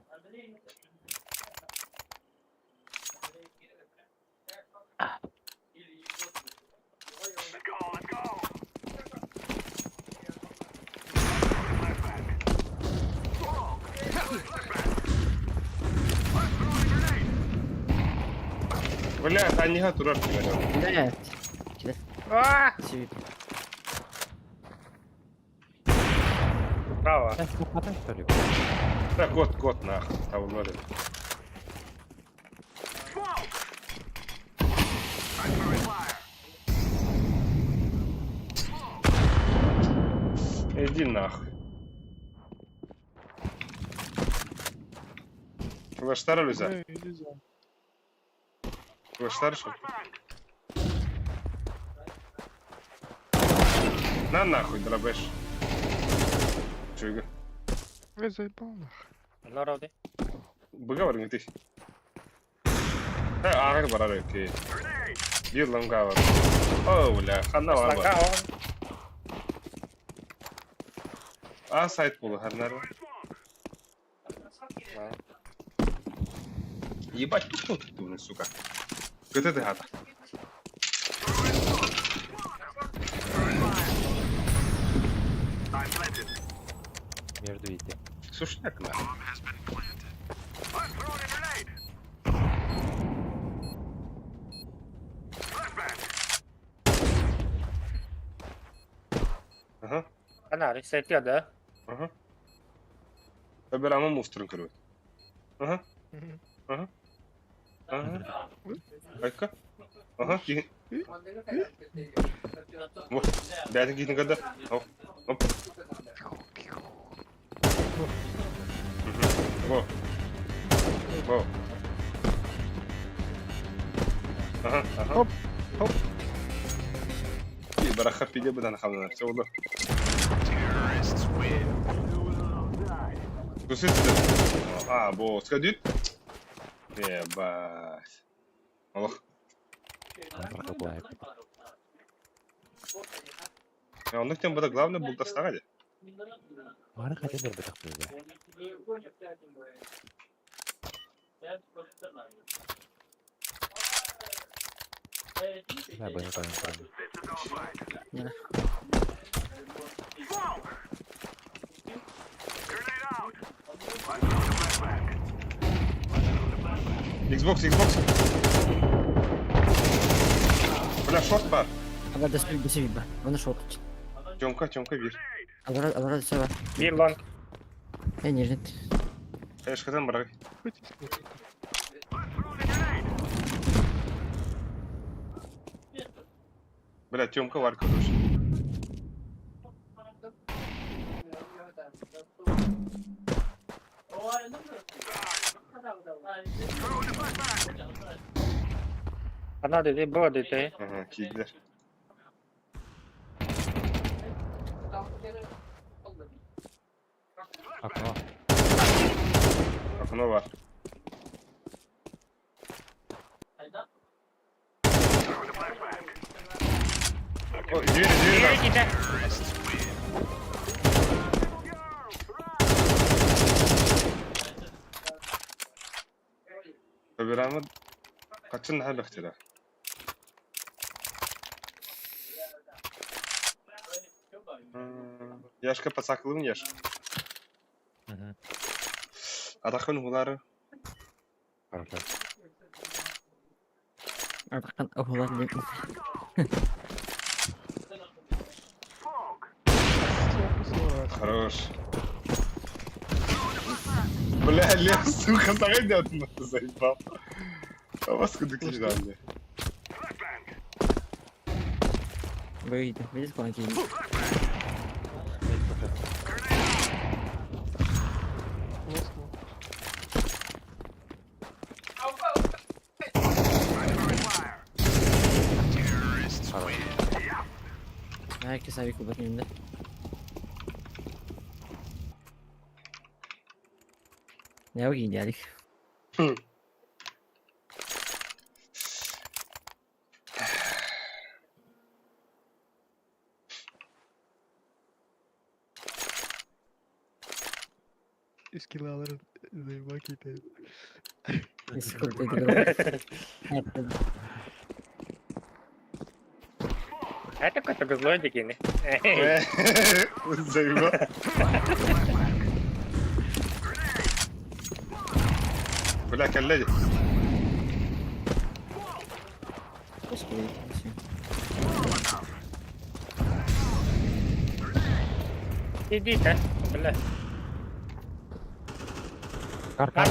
Бля, анига турар килер. Блядь. А! Себе. Право. Что ли? Да, год, год нахуй. Табылмады. Иди нахуй. Флештар Люза? Флештар что? На нахуй, дробеш. Чуйга. Я заебал нахуй. Лороды. Быга бар ты. Э, ағыр барар окей. Бир ланга бар. О, бля, ханна бар. Ланга, он. А сайт болу ханнар. Ебать, тут кто тут, сука. Көтө ты хата. Между идти. Сушняк нахуй. Ага, Ана, сетя, да? ага. Табирама мусторын көрөт. Ага, ага. Ага. Айка. Ага, кийин. Во, бәдин кийин када. Оп, оп. Во. Во. Ага, ага. Оп, оп. И бараха пиде будан хамнар. Все oldu. Тусит. А, бо, скадит. Ебать. Аллах. Оннук тем буда главное бултастага де. Мары хотя бы так было. Да, было там. Xbox, Xbox. Бля, шорт бар. Алар да себе ба. Оны шорт. Тёмка, Тёмка, бир. Алар алар да себе. Бир лонг. Э, не жет. Эшкатан бар. Бля, Тёмка бар короче. Ана dedi, bu dedi. Ага, киирдилэр. Окно. Окно бар. О, двери, двери там. Выбираем. Качан хайлахтира. Яшка пацаклым яш. Атахын хулары. Хорошо. Атахын ухулар диэн. Хорош. Бля, Лев, сука, сагайдет, заебал. А вас куда кидали? Выйди, видишь, куда кинуть? Herkes abi kubat önünde. Ne o geldik. Iskilaların заебаки Это какой-то злой дикий. Заебал. Бля, коллеги. Иди, да, бля. Кар, кар.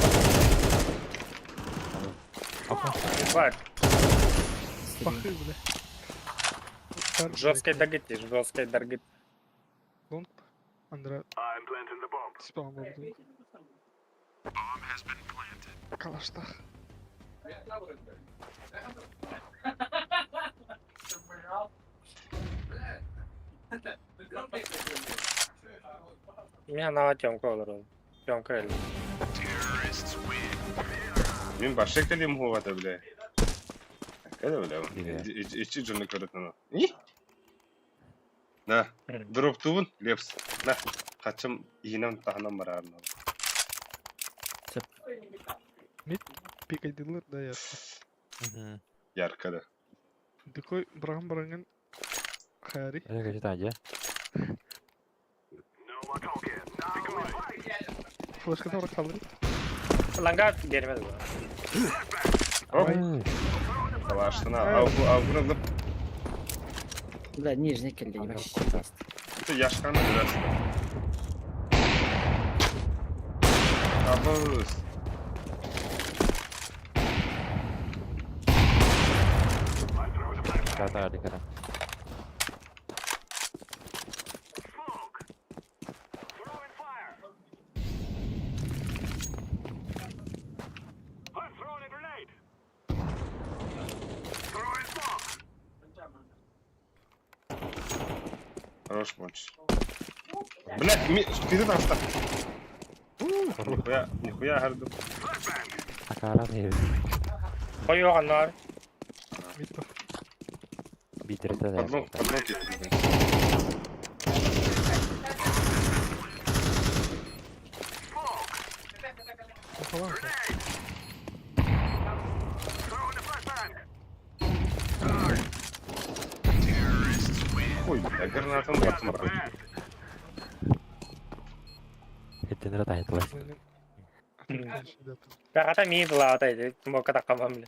Ебать, Пахы, бля. жесткий дагыт, жесткий дагыт. Лонг. Андра. Спам болды. Калаштах. Меня на Тёмка олорор. Тёмка эле. Мин башка кэлим хугата, бля. Кэдэ, бля. Ичи жонны көрөт аны. На, дроптубун, лепс. На, хачым иинен таһынан бараарна. Пикадиллер, да, я. Ярко, да. Такой браган баранган хари. Это где-то, где? Флешка там рахалри. Ланга бермedi bu. Оп. Калаштына. Аугу, аугуны Бля, нижний келди, вообще. Это яшканы билесиң. Абыз. Да, да, да. Хорош матч. Блядь, ми... ты там что? Нихуя, нихуя, гардым. Акара не. Койуганнар. Митпа. Битерте Подлог, подлог кетти. Ухалан. Хуй, бля, гранатом батым бар. Эттенре тайтылар. Бягата мии булаата иди. Мока такамам бля.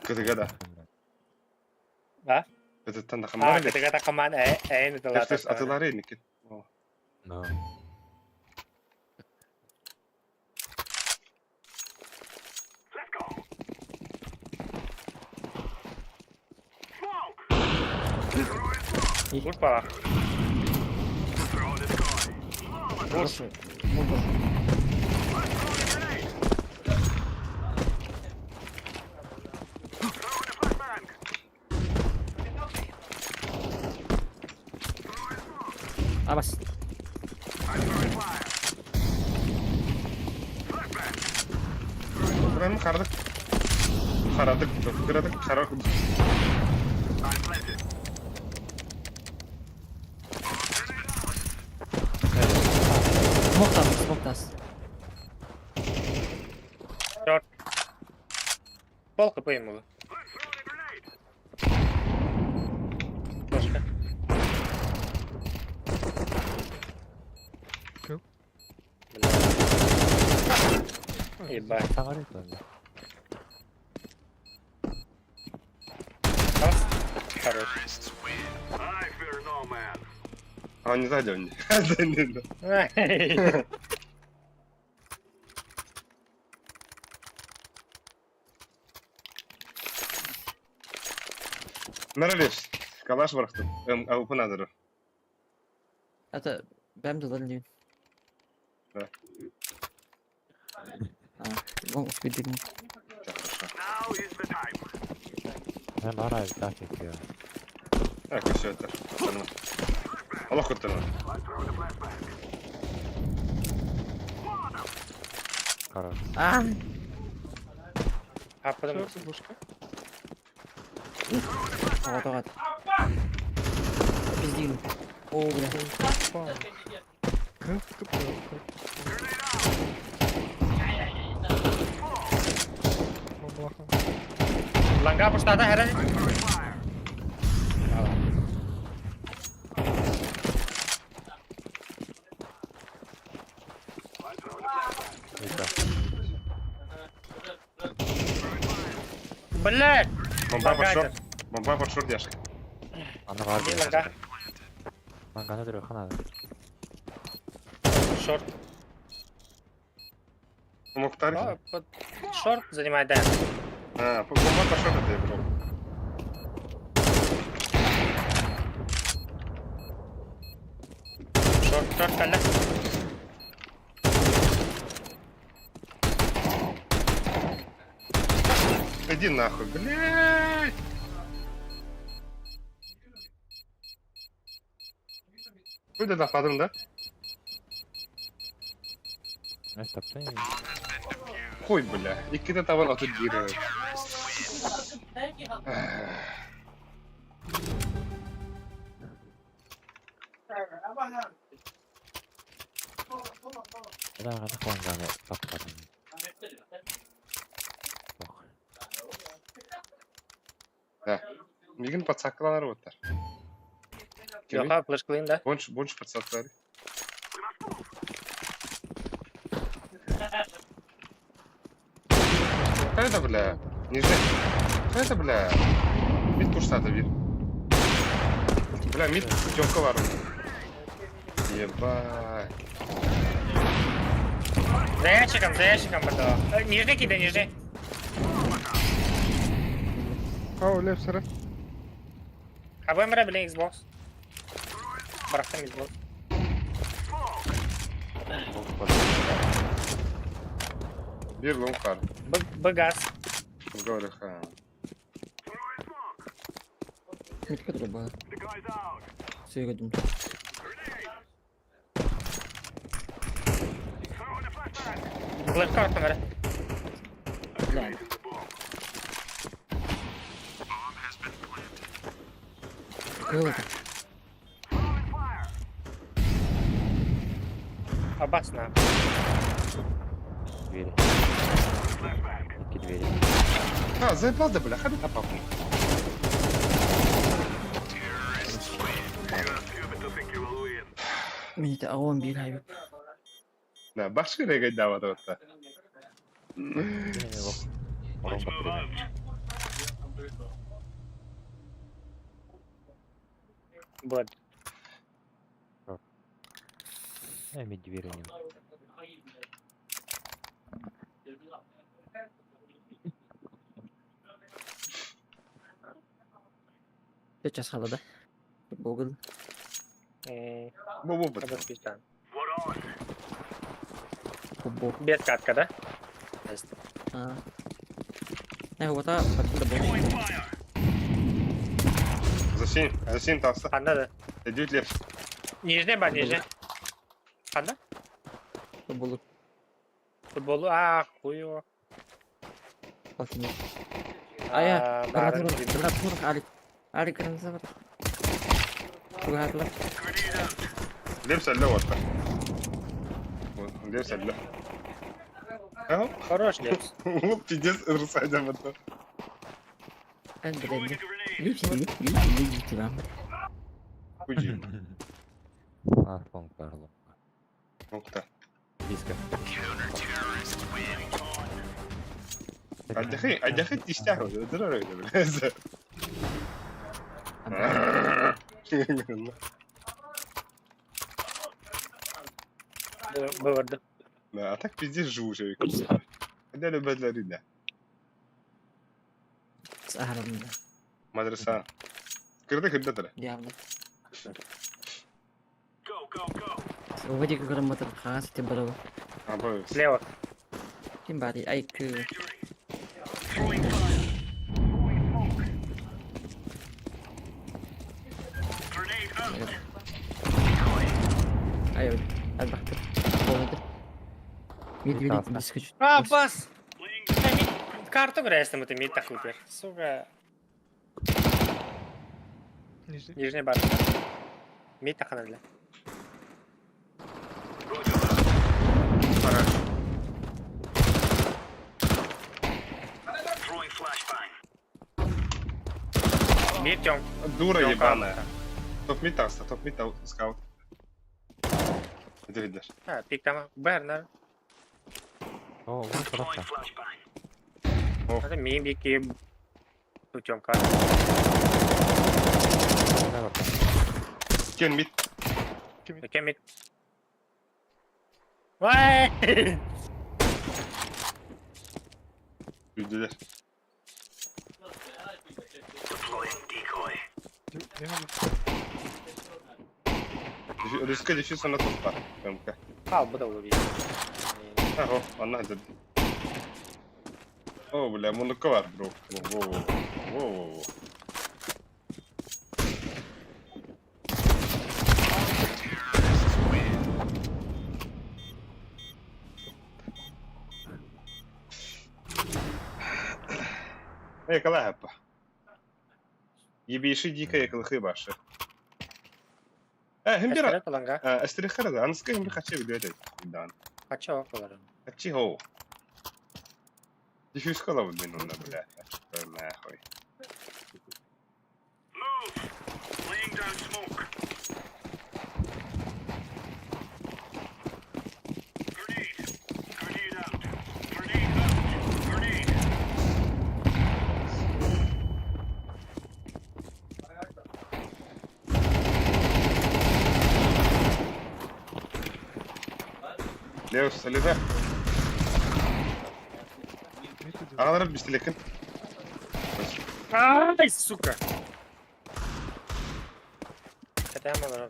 Кытыга да. А? Кытыттан да А, хамар. кытыга такаман э э Тес атылары никит. Но. Бур пора. Бур. Бур. Абас. Кыраны харадык. Харадык, кырадык, хара. Смок тас, смок тас. Черт. Пол хп ему. Флешка. Кыл. Бля. Ебать. Саҥарый туонна. Раз. Хорош. А не сзади он. Да, не, да. Наралеш. Калаш барахты. АВП надо. Это бэм дылар диэн. Да. А, вон успейдим. Так, хорошо. Ben var abi daha çekiyor. Так, все это. Аллах куттарна. Хорош. А, А потом... Черт, бушка. тоҕо тоҕо. Пиздин. О, бля. Пау. Как тупо. Мамлаха. Ланга пуштата херен. Это. Блять! Бомба под Ланга шорт. Бомба под шорт, Яшка. Ана var Один diye. ланга. Ланганы duruyor хана. Шорт. Мухтар. О, под- Шорт занимай, да. А, бомба под шорт это я брал. Шорт, шорт, калля. Иди нахуй, блядь. Хуй да нападом, да? Ne taptın ya? Хуй, бля. Икки табан атып бирер. Ben gana ланганы таппадым. Ох. Мигин подсакалар оттар. Йоха, флешклин, да? Больше, больше подсакалар. Это, бля? Не же. Это, бля? Мид пуштата бир. Бля, мид путевка бар. Ебать. За ящиком, за ящиком, это. Нижний кидай, нижний. Ау, лев, сыра. А ВМР, блин, Xbox. Барахтам Xbox. Бир лонгхар. Б, Б газ. Говорю, ха. Митка труба. Сүйгөдүм. Флешка артым Бля. Кыл это. Абасна. Двери. Какие двери? А, заебал да, бля, ходи тапапу. Мин это аон бир хайбып. Да, башкы регай дава да. Не ох. Орон баттырды. Вот. Эми двери не. Төрт час қалды да. Google. Бу бу бу. Футбол. Без катка, да? А. Не, вот а, откуда был? Засин, засин тахса. Ханна да? Эдют лев. Нижний ба, нижний. Ханна? Футболу. Футболу, а, хуй его. Окей. А я, гранатур, Алик. Алик, гранатур. Гранатур. Лев сәллә ватта. Лев сәллә. Ага. Хорош, Лепс. Пиздец, ырсайда бата. Андрей. Липси, липси, липси, липси. Худи. А, фон Карло. Нокта. Диска. Алдахи, алдахи тистях. Дырар бля. Быварды. Да, а так пиздец живу же. Хотя любят да. Сахаром. Мадраса. Кырды кырды тара. Явно. Уводи грамота хас ты барова. А, Слева. Ким бари, ай к. Ай, ай, Мид, мид, мид, А, бас! Карту грязь там это мид так купер. Сука. Нижний. Нижний бар. Мид так надо. Мид тем. Дура ебаная. Топ мид таста, топ мид скаут. Это видишь. А, пик там. Бернер. О, вон коробка. Это мибики. Тутемка. Кен мид. Кен мид. Вай! Үйділер. Риске дефис на топ МК. А, буду ловить. Ага, она это. О, бля, мунука бар, бро. Во, во, во, во, во. Эй, калапа. Ебейший дикая клыхы башы. Э, хим бир Эстерихара, анска хим бир хачи билет. Дан. Хачи околарым. Хачи хоу. Диффьюз кала блин, он бля. Что нахуй. Лео, салида. Аналар бистелекин. Ай, сука. Это я могу.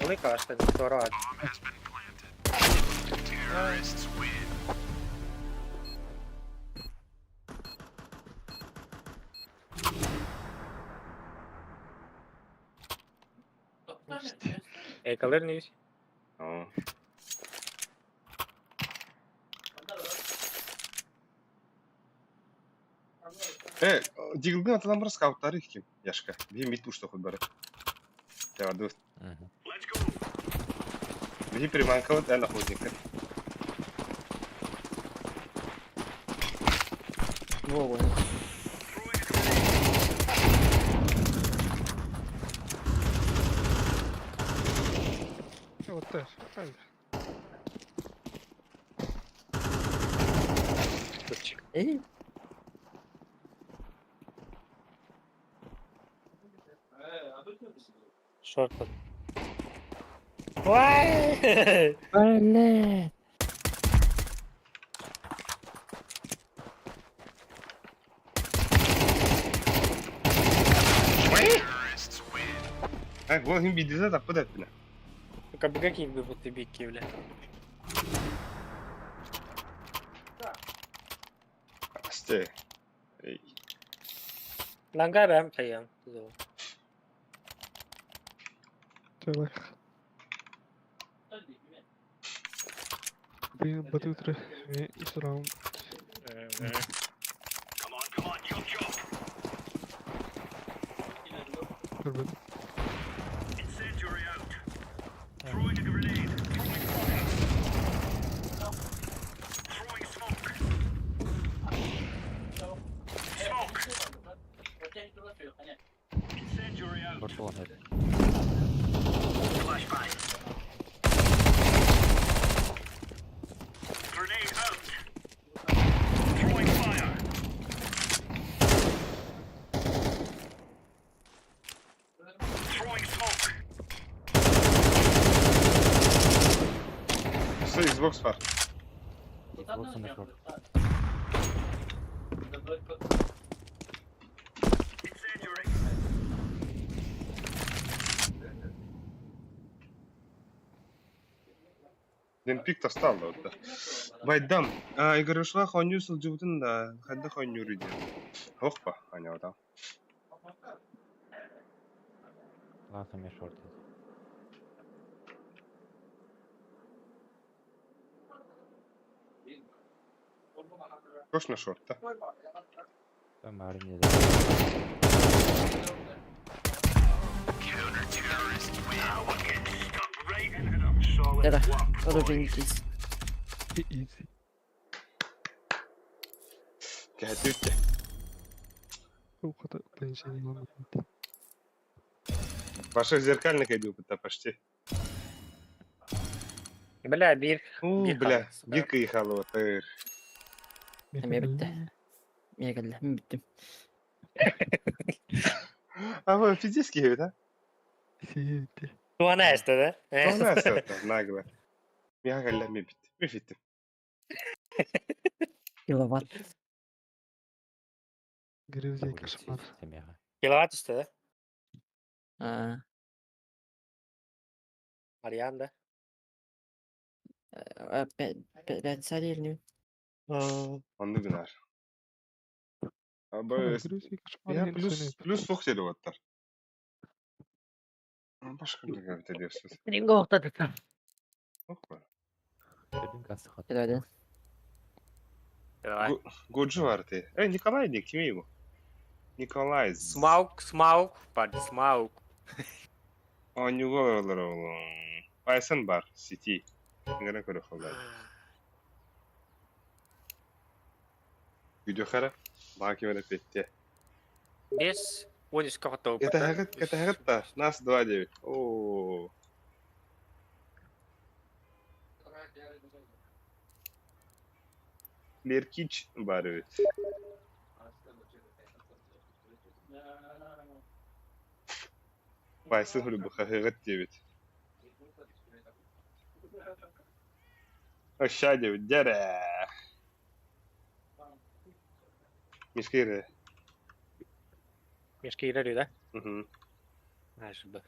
Улыка, что это здорово. Эй, колырнись. Э, дигилгин аталан бар скауттары ким? Яшка. Би мид пушта хуй бары. Тяды. Би приманка вот эн охотника. Во, во. Вот так. Эй. Шорт. Ой! Блин. Ай, ол иһин биирдиитэ таппыт эппинэ. Кабыга киирбит бикки бля. Асте. Эй. Ланга бэм хайам. Чалах. Блин, батутра. Үс раунд. Көрбөт. Бортуон эт. Өссө Xbox бар. Xbox на шорт. Ден пик тастал да отта. Байдам. А, Игорюшла хонью сылдьыбытын да, хайда хонньууруй диэн. Ох па, аня Лааса эмиэ шорт. Точно шорт, да? Там армия. Да. Да, уровень кис. Easy. Кэһэтүүттэ. Ухата понижение. Ваша зеркальный кайдупыта почти. Бля, бир. У, Бир бля, хаалла. бир кый халуотыр. Эмиэ бүтте. Эмиэ кэллэ. Мин бүттүм. А вы физически да? Сиэти. Туана эсте, да? Туана эсте, нагло. Миха кэллэ ми бит. Ми фиттим. Киловатт. Грызли кошмар. Киловатт үсте, да? А, Ариан, да? пять царей Онну гынар. Аба Грызли кошмар. я плюс плюс сух сели оттар. Башка бир дерсиз. Ох ба. Давай. Давай. Годжи бар ты. Эй, Николай не, кими его? Николай. Смаук, смаук, парни, смаук. Онюголор Пайсан бар, сети. Ngana көрө холлар. Видео хара, баки мене петте. Бес, он из какого-то Это хагат, это хагат та, нас 2-9. О. Леркич бар ведь. Пайсан хулу хагат 9. Оща 9, дәрә. Мишкире. Мешки да? Угу. Знаешь, бы.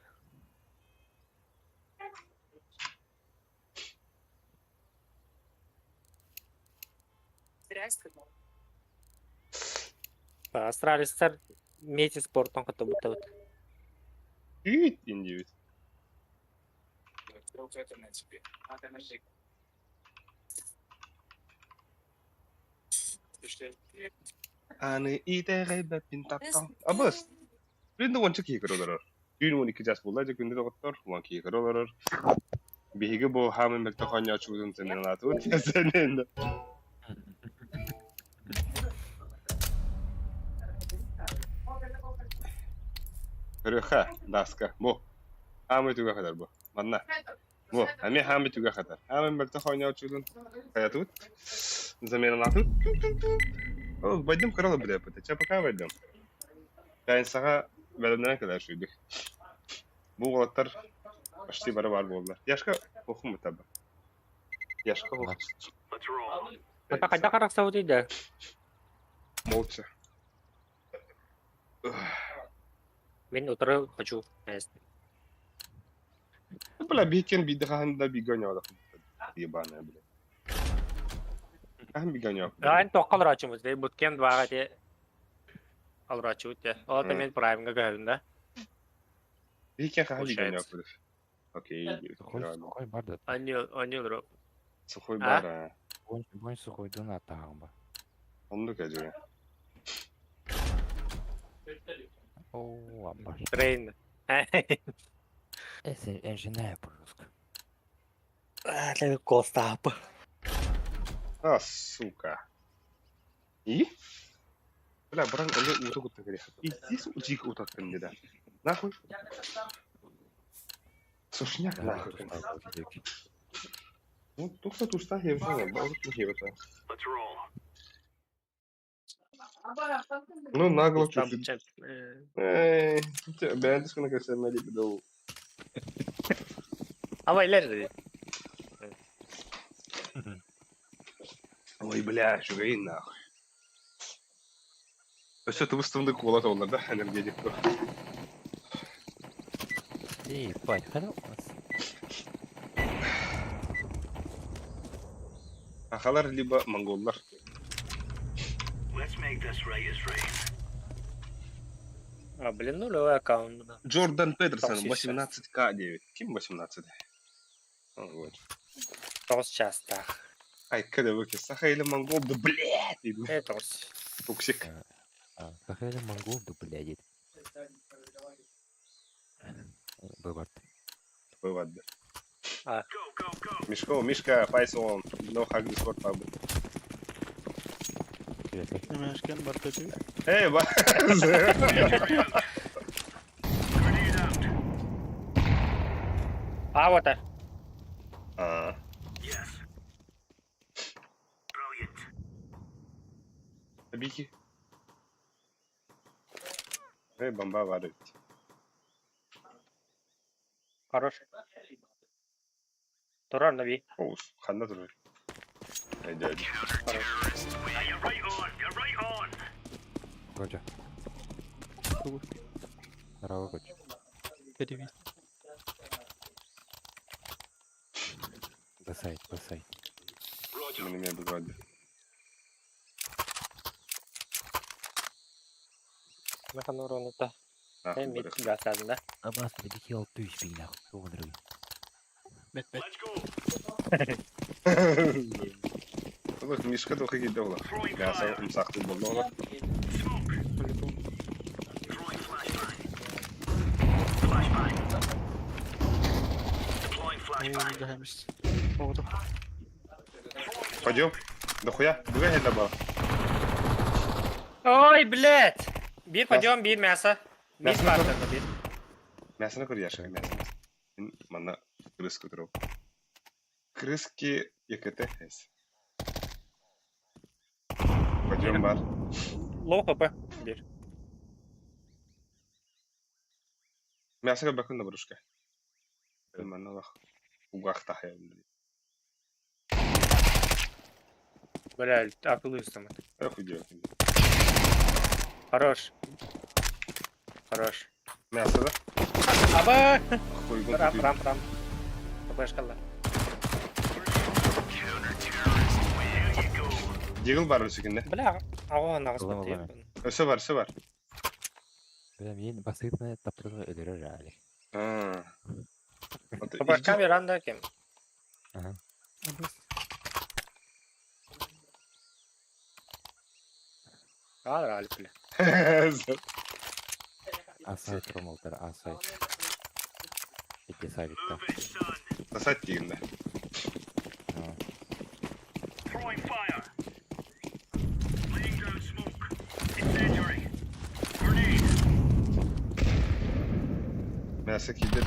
Астралистар мети спортон кото будто вот. Үт индивид. Аны итэҕэйбэппин таптал. Абыс. Күндү уонча киһи көрө олорор. Түүн 12 час буолла, дьэ күндү доҕоттор, уон киһи көрө олорор. Биһиги бу хаамын мөлтөх оонньооччубутун сэнэн Сэнэн. Көрүөххэ, даска. Бу. Хаамый түгэ хатар бу. Манна. Бу, ами хаамый түгэ хатар. Хаамын мөлтөх оонньооччубутун хаятыбыт. Заменалаатыбыт. Ол байдым көрө биле бит. Ча пока байдым. Кайын саға бәлемнен кэлэр шүйдүк. Бу уолаттар почти бары бар буоллар. Яшка охум таба. Яшка ох. Ата кайда каракса да. Молча. Мен утро хочу. Бля, биһиккен биирдэ хаһан да бииргэ оонньооботох. Ебаная, бля. Хаһан бииргэ оонньообоппут? Айн тоққа олорааччыбыт дии, буткем дваҕа ити олорааччыбыт дии. Ол ата мен праймга көһөбүн да. Биһиккен хаһан бииргэ Получается. оонньообоппут? Окей, Сухой, сухой бар да. Анньыл ро. Сухой А? бар, а. Бонь сухойдун аттааҕым бар. Оннук эдьигэ. Оо, амбар. Трейн. Эсэ инженер по-русски. Это Костап. А, сука. И? Бля, баран әле уты кутта керек. Пиздец, удик утаттым да. Нахуй. Сушняк нахуй. Ну, тухта туста хевжа, баурут хевжа. Ну, нагло чуть. Эй, бэндис кына кесемели бидол. Ава илер. Ой, бля, шугай нахуй. Өссө тубустумды куола толлар да, энергетик. Эй, бать, хана. Ахалар либо монголлар. А, блин, нулевой аккаунт. да. Джордан Петерсон, Тоқсан 18К9. Ким 18? А, вот. Тоғыз частах. Ай, когда вы Саха или монгол, да блядь! Э, тоғыз. Туксик. Саха или монгол, да блядь. Бывает. Бывает, да. А. Мишко, Мишка, Пайсон, no hug Discord pub. Мешкен бартачы. Эй, ба! А, вот это. А. Бики. Эй, бомба варит. Хорош. Турар нави. Оус, ханна турар. Эй, дядя. Короче. Здорово, коч. Перевести. Басай, басай. Мен имею бывает. Механ уронута. Нахуй Э, мид барых. гасадын да. Абас, блядь, я алтыш бей нахуй. Что он Бет бет. Олох Мишка дохы килде ола. Гаса умсакты болды ола. По-любому. Ой, гаемся. Поводу. Пойдем. Дохуя? Бүгә хәлдә бар. Ой, блядь! Бир подъем, бир мясо. Бир Мясо бартырды, бир. Мясоны көр яшәгә мясо. Мин мана крыска торып. Крыски ЕКТ хәс. Пойдем бар. Лоу хп. Бир. Мясо бакын да барушка. Мана лах. Угах тахая. Бля, акылы үстім. Эх, уйдет. Хорош. Хорош. Мясо да? Аба! Хуй Рам, рам, рам. ХПшкалар. Дигл бар өсекенде. Бля, ага, нағыз Улам, бітті. улам. Өсө бар, өсө бар. Бля, мен басытны таптырга өлөрөр әле. А. ХПшка веранда кем? Ага. Алыр алып бля. Асай промоутер, асай. Ити савитта. Сосать дигенде. Мясо кидер.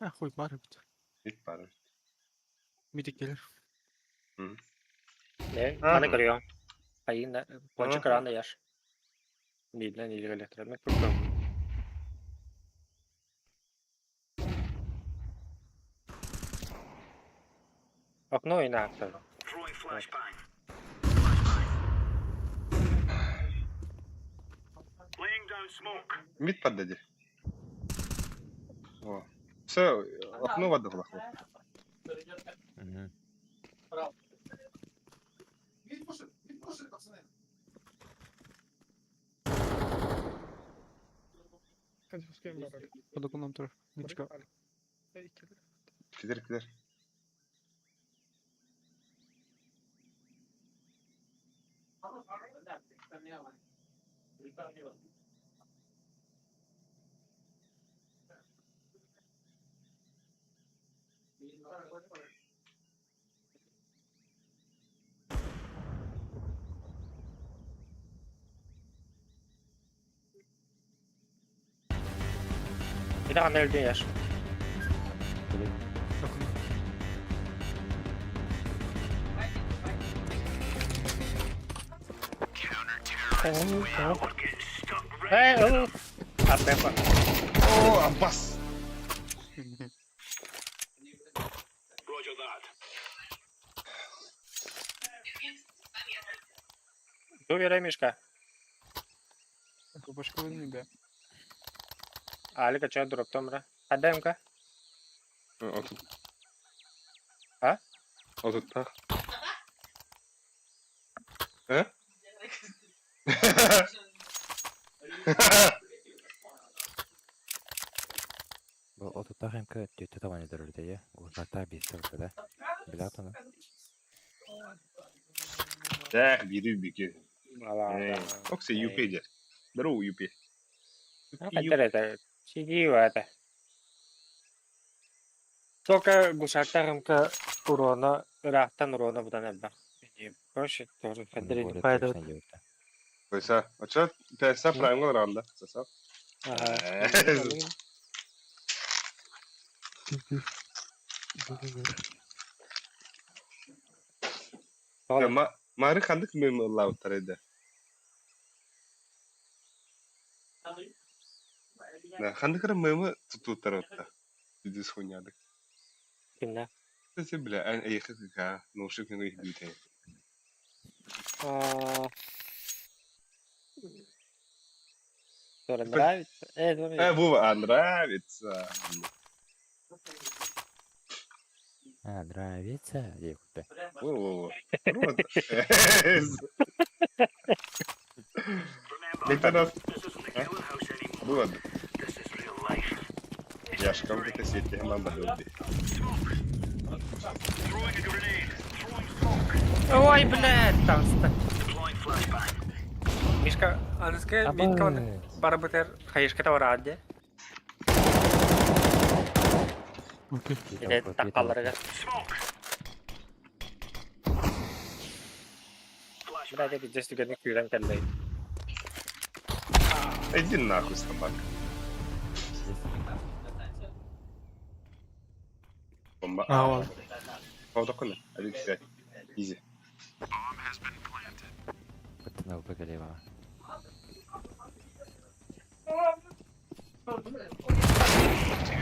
А, хуй бар бит. Бит бар. Мидик келер. Не, Ага. маны көрüyorum. Айын, пончик Ага. ранда яш. Миднен илгеле электро. Мен көргөм. Окно и наактар. Мид поддади. О. Все, окно вода плохое. Подоконном турар. Ничка. Кидер, кидер. Bir de öldü yaş. Hey, oh. Apa? О, Аббас! Дуверай, Мишка. Башка не Алика, что, дроптом, да? АДМК? Отут. А? Отут так. Э? Бу отуттаах МК түөттэ табан өлөрүлүтэ дии, гусарта биирдэ барда билэҕит ону? Так, бири бики. Ала. Окси ЮП де. Здорово, ЮП. Это это. Сиди в это. Только гусарта МК урона, ыраахтан урона будан элбэх. Проще тоже Более хадри пайда. точно диэбиттэ. Песа. А чё, Песа праймга ранда. Саса. Ага. Ма Мары хандык мем лауттар эде. Да, хандык мемы тутуттар отта. Дидис хуйнядык. Кимнэ? Ты бля, эн эйхэ ка, наушник не их бите. Который нравится? Э, Вова, а нравится. А, нравится диэбиттэ. Во-во-во. Вот. Викторов. Вот. Я ж кому то сети, мама любит. Ой, блядь, там Мишка, аныска митка барбытер хайышка тавараадде. Окей. Или таккаларга. Блядь, я пиздец түгэнник күүрэн кэллэй. Иди нахуй, собака. Бомба. А, ладно. О, такой, один пять. Изи. Быттына быгалева.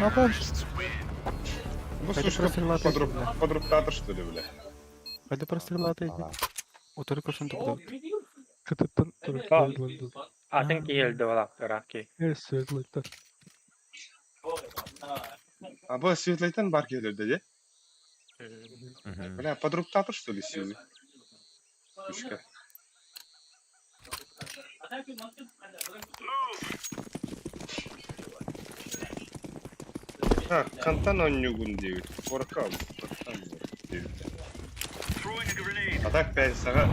Апа. Ну, Пойду слушай, прострелаты, подруг, бля. подруктатор, что ли, бля? Пойду прострелаты. Утары көрсөн тоқтап. Атын киелді бала, ыраки. А бұл светлайтан бар келеді, де? Бля, подруктатор, что ли, силы? Пушка. А, кантан оннюгун девять. Корка, девять. А так пять сага.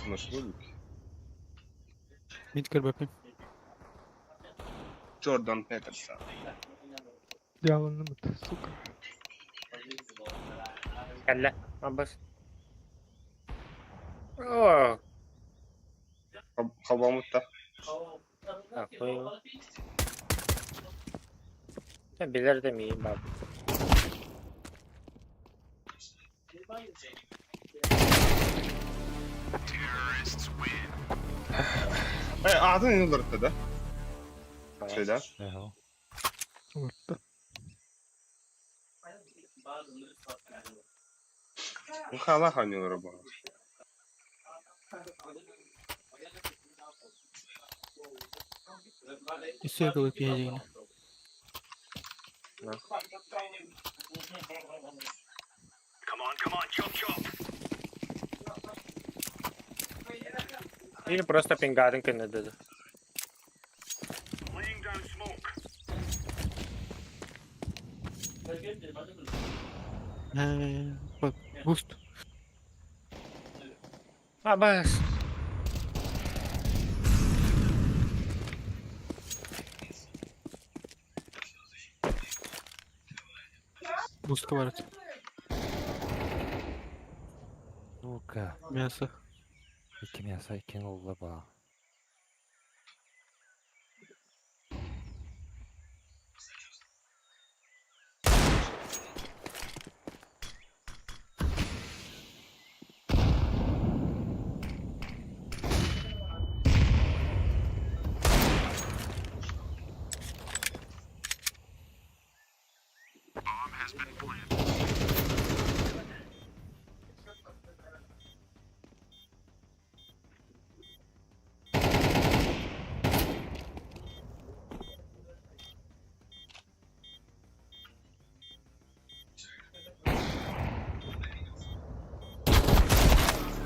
Нашло Мид көрбөппүн. Джордан Петерсон. Сука. Кэллэ, абас. О, Хабамутта. такой. Билер де миин баб. Э, атын yıldır да? Şeyden. Эһо. Хаалаах оонньуулара буолар. Өссө кылы киһи Или просто пингарын көннөдө. Буст. Абас. Бустка барат. Сука. Мясо. Икки мясо, икки олла ба.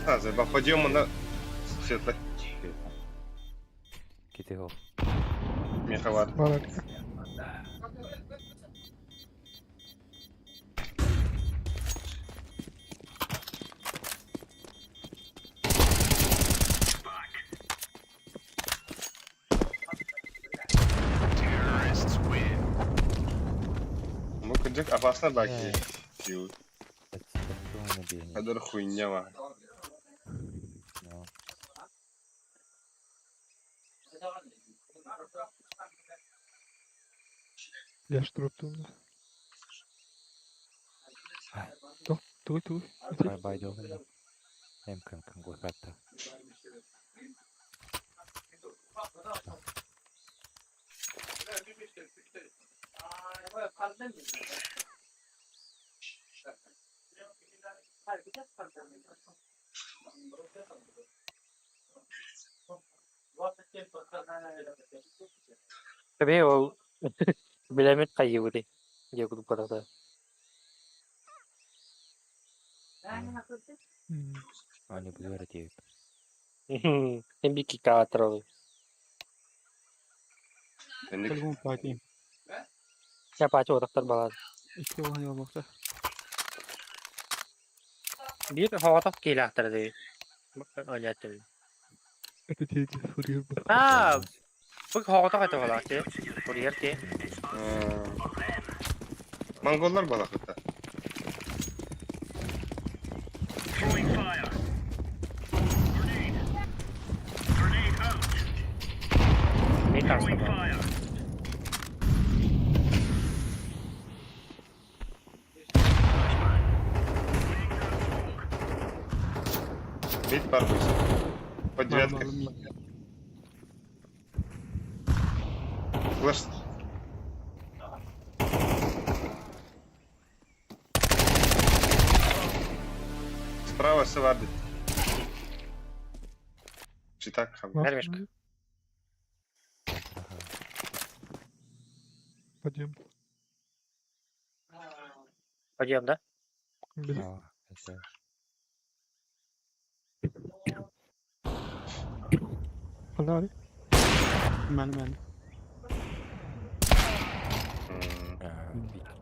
А, заебал, подъем на светло. Кити хол. Меховар. Барар. Ну, кырдьык опасно баки. Хадыр хуйня ма. Я штруптум. Туй туй. Бай бай дьоҕун. Эм кым кым гуйхатта. Tabii ол билемет кайыбыты. Дие кудуп барата. Аны булар дип. Hem bir кикаатыр Энник. Телефон пати. Я пачы отақтар балады. Икки болған болмақта. Бир хаватак келақтыр дейт. Ойлатыр. Это дети, фурьер. А, бу хаватак айтып алат, Курьер те. Монголлар балахыта. Не таста. Бить бар пусть. Под девяткой. Флеш. Справа Севарди. Читак хам. Вермишка. Подъем. Пойдем, да? Били. А, это Фонари. Мен мен.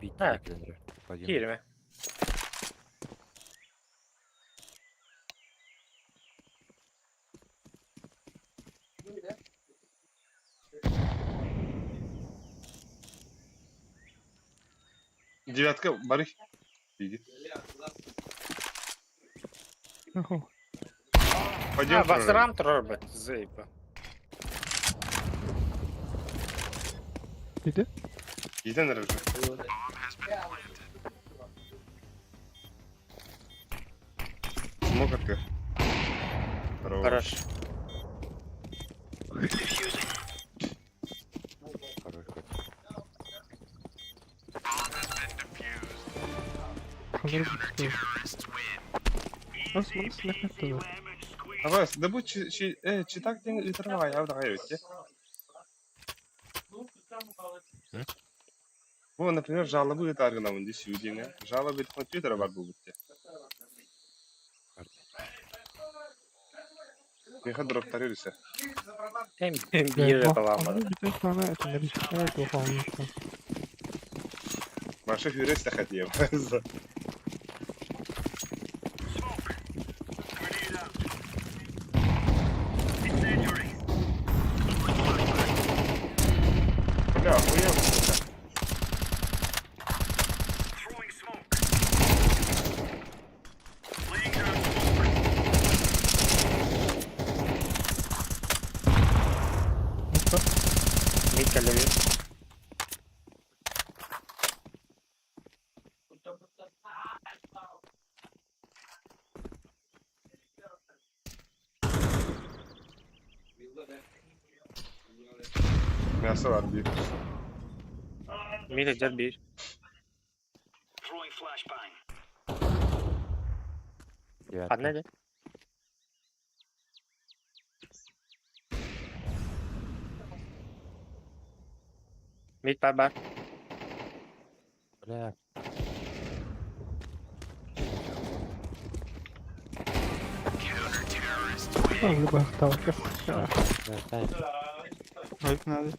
бит бит Ha. килендер. Подъем. Кирме. Девятка, Барых. Иди. Ага. Пойдем. А, басырам турар бит. Зайба. Иди. Иди на рожу. Смог открыть. Хорош. Хорош. Хорош хоть. Халыр Ас маны сылэххэ Абас, да бу читак диэн ыытар баҕайы даҕай эбит дии. Бу, например, жалобы ыытаар гынабын дии сүү диэҥҥэ. Жалобы ыытан Твиттера бар буолбут дии. Миэхэ дроптары үрүсэ. Биир эрэ талааммата. Бүтүн саана этиннэр туохааммыттан. Маша хүрэ истэхэ диэм. Бля, охуел, сука. Мид кэллэбит. Мясо бар биир. Мид эдэр биир. Ханна Девятка. дьэ? Мид бар бар. Бля. Бахталка. Бля, Айып надо.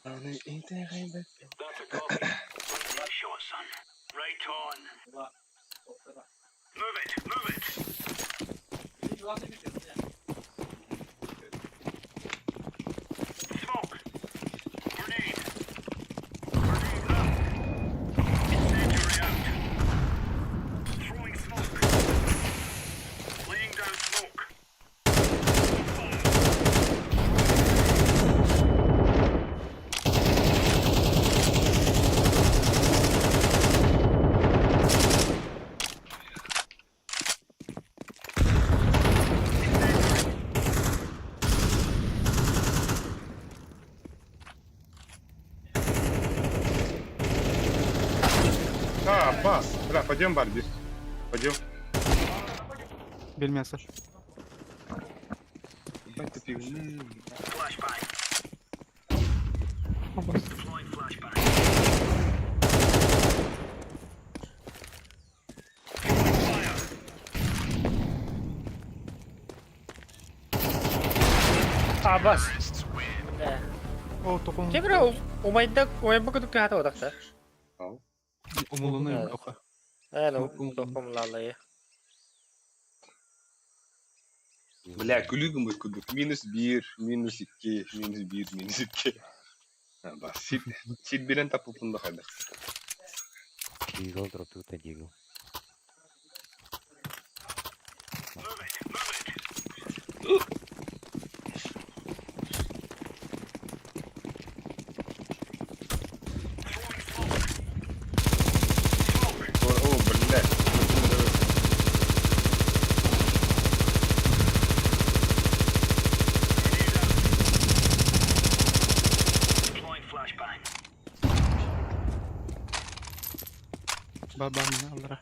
Аны итэҕэйбэт. А, бас. Бля, пойдем, Барби. Пойдем. Бир мясо. Ебать ты пивны. Абас. Абас. Бля. О, токон. Кемре умайда умайба кудук хата одакта. Ал. Умулуну Да. оха. Ээ, тохомлалайы. Бля, күлүгүм кудук. Минус бир, минус икки, минус бир, минус икки. А, бас. Сит, сит билен тапупун да хайда. Дигл, дропил-то дигл. О, о, бля. Баба мына аллара.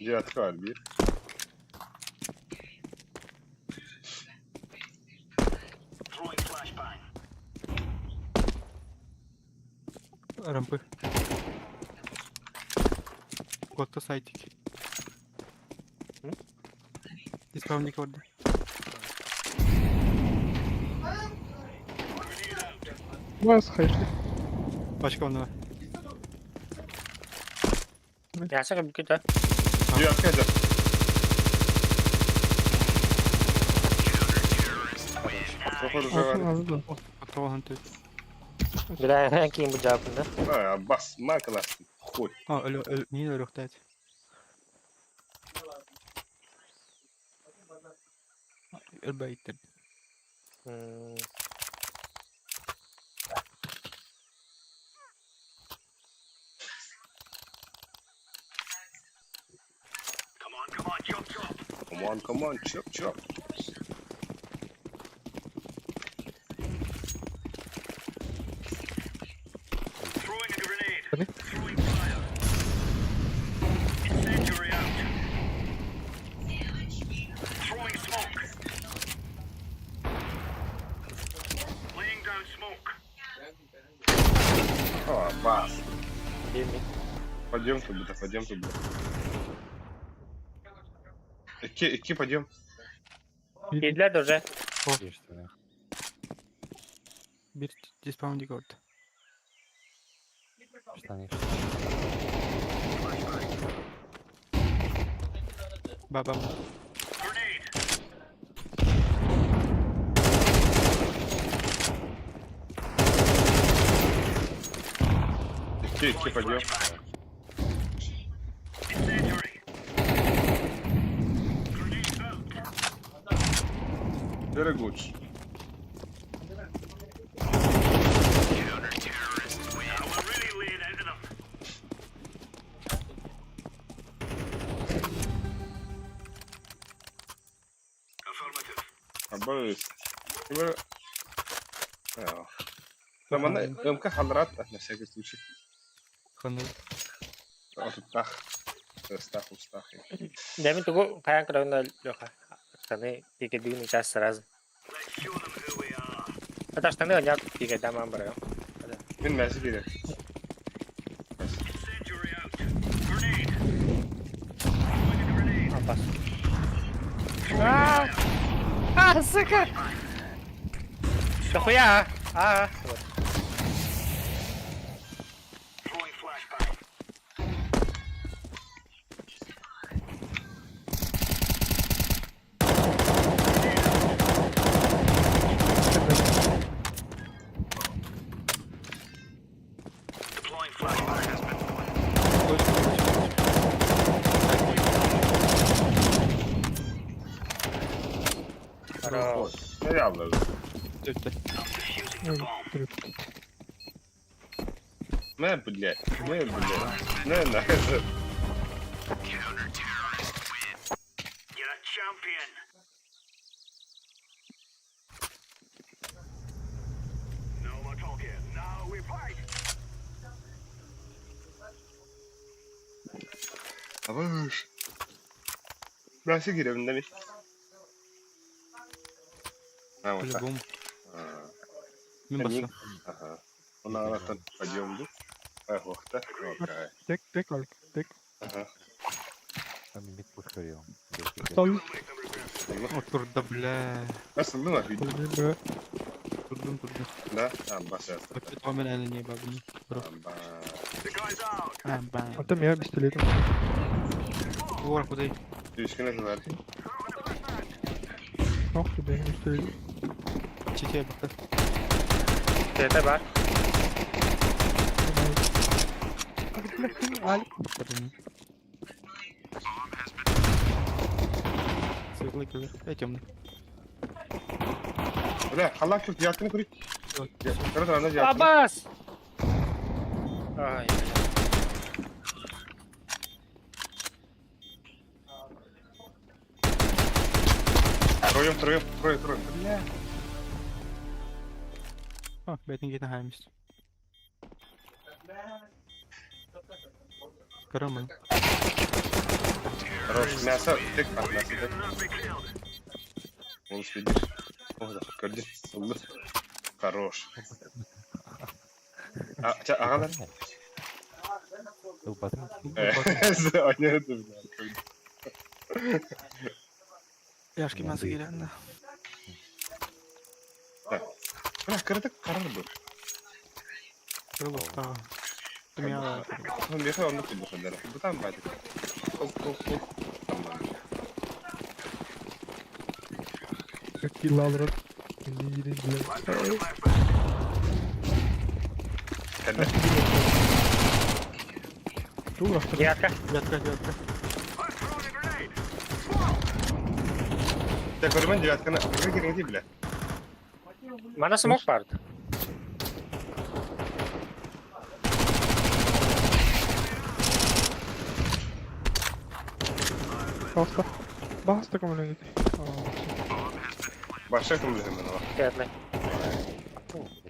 Девятка бар бир. Рампы. Котта сайтик. Исправник орды. Бас хайшли. Башка онна. Мясо бүкүтэ. Девятка это. Похоже, Алды. Патрон ты. Бля, ким бу жаапында. А, бас, ма классный. Хуй. А, өлө өлө не өлөктәт. Өлбәйттер. Come on, come on, chop chop. О, бас. Пойдем туда, пойдем туда. Икки, икки пойдем. Киирдилэр да уже. Биир диспаун диэки олордо. Штаны. Баба. Икки, икки пойдем. Very good. Абыс. Манна МК халларат на всякий случай. Ханнык. Отуттаах. Ыстаах, устаах. Дьэ мин тугу хайаан көрөбүн да Леха. Штаны тиикэйдигин сейчас сразу. Это штаны оняк тиикэйдээн барыам. Мин мэси киирэр. Опас. А, а, сука! Дохуя, а? А, вот. Хорош. Мэ, блядь, мэ, блядь, мэ, на Абыш. Бәсе кирэбин да мин. А, вот так. По-любому. Мин баста. Ага. Онаараттан подъем ду. Охта. Окей. Тек, тек, алик, тек. Ага. Там мид пушка Стой. Отурда, бля. Асылдың а Бля. Турдум, турдум. Да? А, баса. Опять мен әлі не бабыны. Бро. А, ба. Ата мия пистолетом. Ор, кудай. Түйіскене жылар. Ох, тебе пистолет. Чете бакта. Это бар. Алик. Светлый киллер. Я темный. Бля, халлах күрт, яткыны күрик. Көрі анда яткыны. Абас! Ай, Троем, троем, трое, трое. Бля. А, бәйтін кетін хаймис. Көрөмін. Хорош, мясо, тек, а, мясо, тек. Он следит. О, да, көрдү. Ылды. Хорош. А, ча, агалар? Ылбатын. Ойнады, бля. Яшки мясо келеді. Так. Бля, кырдык карар бу. Крыло Мия. Ну, меха онны күлдү хандар. Бутан байды. Оп, оп, оп. Тамам. Какие лалрат. Бля. Кәллә. Тура. Девятка. Девятка, девятка. Та көрмөн девятканы. Кыргы кереңди, бля. Мана смок барды. Баста. Баста көмөлөһүн. Баша көмөлөһүн мен ала. Кэллэ.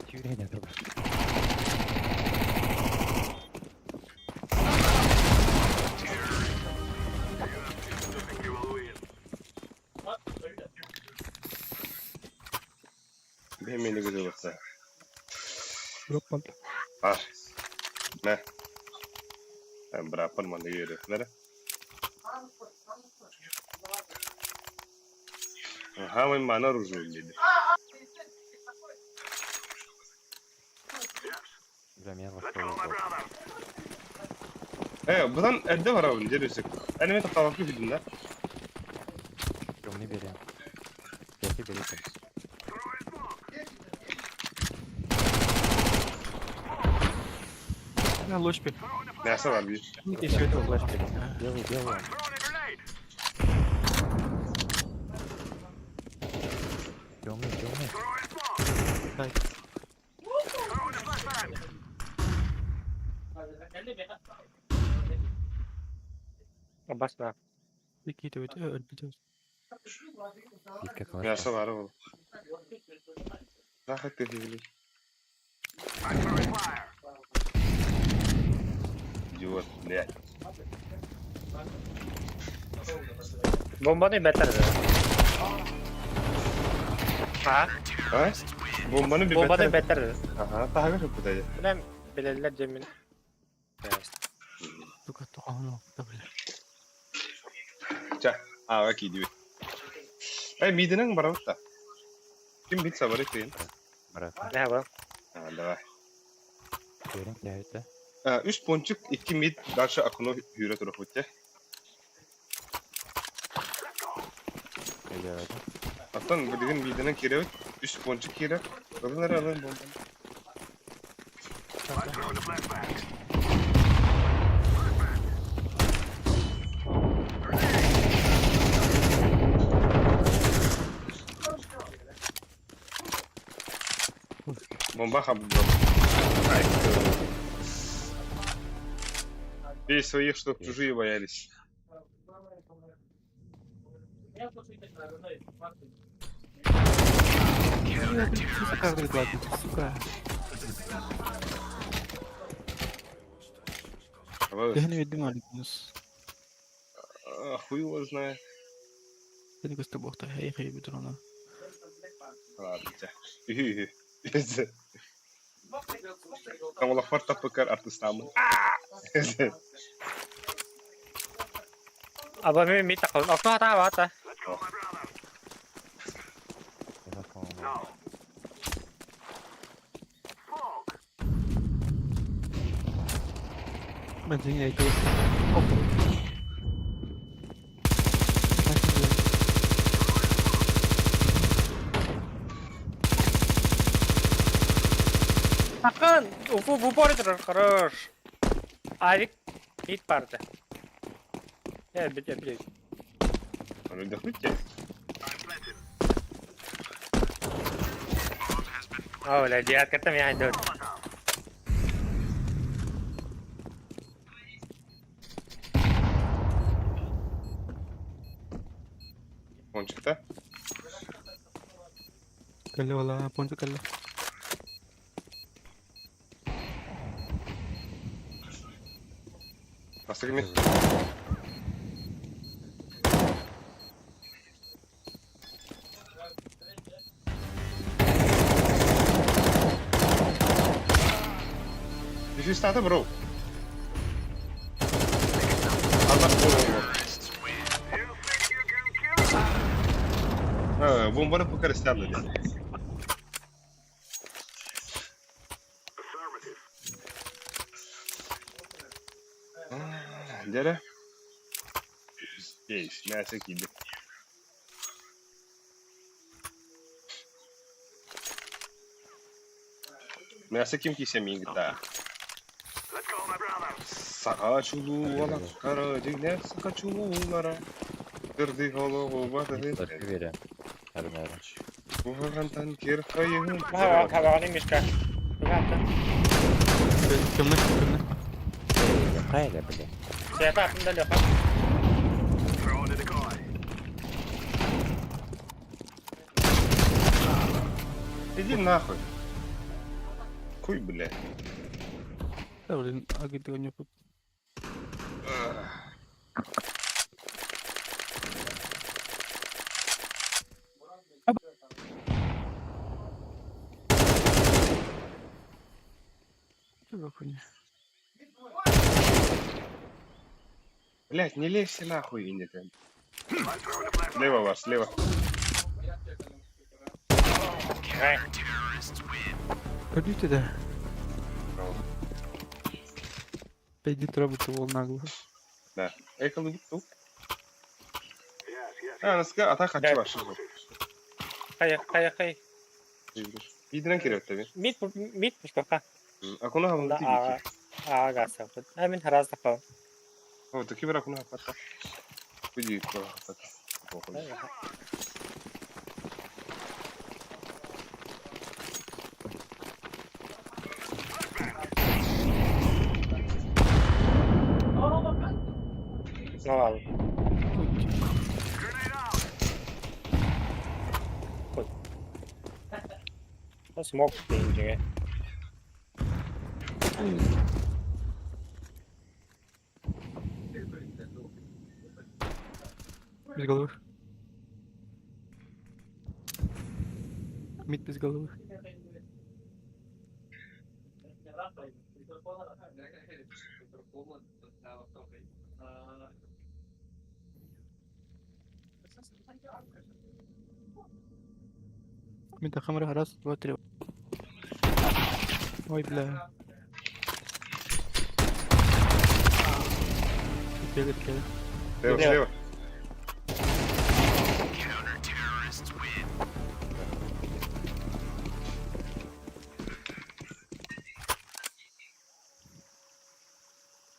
Сүүрэн турар. Бэймени гыдылыкта. Быраппан. Бар. Мэ. Быраппан манна үөрүөхлэрэ. Хаамай маны оружие диэди. Э, бұдан эрдэ барабын, дьэ өсөк. Эн эмиэ тохтообокко күүтүн да. Темный берем. Пятый берем. На лучпе. Мясо бар биир. Еще это лучпе. Белый, белый. Темный, темный. Басма. Какие-то вот өлбүтүм. Икки класс. Мясо бар ол. Рахат ты Идиот, блядь. Бомбаны бэтэр. А? А? Бомбаны би Бомбаны бэтэр. бэтэр. Ага, таһыгар хыппыта. Билем билеллер дьэмин. Сука, тоқоно, бля. Ча, ага киди. Э, мидинен барабыт да. Ким бит сабары кыйын. Брат, Не бар. А, давай. берем это. Үс пончик, икки мид, дальше окно хүрө турах бутте. Это. Аттан билигин мидинен киребит, үс пончик киреп. Ылын ылын бомбаны. Бомба хаб Ай, Бей своих, чтоб чужие боялись. Сука. Давай. Я не видим аликус. А, хуй его знает. Я не гостобохта, я их ебу Ладно, тя. Үхү. Там олохпар таппыкар артыстамын. Аба мен мит тақыл. Окно ата ата. Это, по-моему. Бензин я иду. Такын, уфу в упоре турар, хорош. Авик мит барды. Э, бит, бит. Отдохнуть тебе? О, бля, девятка меня идет. Пончик-то? Калле вала, пончик калле. Бастык мид. Дефистата, бро. Алла бомба. Бомбаны пока растерли. Дere. Здесь, мясо киди. Мясо ким кисе мигда. Саха чулу кара дигне саха чулу лара. Дырды голову баты. Берем. Әрін, әрін. Куһаҕантан кир хайыһын. Хабаҕаны мишка. Темный, темный. Хайда, бля. Сепа атын Леха. Иди нахуй. Хуй, блядь. Да, блин, а где у него тут? Что за хуйня? Блядь, не лезьте нахуй, Индика. Слева вас, слева. Пойдите, да. Пойди трабы ол нагло. Да. Эй, тут. А, наска, ата хачы бар. Хай, хай, хай. Бидинен керек таби. Мит, мит, мишка. Акуна хам Да, а, а, гаса. Амин харазда па. О, таки бер акуна хапата. Буди хапата. Ну ладно. Смог deyince. Без головы. Мид без головы. Мид хамра, раз, два, три. Ой, бля. Бегает, бегает. Слева, слева.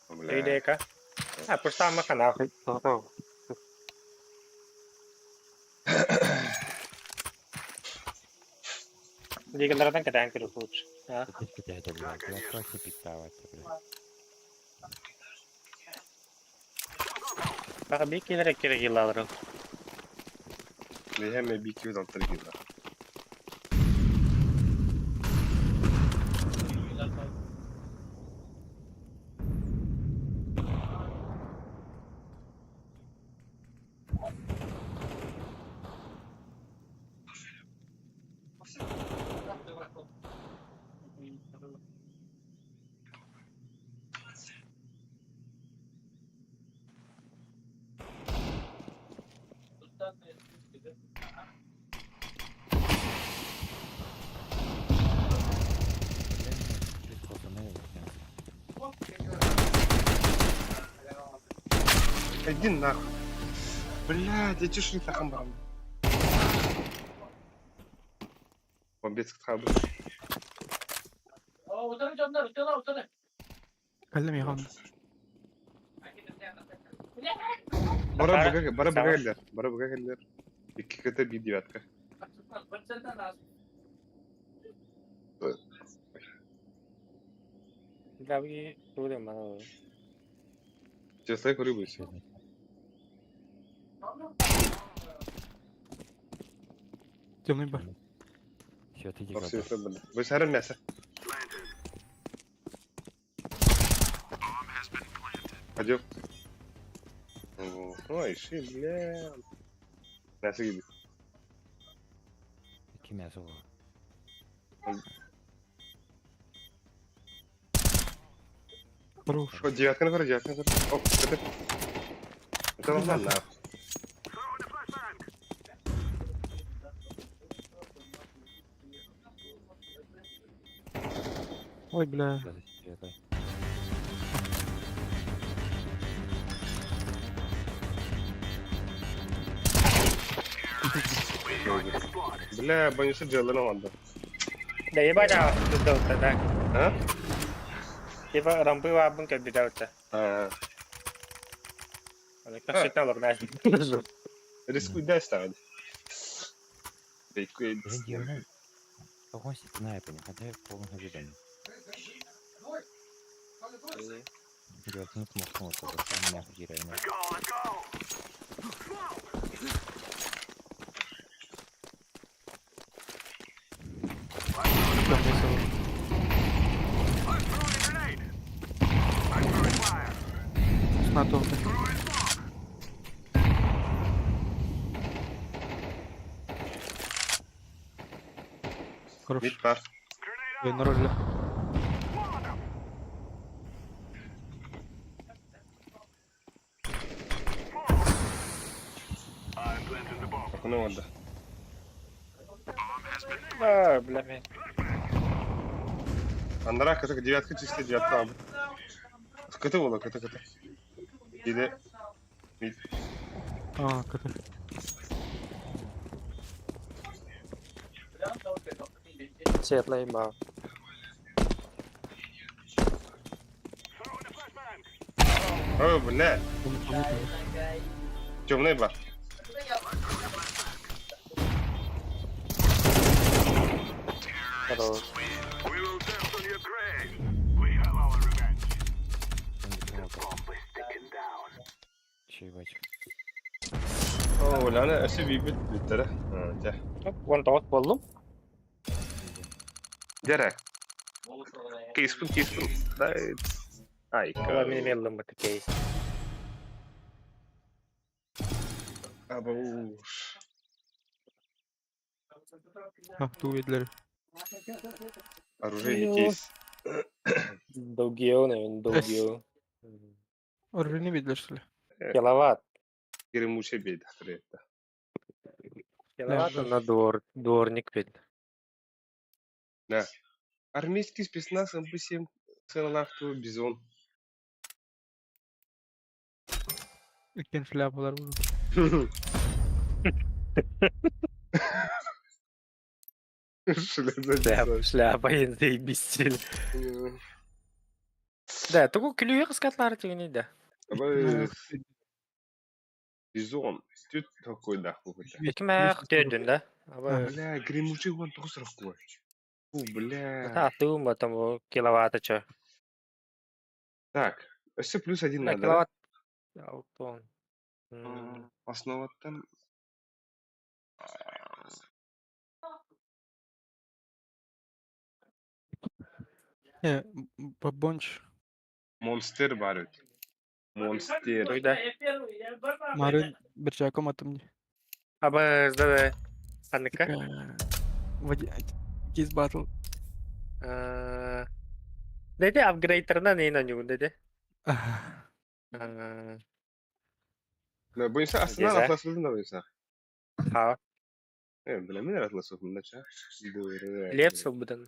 Бля. Идейка. А, просто маха нахуй. Дигелерден кэтээн көрү лучше. Блядь. Я проще пиктавать, блядь. Баха би килер кире киллалары. Лехеме би кью алтыр кило. Иди нахуй. Блядь, я чеши тахам барам. Бомбец хабы. Каллем яхан. Бара бага, бара бага келлер. Бара бага келлер. 2 КТ bir девятка. Габи туре мана. Честно, көрүбүз. Темный бар. Все, ты Все, все, Вы сарым мясо. Пойдем. Ой, ши, бля. Мясо гиби. Какие мясо было? Хорош. О, девятка на девятка на О, это... Это нормально. Ой, бля. Бля, боюсь, дело надо. Да ебать, а, да. А? Типа рампы вабын кабидаута. А. Аны кашытна лорнаш. Рискуй дай ставить. Эһин дьиэбинэн тоҕо ситинэ хотя полностью виден. Девятин смог меня кирайна. Снатов. Хорош. Мид бар. Ой, на ролле. Окно онда. А, бля, мен. Аннара кытык девятка чисто девятка абы. Кыты була, кыты кыты. Или мид. А, кыты. Светлый ба. О, бля. Темный бар. Хорош. Чебачка. О, бля, аны өсө бийбит бүттөрө. Жа. Он тоғыз болдум. Дәрә. Кейспин, кейспин. Дай. Ай, Ола мен мелдім бу кейс. Абауш. А, ту видлер. Оружейный кейс. Долгио, наверное, долгио. Оружие видели, что ли? Киловатт. Гремучий бейд, это. Киловатт на двор, дворник ведь. Да. Армейский спецназ МП-7 сыналахту бизон. Иккен шляпалар буду. Шляпа, шляпа, заебись. Да, тугу күлүүһэ кыскатлары тигини да. Бизон. Тут такой да, хуй. Кимээх төдүн да. Бля, гремучий вон тоғыз рахкой. Фу, бля. А туу там киловатта чё. Так, все плюс один надо. Киловатт. Алтон. Основа там. Не, бабонч. Монстр бар ведь. Монстр. Туйда. Марын биржаком атым. Аба да. Анныка. Кейс батл. Деде апгрейдтерна нейн анюгун деде. Буюнса астынан атласылдын да буюнса. Ха. Бля, мен атласылдым да ча. Лепс будан.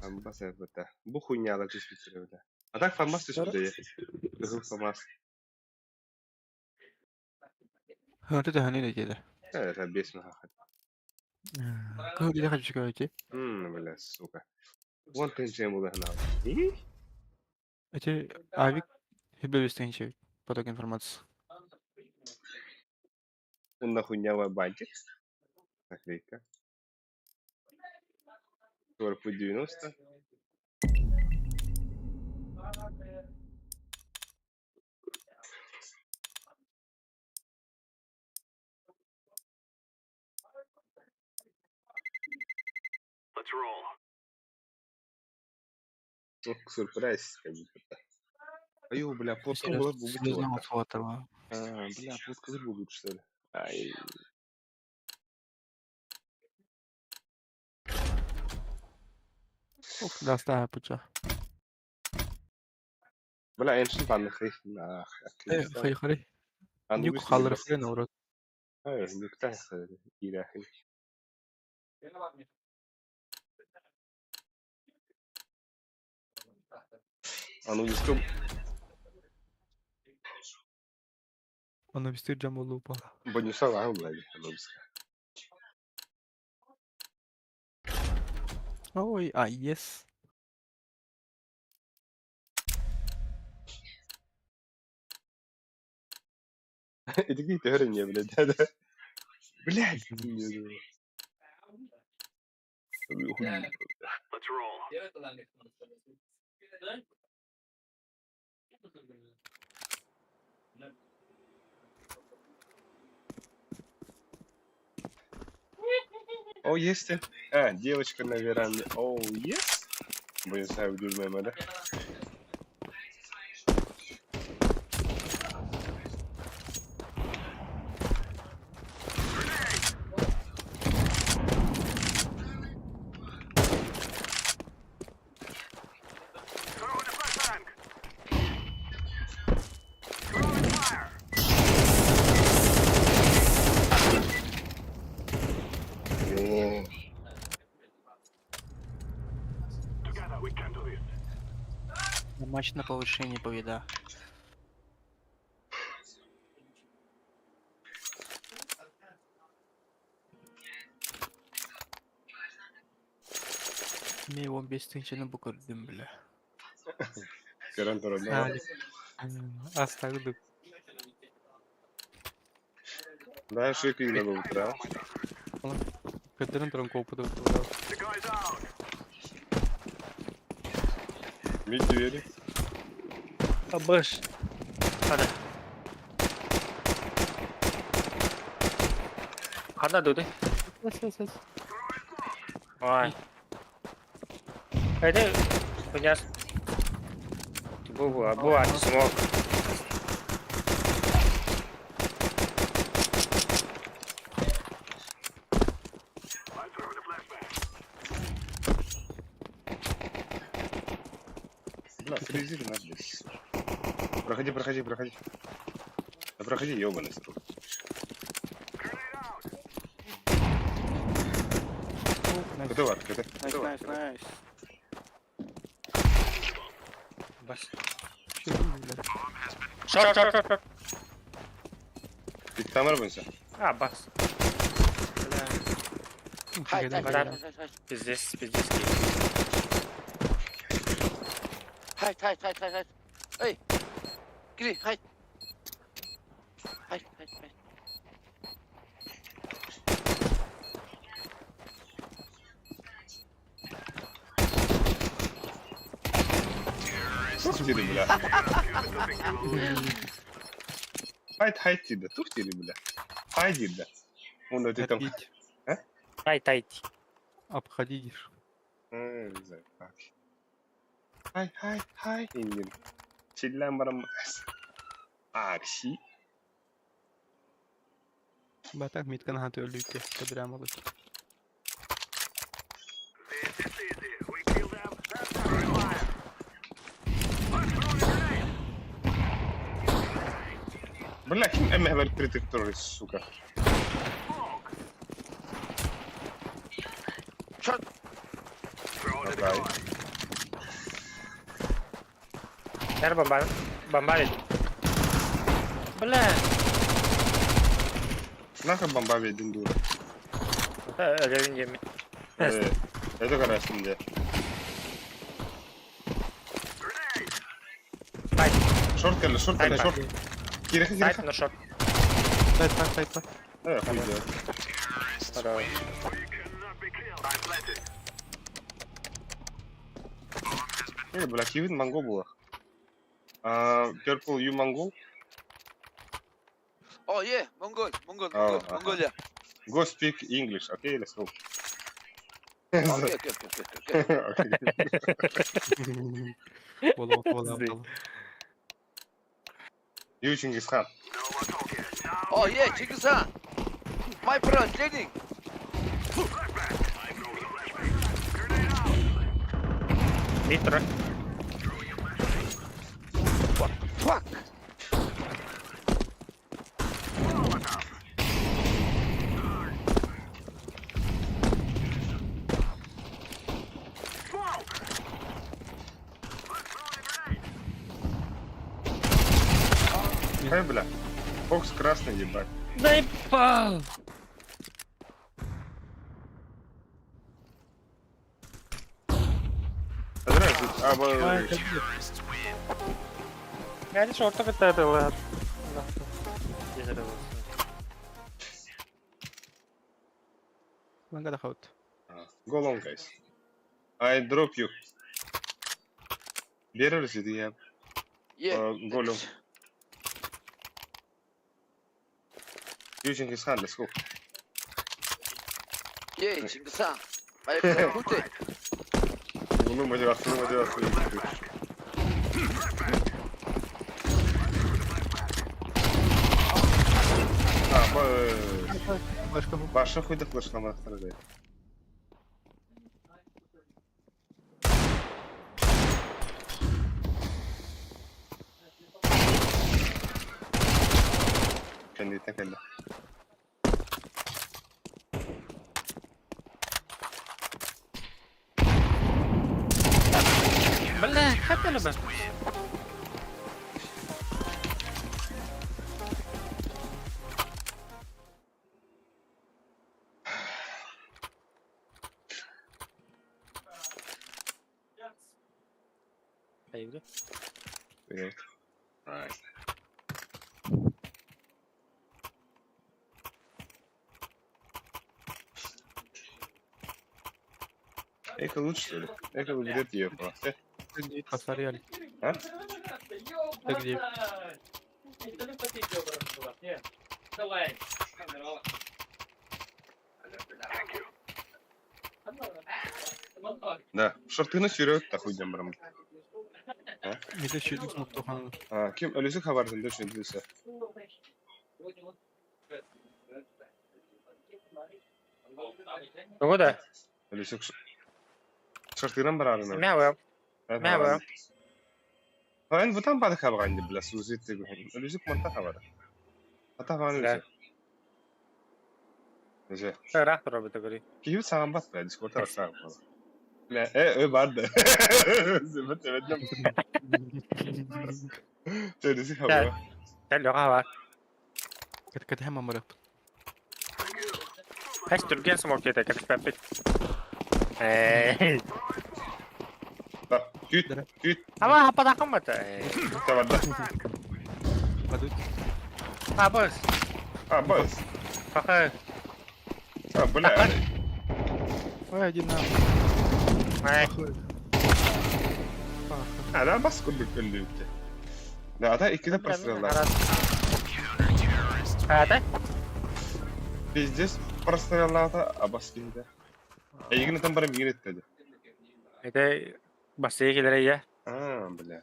Амбаса бата. Бу хуйня чувствительная, бля. А так фармас түспүдэ. Кызыл фармас. Вот это ханин деде. Это бес махат. Кого деде хочу сказать? Бля, сука. Вон ты чем был гнал. Эти авик хибе поток информации. Он на хуйня бантик. Наклейка. 40 90. Ох, сюрприз, как будто. Аю, бля, плотка была бы Серьезно, фото. А, бля, плотка будет, что ли? Ай. Ох, да, ставь пуча. Бля, эншин панны хей. Ах, Хей, хей. Нюк халыр хрен урод. Ай, нюк та ира хей. Анубиска. Анубистыр жамолу упал. Бонуса лагу, блядь, Анубиска. Ой, а, yes. И такие теории не, блядь, да, да. Блядь, не. О, есть. А, девочка на веранде. О, yes. Блин, знаю, дурная да? О, Матч на повышение победа. Мен 15 тыһыынчаны бу көрдүм бля. Көрөн турар, да? Астагдык. Да, шик игра утра. Көрдөрөн туран куоппут. Мид двери. Абаш. Hadi. Хана дуды. Ой. Это у нас бу бу смог. Бля, фризер надо. Проходи, проходи, проходи. Да проходи, ёбаный срок. КТ бар, КТ. Nice, nice, nice. Бас. Short, short, short, short. Пиктамар бойынша. А, бас. Хайт, хайт, Брат. хайт, хайт, хайт. Пиздец, пиздец. Хайт, хайт, хайт, хайт, хайт. Эй! Кири, хайт. Хайт, хайт, хайт. Тух дири, бля. Хайт, хайт диди, тух дири, бля. Хай диди. Он это там. Обходить. Ай, тайти. Обходишь. Не знаю, как. Хай, хай, хай. Индин. Чиллан барам. Акси. Батак миткан хаты өлүүтэ. Кэбирам олус. Бля, ким эмэхэр притык сука. Short. Окей. Яр бомба. Бомба. Бля. Нахуй бомба ведин дура. Өлөйүн жеми. Это карасın де. Сайт. Шорт келли, шорт келли, Сайт шорт. Киреха, Сайт киреха. на шорт. Сайт, сайт, сайт, сайт. Э, хуй делать. Здорово. Э, бля, кивин монгол было. А, Purple, you Mongol? Oh yeah, Mongol, Mongol, Oh, Mongol, ага. Mongolia. Go speak English, okay? Let's go. Okay, okay, okay, okay, okay. Okay. Бола, бола, бола. You Чингис Хан. Oh yeah, Genghis Khan. My friend, training. Митро. Fuck. Эй, бля. Бокс красный, ебать. Заебал! Здравствуйте. А, б- Я шорта кытта Лангада хаут. Go long, guys. I drop you. Where is it? Yeah. Yeah. Go long. Using his hand, let's go. Yeah, Чингисхан. Баярлалаа. Хүүтэй. Bunun motivasyonu motivasyonu. А, Флешка. Баша хуйда флешламаттар. Кэнниттэн кэллэ. Бля, хотели бы. Появили. Привет. Right. Эко лучше, что ли? Эко уберет ее просто. Посмотрели. А? Ты где? Да. Шортыны сүйрөт та хуйдам барам. Миде шүдүк смоктохан. А, ким өлүсү хабардын дөшүн дүсө. Тугу да? Өлүсү шортынан барарын. Мэ Мэ Эн бутан бады хабаган била сузит гүһэн. Өлүсү манта хабар. Ата бааны өлүсү. Эже. Ыраах турабыта көрүй. Киһи саҕан бас бля, дискордтар саҕан бала. Мэ, э, э барды. Зыбыт эбэднем. Өлүсү хабар. Кэл бар. Кэт хэм амарап. Хэс түрген смок кете кэппэппит. Эй. Да, күт, күт. Ама хападакым бата. Табарда. Падут. А, бос. А, бос. Паха. А, бля. Ой, один на. Ай. А, да, бас курдук өллүүттэ. Да, ата икките простреллар. Ата? Пиздец простреллаата абас киһитэ. Эйигин ытан баран биир эттэди. Это бассейн келер я. А, бля.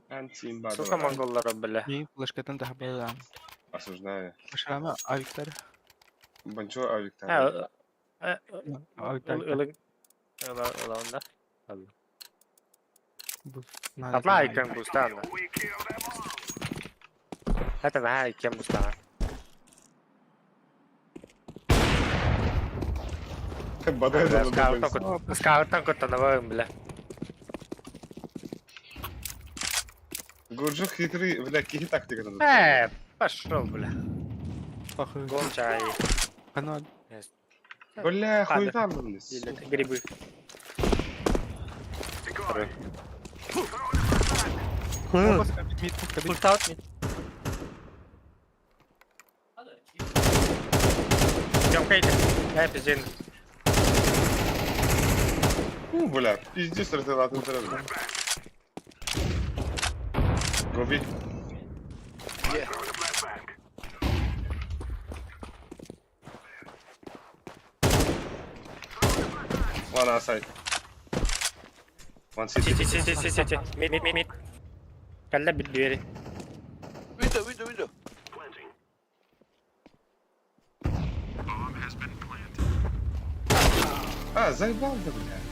Антимба. Сука монголлар, бля. Мин флешкатын тахбала. Осуждаю. Флешканы авиктар. Банчо авиктар. А, Авиктар. ылын. Ыла, ыла онда. Надо. Атла иккен бустан. Это на иккен бустан. Бадай Скаутан куттанабын, бля. Гурджу хитрый, бля, кихи тактика. Пошел, бля. Пахы. Гончай. Канал. Бля, хуй там, Грибы. Пультаут мид. Тёмка, иди. Пиздин. У, бля, пиздец, разделатын сразу. Гоби. Yeah. One outside. One city. Си, си, си, си, си, си. Мид, мид, мид, мид. Калла бит двери. Window, window, window. А, заебал да, бля.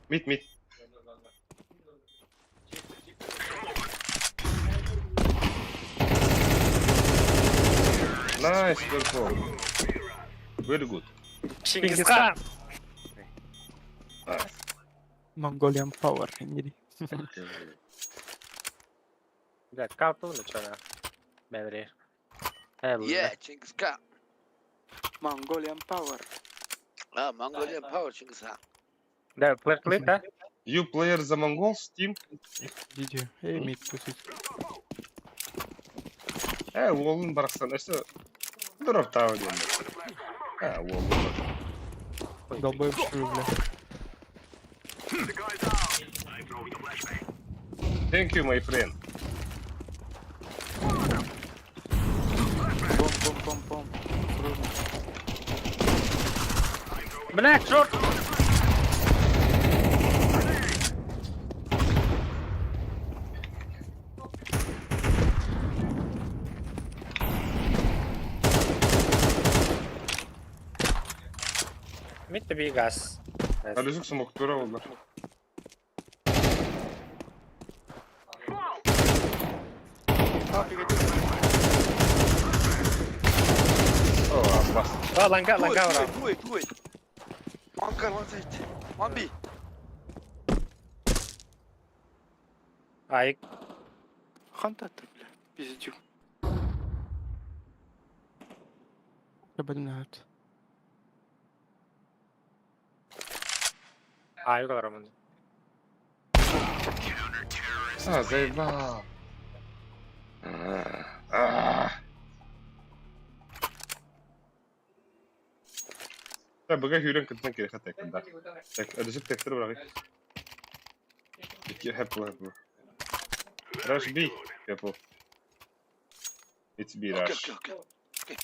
Мид, мид. Nice, good Very good. Чингисхан. Nice. Mongolian power. Иди. Бля, скауту начала. Бедри. Yeah, Чингисхан. Mongolian power. А, Mongolian power, Чингисхан. Да, флеш клип, да? You player the Mongols team? Иди. Эй, мид пусит. Э, уолун барахсан, өсө дроп тау диэн. А, во, во. Долбоеб шую, бля. Thank you, my friend. Бом, бом, бом, бом. Осторожно. Блядь, short! Mid to be gas. Алюзук смоктура oldu. О, Аббас. О, ланга, ланга, ура. Two way, two way, two way. One car, one side. One B. Ай, Ханта ты, бля. Пиздю. Блядь. ай, олоромун. А, заебал. А. Да, быга хүрен кытынан керек хат да. Так, Алюзук тектер бирак. Ики хэп хэп. Rush B, careful. It's B Okay, rush. okay, okay.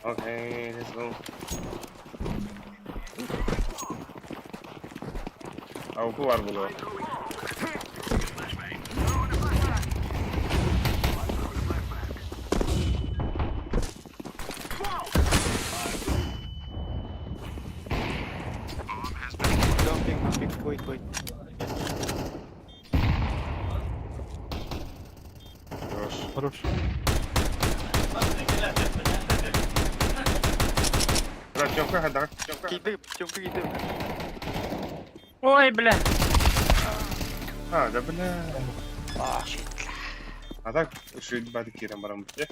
Okay, let's go. Avuk'u var bunu. Don't pick, don't pick. Wait, wait. Хорош. Хорош. Брат, Тёмка, хадар, Тёмка. Киды, Тёмка, киды. Ой, бля. А, да бля. Ah, shit. А так, шуйт бады кирен барам бите.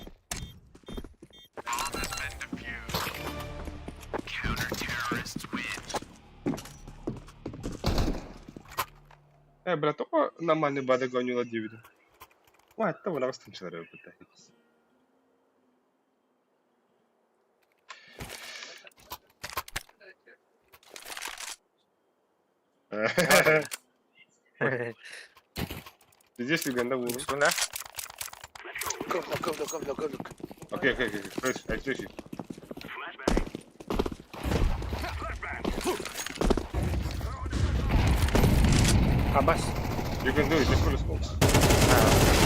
Э, брат, только нормальный бады гонюла дивиду. Ой, это вона встанчылар өпүтэ. Здесь легенда була. Сюда. Come, come, come, come, come, come. Окей, окей, окей, flash, I flash you. Абас. You can do it, just full smokes.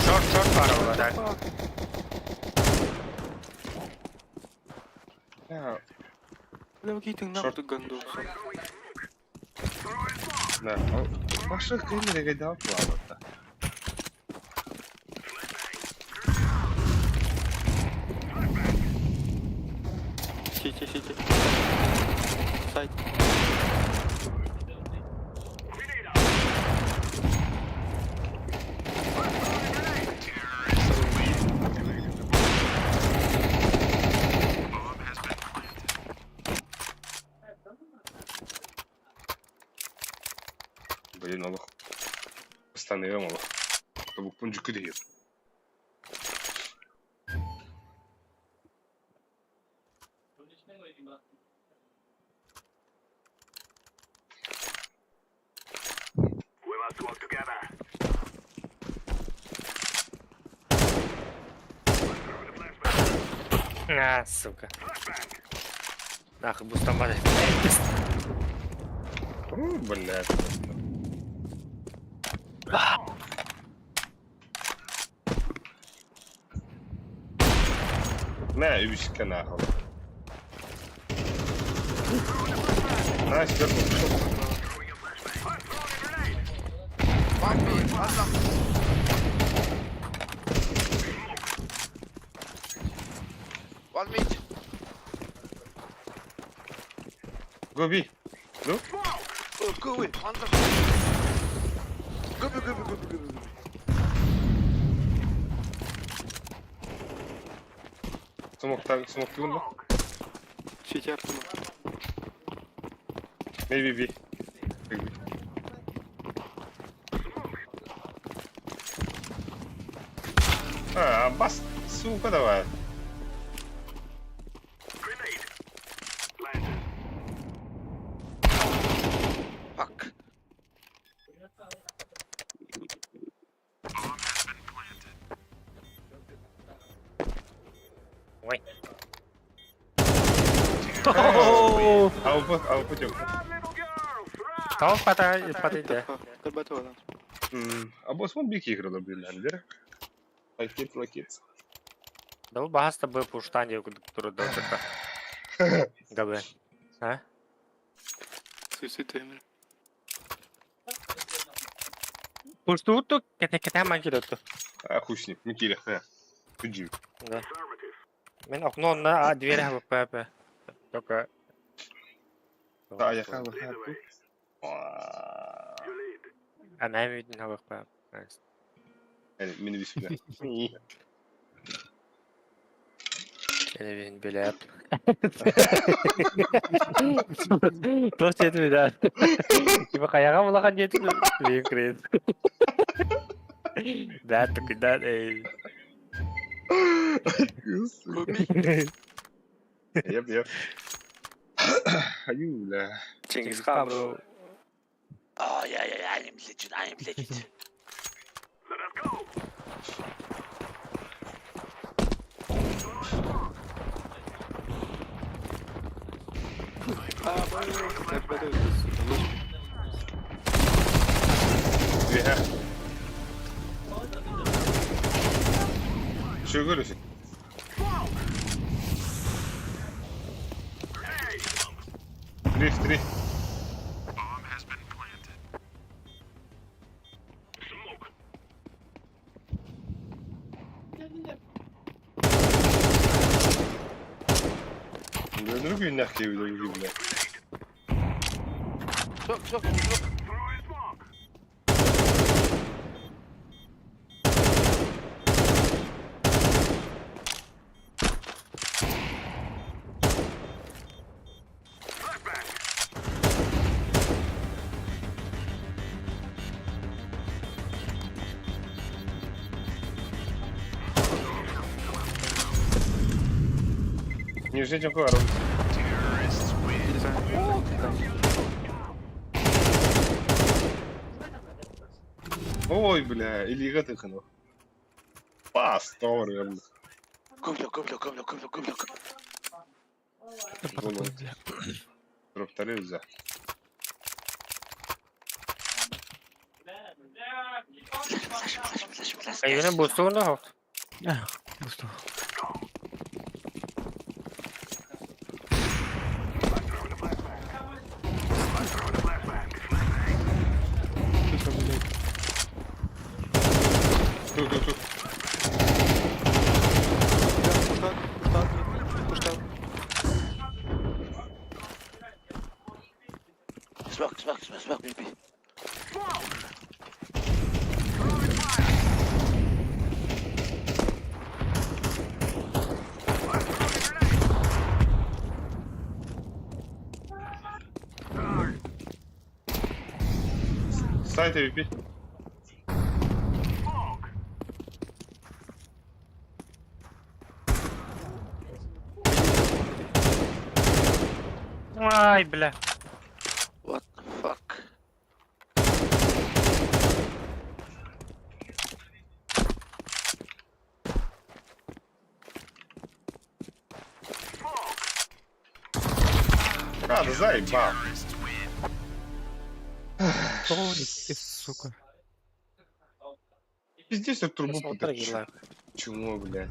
Short, short пара была, да. Да, Бля, какие ты Шорт. нахуй гандон. да. Ваша камера гайда плавата. Сити, сити. Сайт. Блин, олох. Станыгым олох. Тобукпун жүкү дейт. А, сука. Нахуй, бустамады. О, блядь. На, үбүскэ нахуй. Nice, careful. One B, one long. One mid. Go B. No? Oh, go away. One long. Go, go, go, go, go, go, go. Smoke, tag, smoke тигун Сити Артема. Maybe B. Big B. А, бас, сука, давай. Fuck. Ой. Алпы, алпы тёк. Тоҕо хата ыппат идэ. Көрбөтө Абос он бик игры блин, Лакет, лакет. Дал баһас да бу пуштан диye турда отурда. Габы. А? Суицид темир. Пуштууту кете кете манкидоту. А, хуй с ним, Микиля, Иди. Да. Мен окно на дверь ХВП. Только... Да, я хаваю. А мен виден ХВП. Мин висүнэ. Сeni билеп. Туох диэтим да. Типа каяга булахан диэтим. Блин, крейт. Да, только да, эй. Yep, yep. Аю, бля. Чингисхан, bro. Oh yeah yeah yeah I am legit I am legit. Yeah. Шөгөр. Три в три. Өлөргө нах гэвэл бля. Smoke smoke smoke. Не ждите какой Ой, бля, или тыхнул. Пастор, Көмлө көмлө көмлө көмлө көмлө. Дроптары за. Flash flash flash flash. Айына бустуун да хок. Бусту. Ту, ту, ту. Smoke smoke smoke smoke maybe. Сайт AWP. Ай, бля. What the fuck? А, да заебал. Тоник, сука. Пиздец, я трубу подошел. Чмо, блядь.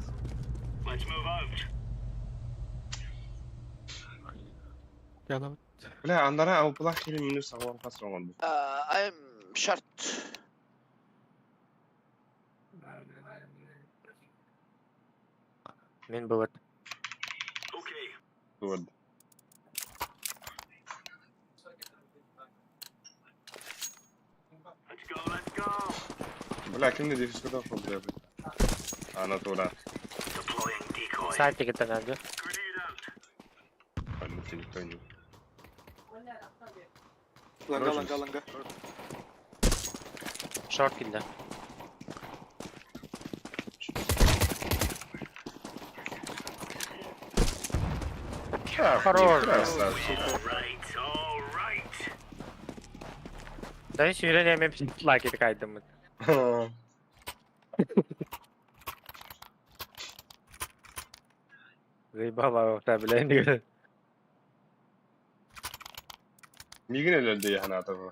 Бля, анара алпылах хили минус алан хасрон. I'm short. Мен быват. Вот. Бля, кимде дефис куда бля. А, натура. Сайт кетен надо. Никто не. Ланга, ланга, ланга. Шорт килде. Ах, Хорош. Красавчик. Да сүүрэн эми лайк кайдым. Заебала та бля. Мигин өлөрдө яханата bu.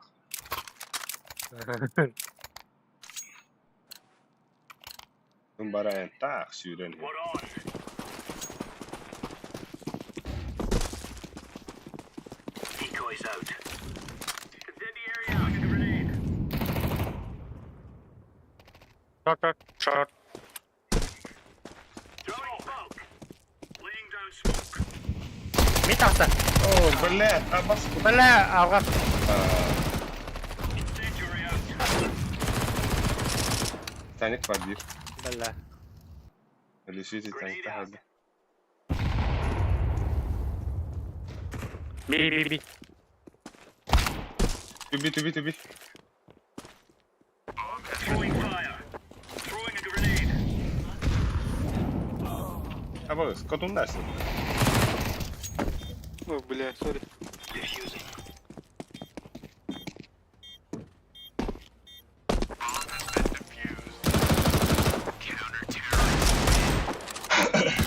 Бара таах сүүрэн. Short, short, short. Мид таста. О, бля, абас. Бля, алға. Титаник бар bir. Бля. Ölüsü Titanik hadi. Би, би, би. Түби, түби, түби. Абас, котундасың. Ой, бля, сори.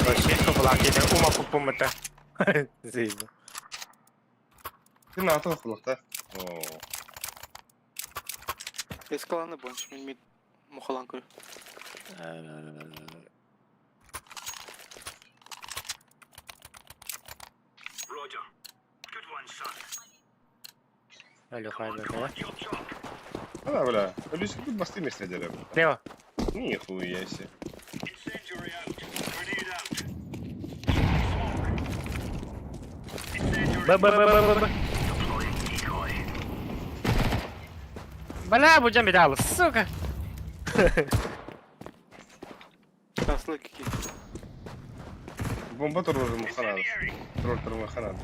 Вообще, кубалак, я ума пупумата. Заебал. Ты на то хлопта. О. Эскаланы бойынша мен мид мухалан көрө. Алло, хайда, да? Ана, бля, ölüsü bir bastı mesele bu. Лево. Нихуя себе. Б, Б, Б, Б, Б, Б. Бля, будем бедал, сука. Таслы кики. Бомба туруру муханады. Турur турur муханады.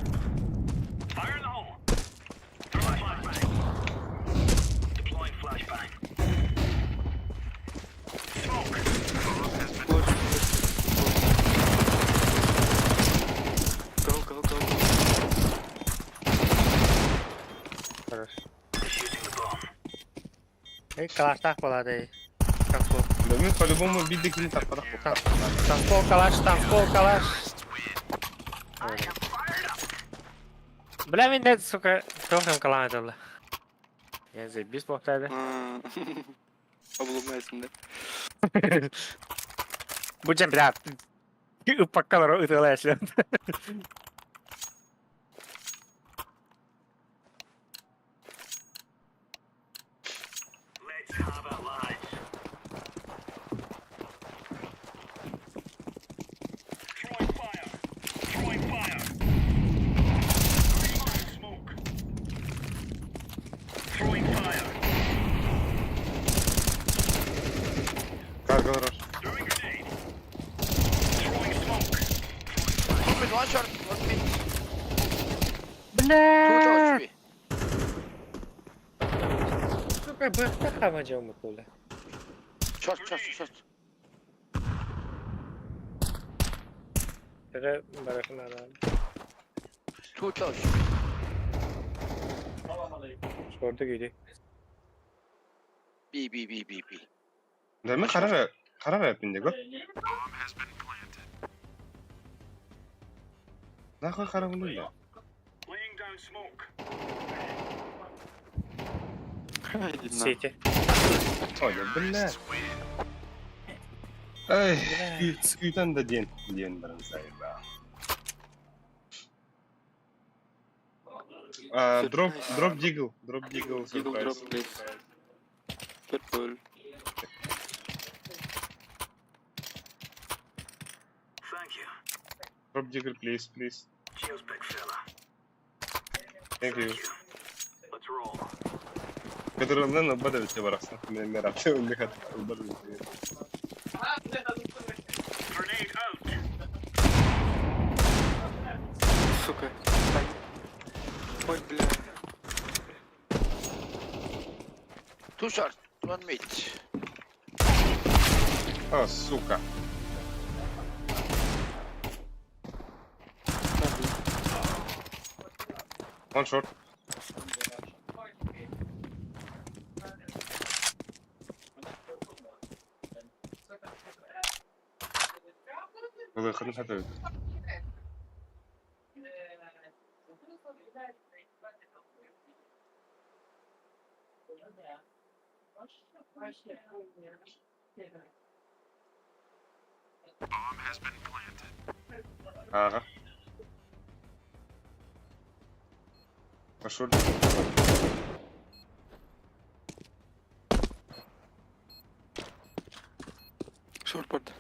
Go, go, go. Хорош. Эй, калаш так болады. Танцпол. Да мен по-любому бидде кини таппадах Танцпол, калаш, танцпол, калаш. Бля, мен де, сука, тоқым калам это, Я заебись повторяю. Обломайсың да. Будем, бля, упакалар ытылашлы. Каргалар. Two mid, one short, one mid. Two Бля! short, B. Сука, бахта хамажа умытылды. Short, short, short. Это барахна. Two short. Шорты күйді. B, B, B, B, B. Да мен карара карара эпинде көр. Нахуй карабын да. Иди на. Сети. Ой, бля. Ай, үтен да ден, ден баран сайба. А, дроп, дроп дигл, дроп дигл, Дигл дроп, please. Purple. Дроп дигл, please, please. Thank you. Кадырлан бада бите бараксан. Мен мерапты үндек бада бите. Сука. Ой, бля. Two short, one mid. А, сука. One short. Ылыаххытын сатыыбыт. Ааҕа. Пошел. Шорт барда.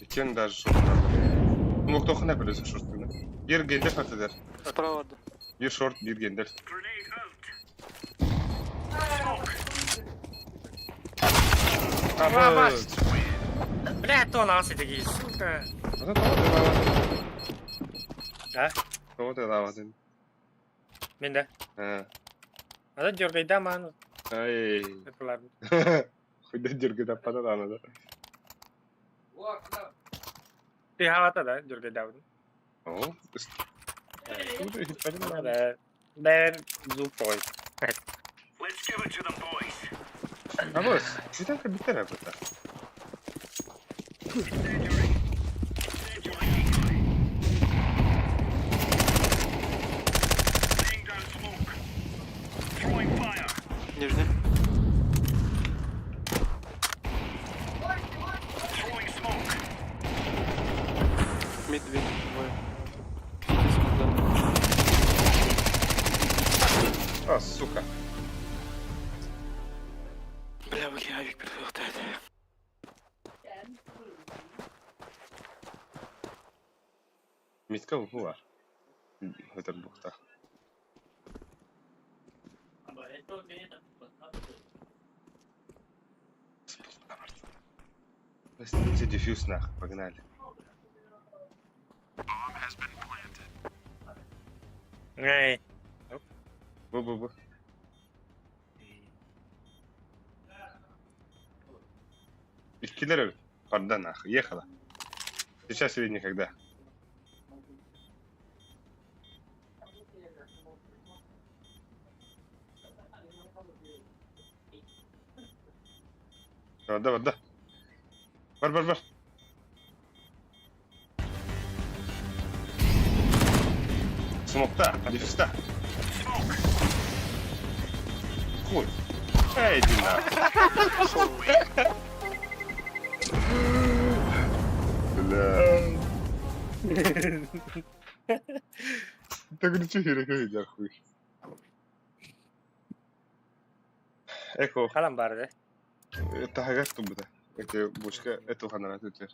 Иккиэн даже шорт Муктохуна билесик шорт Биир гендер хатыдар. Справа барда. Биир шорт, биир гендер. Баба! Бля, то нас такие, сука. А? Тоҕо тылаабатын? Мин да. Аа. Ада дергайда мааны. Ай. Хуйда дергайдаппата даҕаны да. Тыһаабата да дергайдаабытын. Оо. Да. Бэр зуб той. Абыс, ситэн кэбиттэр эбитэ. Нижний. Мид, две, двое. Сити смог, да. А, сука. Бля, выкинь авик перехватает. Митка уһуар. Өтөр буохтаах. Снимите дефьюз нах, погнали. Эй. Бу-бу-бу. Иккилэр эбит. Парда нах, ехала. Сейчас или никогда. Барда, барда. Бар, бар, бар. Смокта, дефиста. Хуй. Эй, иди нахуй. Бля. Так ну че херекэ хуй. Эко. Халан барды. Таһыгар турбута. Эти бочка это ханара түтер.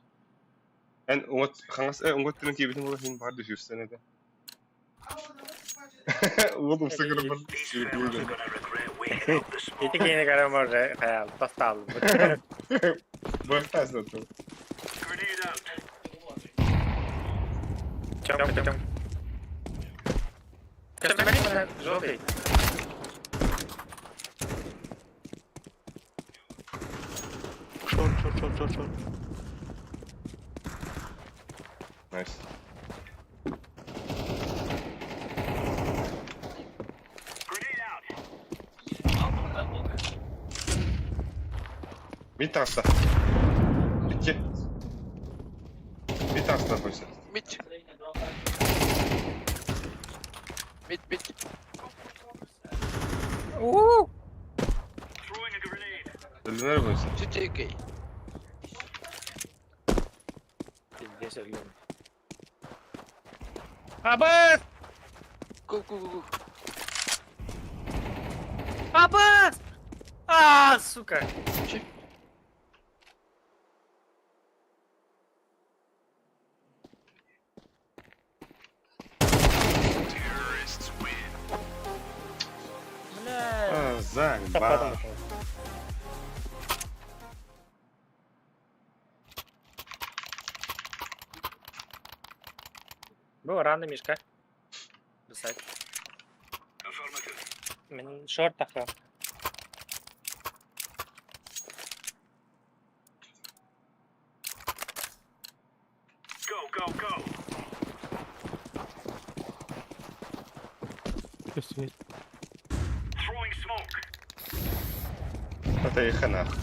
Эн уҥат хаҥас уҥат түнэн киирбитин буола син баар дефьюзтан этэ. Уол умса көрөн бар. Ити киһини көрөн уже хайал тастаалым. Бартаас оту. Чом чом. Желтый. Шорт, шорт, шорт, шорт, шорт. Nice. Мид таҕыста. Икки. Мид таҕыста бойся. Мид. Мид, мид. У. Өлүнэр бойся. Сити окей. Пиздец өлүм. Абас! Go, go, go, go. Абас! А, сука! Че? Бля. А, заебал. Был рано, Мишка. Писать. Мин шорт тахта. Көстүбэт. Это нах.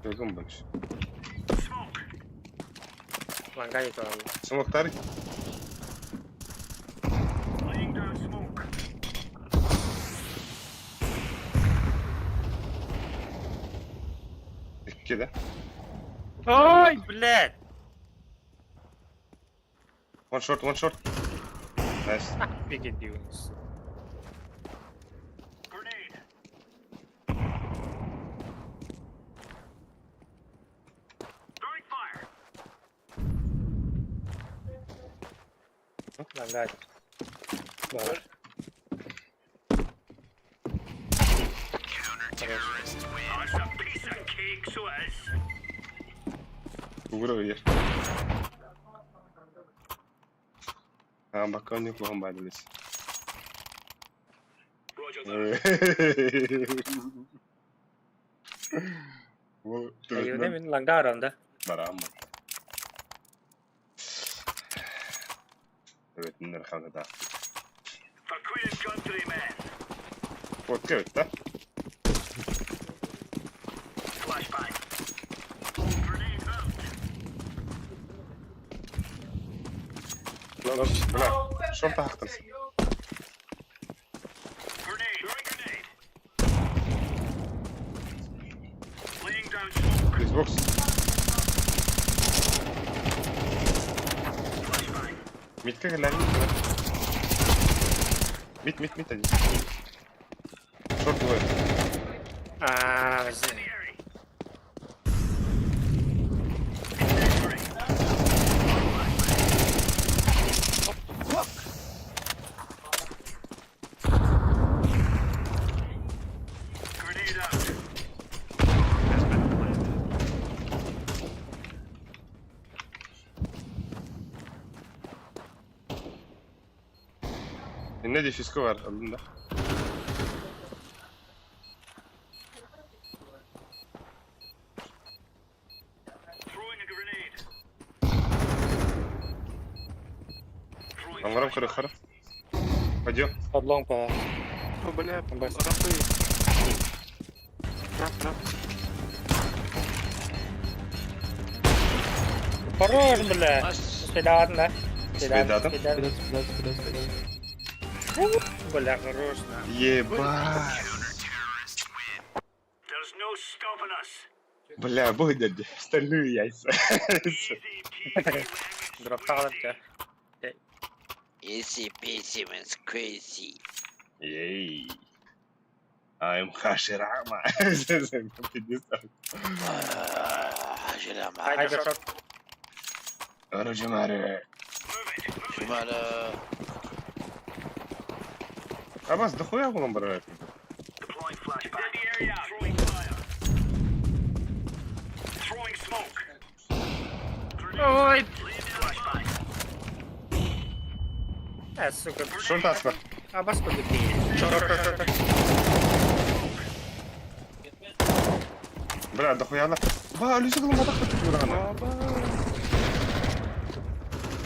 Другом больше. Лангай то. Смоктар. Икки да? Ой, блядь! One short, one short. Nice. Офигеть, Лангай. Бар. Угро ер. А, бакон не плохом бадились. Айыны мин ланга аранда. Барам. Evet, bunları да. Вот, да? Бля, шорта хақтырсың. Xbox. Митка кэллээн. Мит, мит, мит один. Шорт двое. Аа, Ne difisko var alında. Ангарам кыры хара. Пойдем. Подлом по. О, бля, Бас. рампы. Рамп, рамп. Хорош, бля. Спидадын да. Спидадын? Спидадын. Спидат, спидат, спидат, спидат. Бля, хорош, на. Ебать. Бля, бог дядя, стальные яйца. Дропталып да. Easy peasy man squeezy. Ей. I'm Hashirama. Hashirama. Хайда шорт. Оружимары. Шумара. Абас, дохуя булан барар? Ой. Э, сука. Шорт аспа. Абас подбей. Шорт, шорт, шорт. Бля, дохуя на. Ба, Люсик лом атак бит бургана.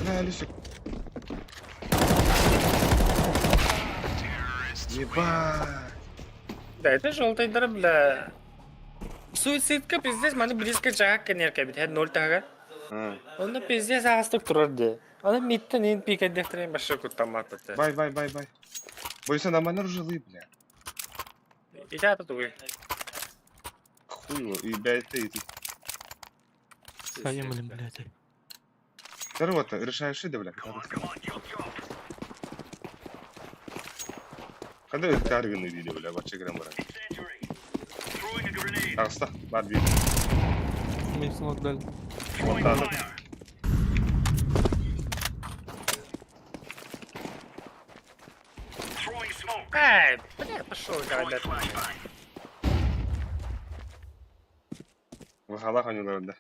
Бля, Люсик. Ебать. Да, это желтый дыр, бля. Суицидка пиздец, маны близко жагак кенерке бит, ноль тага. Онно пиздец астык турар де. Аны миттен ин пик эддехтерин башы куттамат это. Бай, бай, бай, бай. Бойся, нормально жилы, бля. Итя это тугай. Хуй его, и, блядь, ты, и ты. Саня, блин, блядь. Здорово, ты решаешь, да, бля? Когда это Карвин или, бля, вообще граммара? Аста, бар бир. Мне смог дали. Вот так. Эй, бля, пошел, ребят. Выхалах они, да.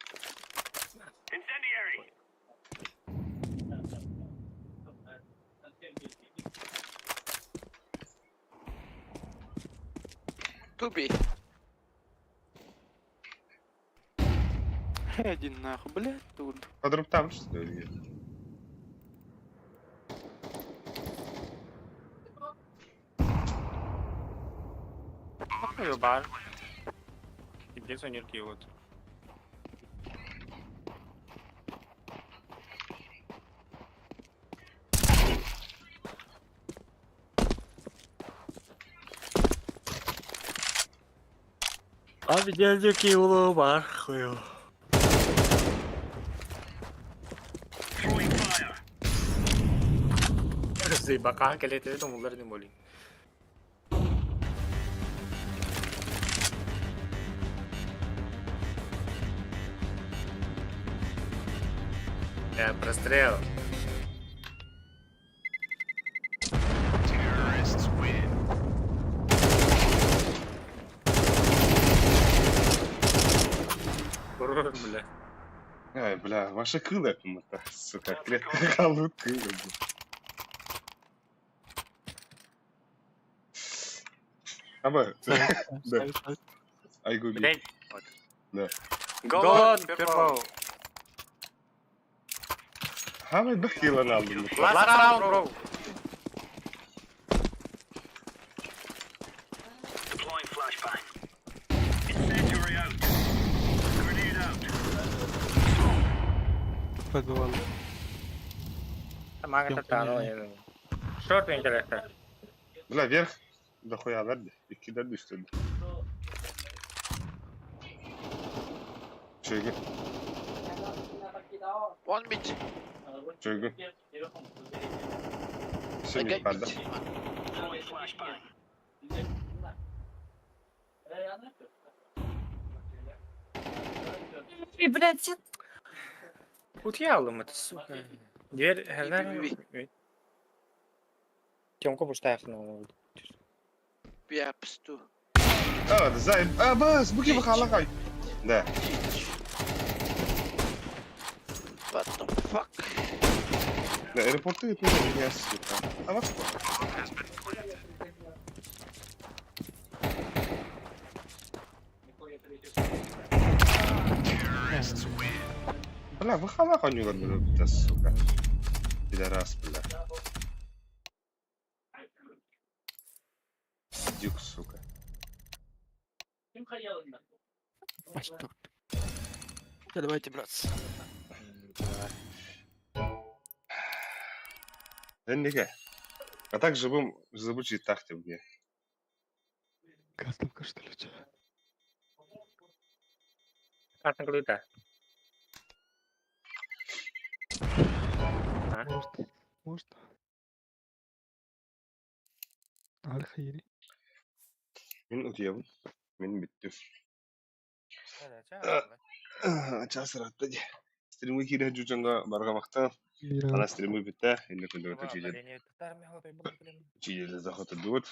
Туби. Один нахуй, блядь, тут. Подруг там, что ли? Бар. Пиздец, онюрки вот. Abi gelecek yolu var koyuyor. Бака келетеде домулар не болин. Прострел. Бля. Ай, бля, ваша кыла это, сука, клетка халут кыла. Аба, да. Айгуби. Блядь. Да. Голод, purple. Хавай бахила налдым. Last round, bro. Подвал. Мага татано. Шорт интересно. Бля, вверх. Дохуя верди. Икки да düştü. Чөйгү, One mid. чөйгү. I Şimdi got yukarıda. mid. Блядь, Утьялым это, сука. Дверь, Би, би, Тёмка пустая ну. Biaps too. А, зай. А, бас, буки бахалахай. Да. What the fuck? Да, аэропорты это не сука. А вот. Бля, выхалах у него, бля, сука. Пидорас, бля. Дюк, сука. Да, давайте, братцы. Да неге. А так живым звучит тахте мне. Кастомка, что ли, че? Карта ключа. Может, может. Аль-Хайри. Мен утуябын. Мен бүттүм. Час ыратты ди. Стримы кире жужанга барга бактан. Ана стримы бүтті. Енді күндө өтө чийден. Чийден заход дуут.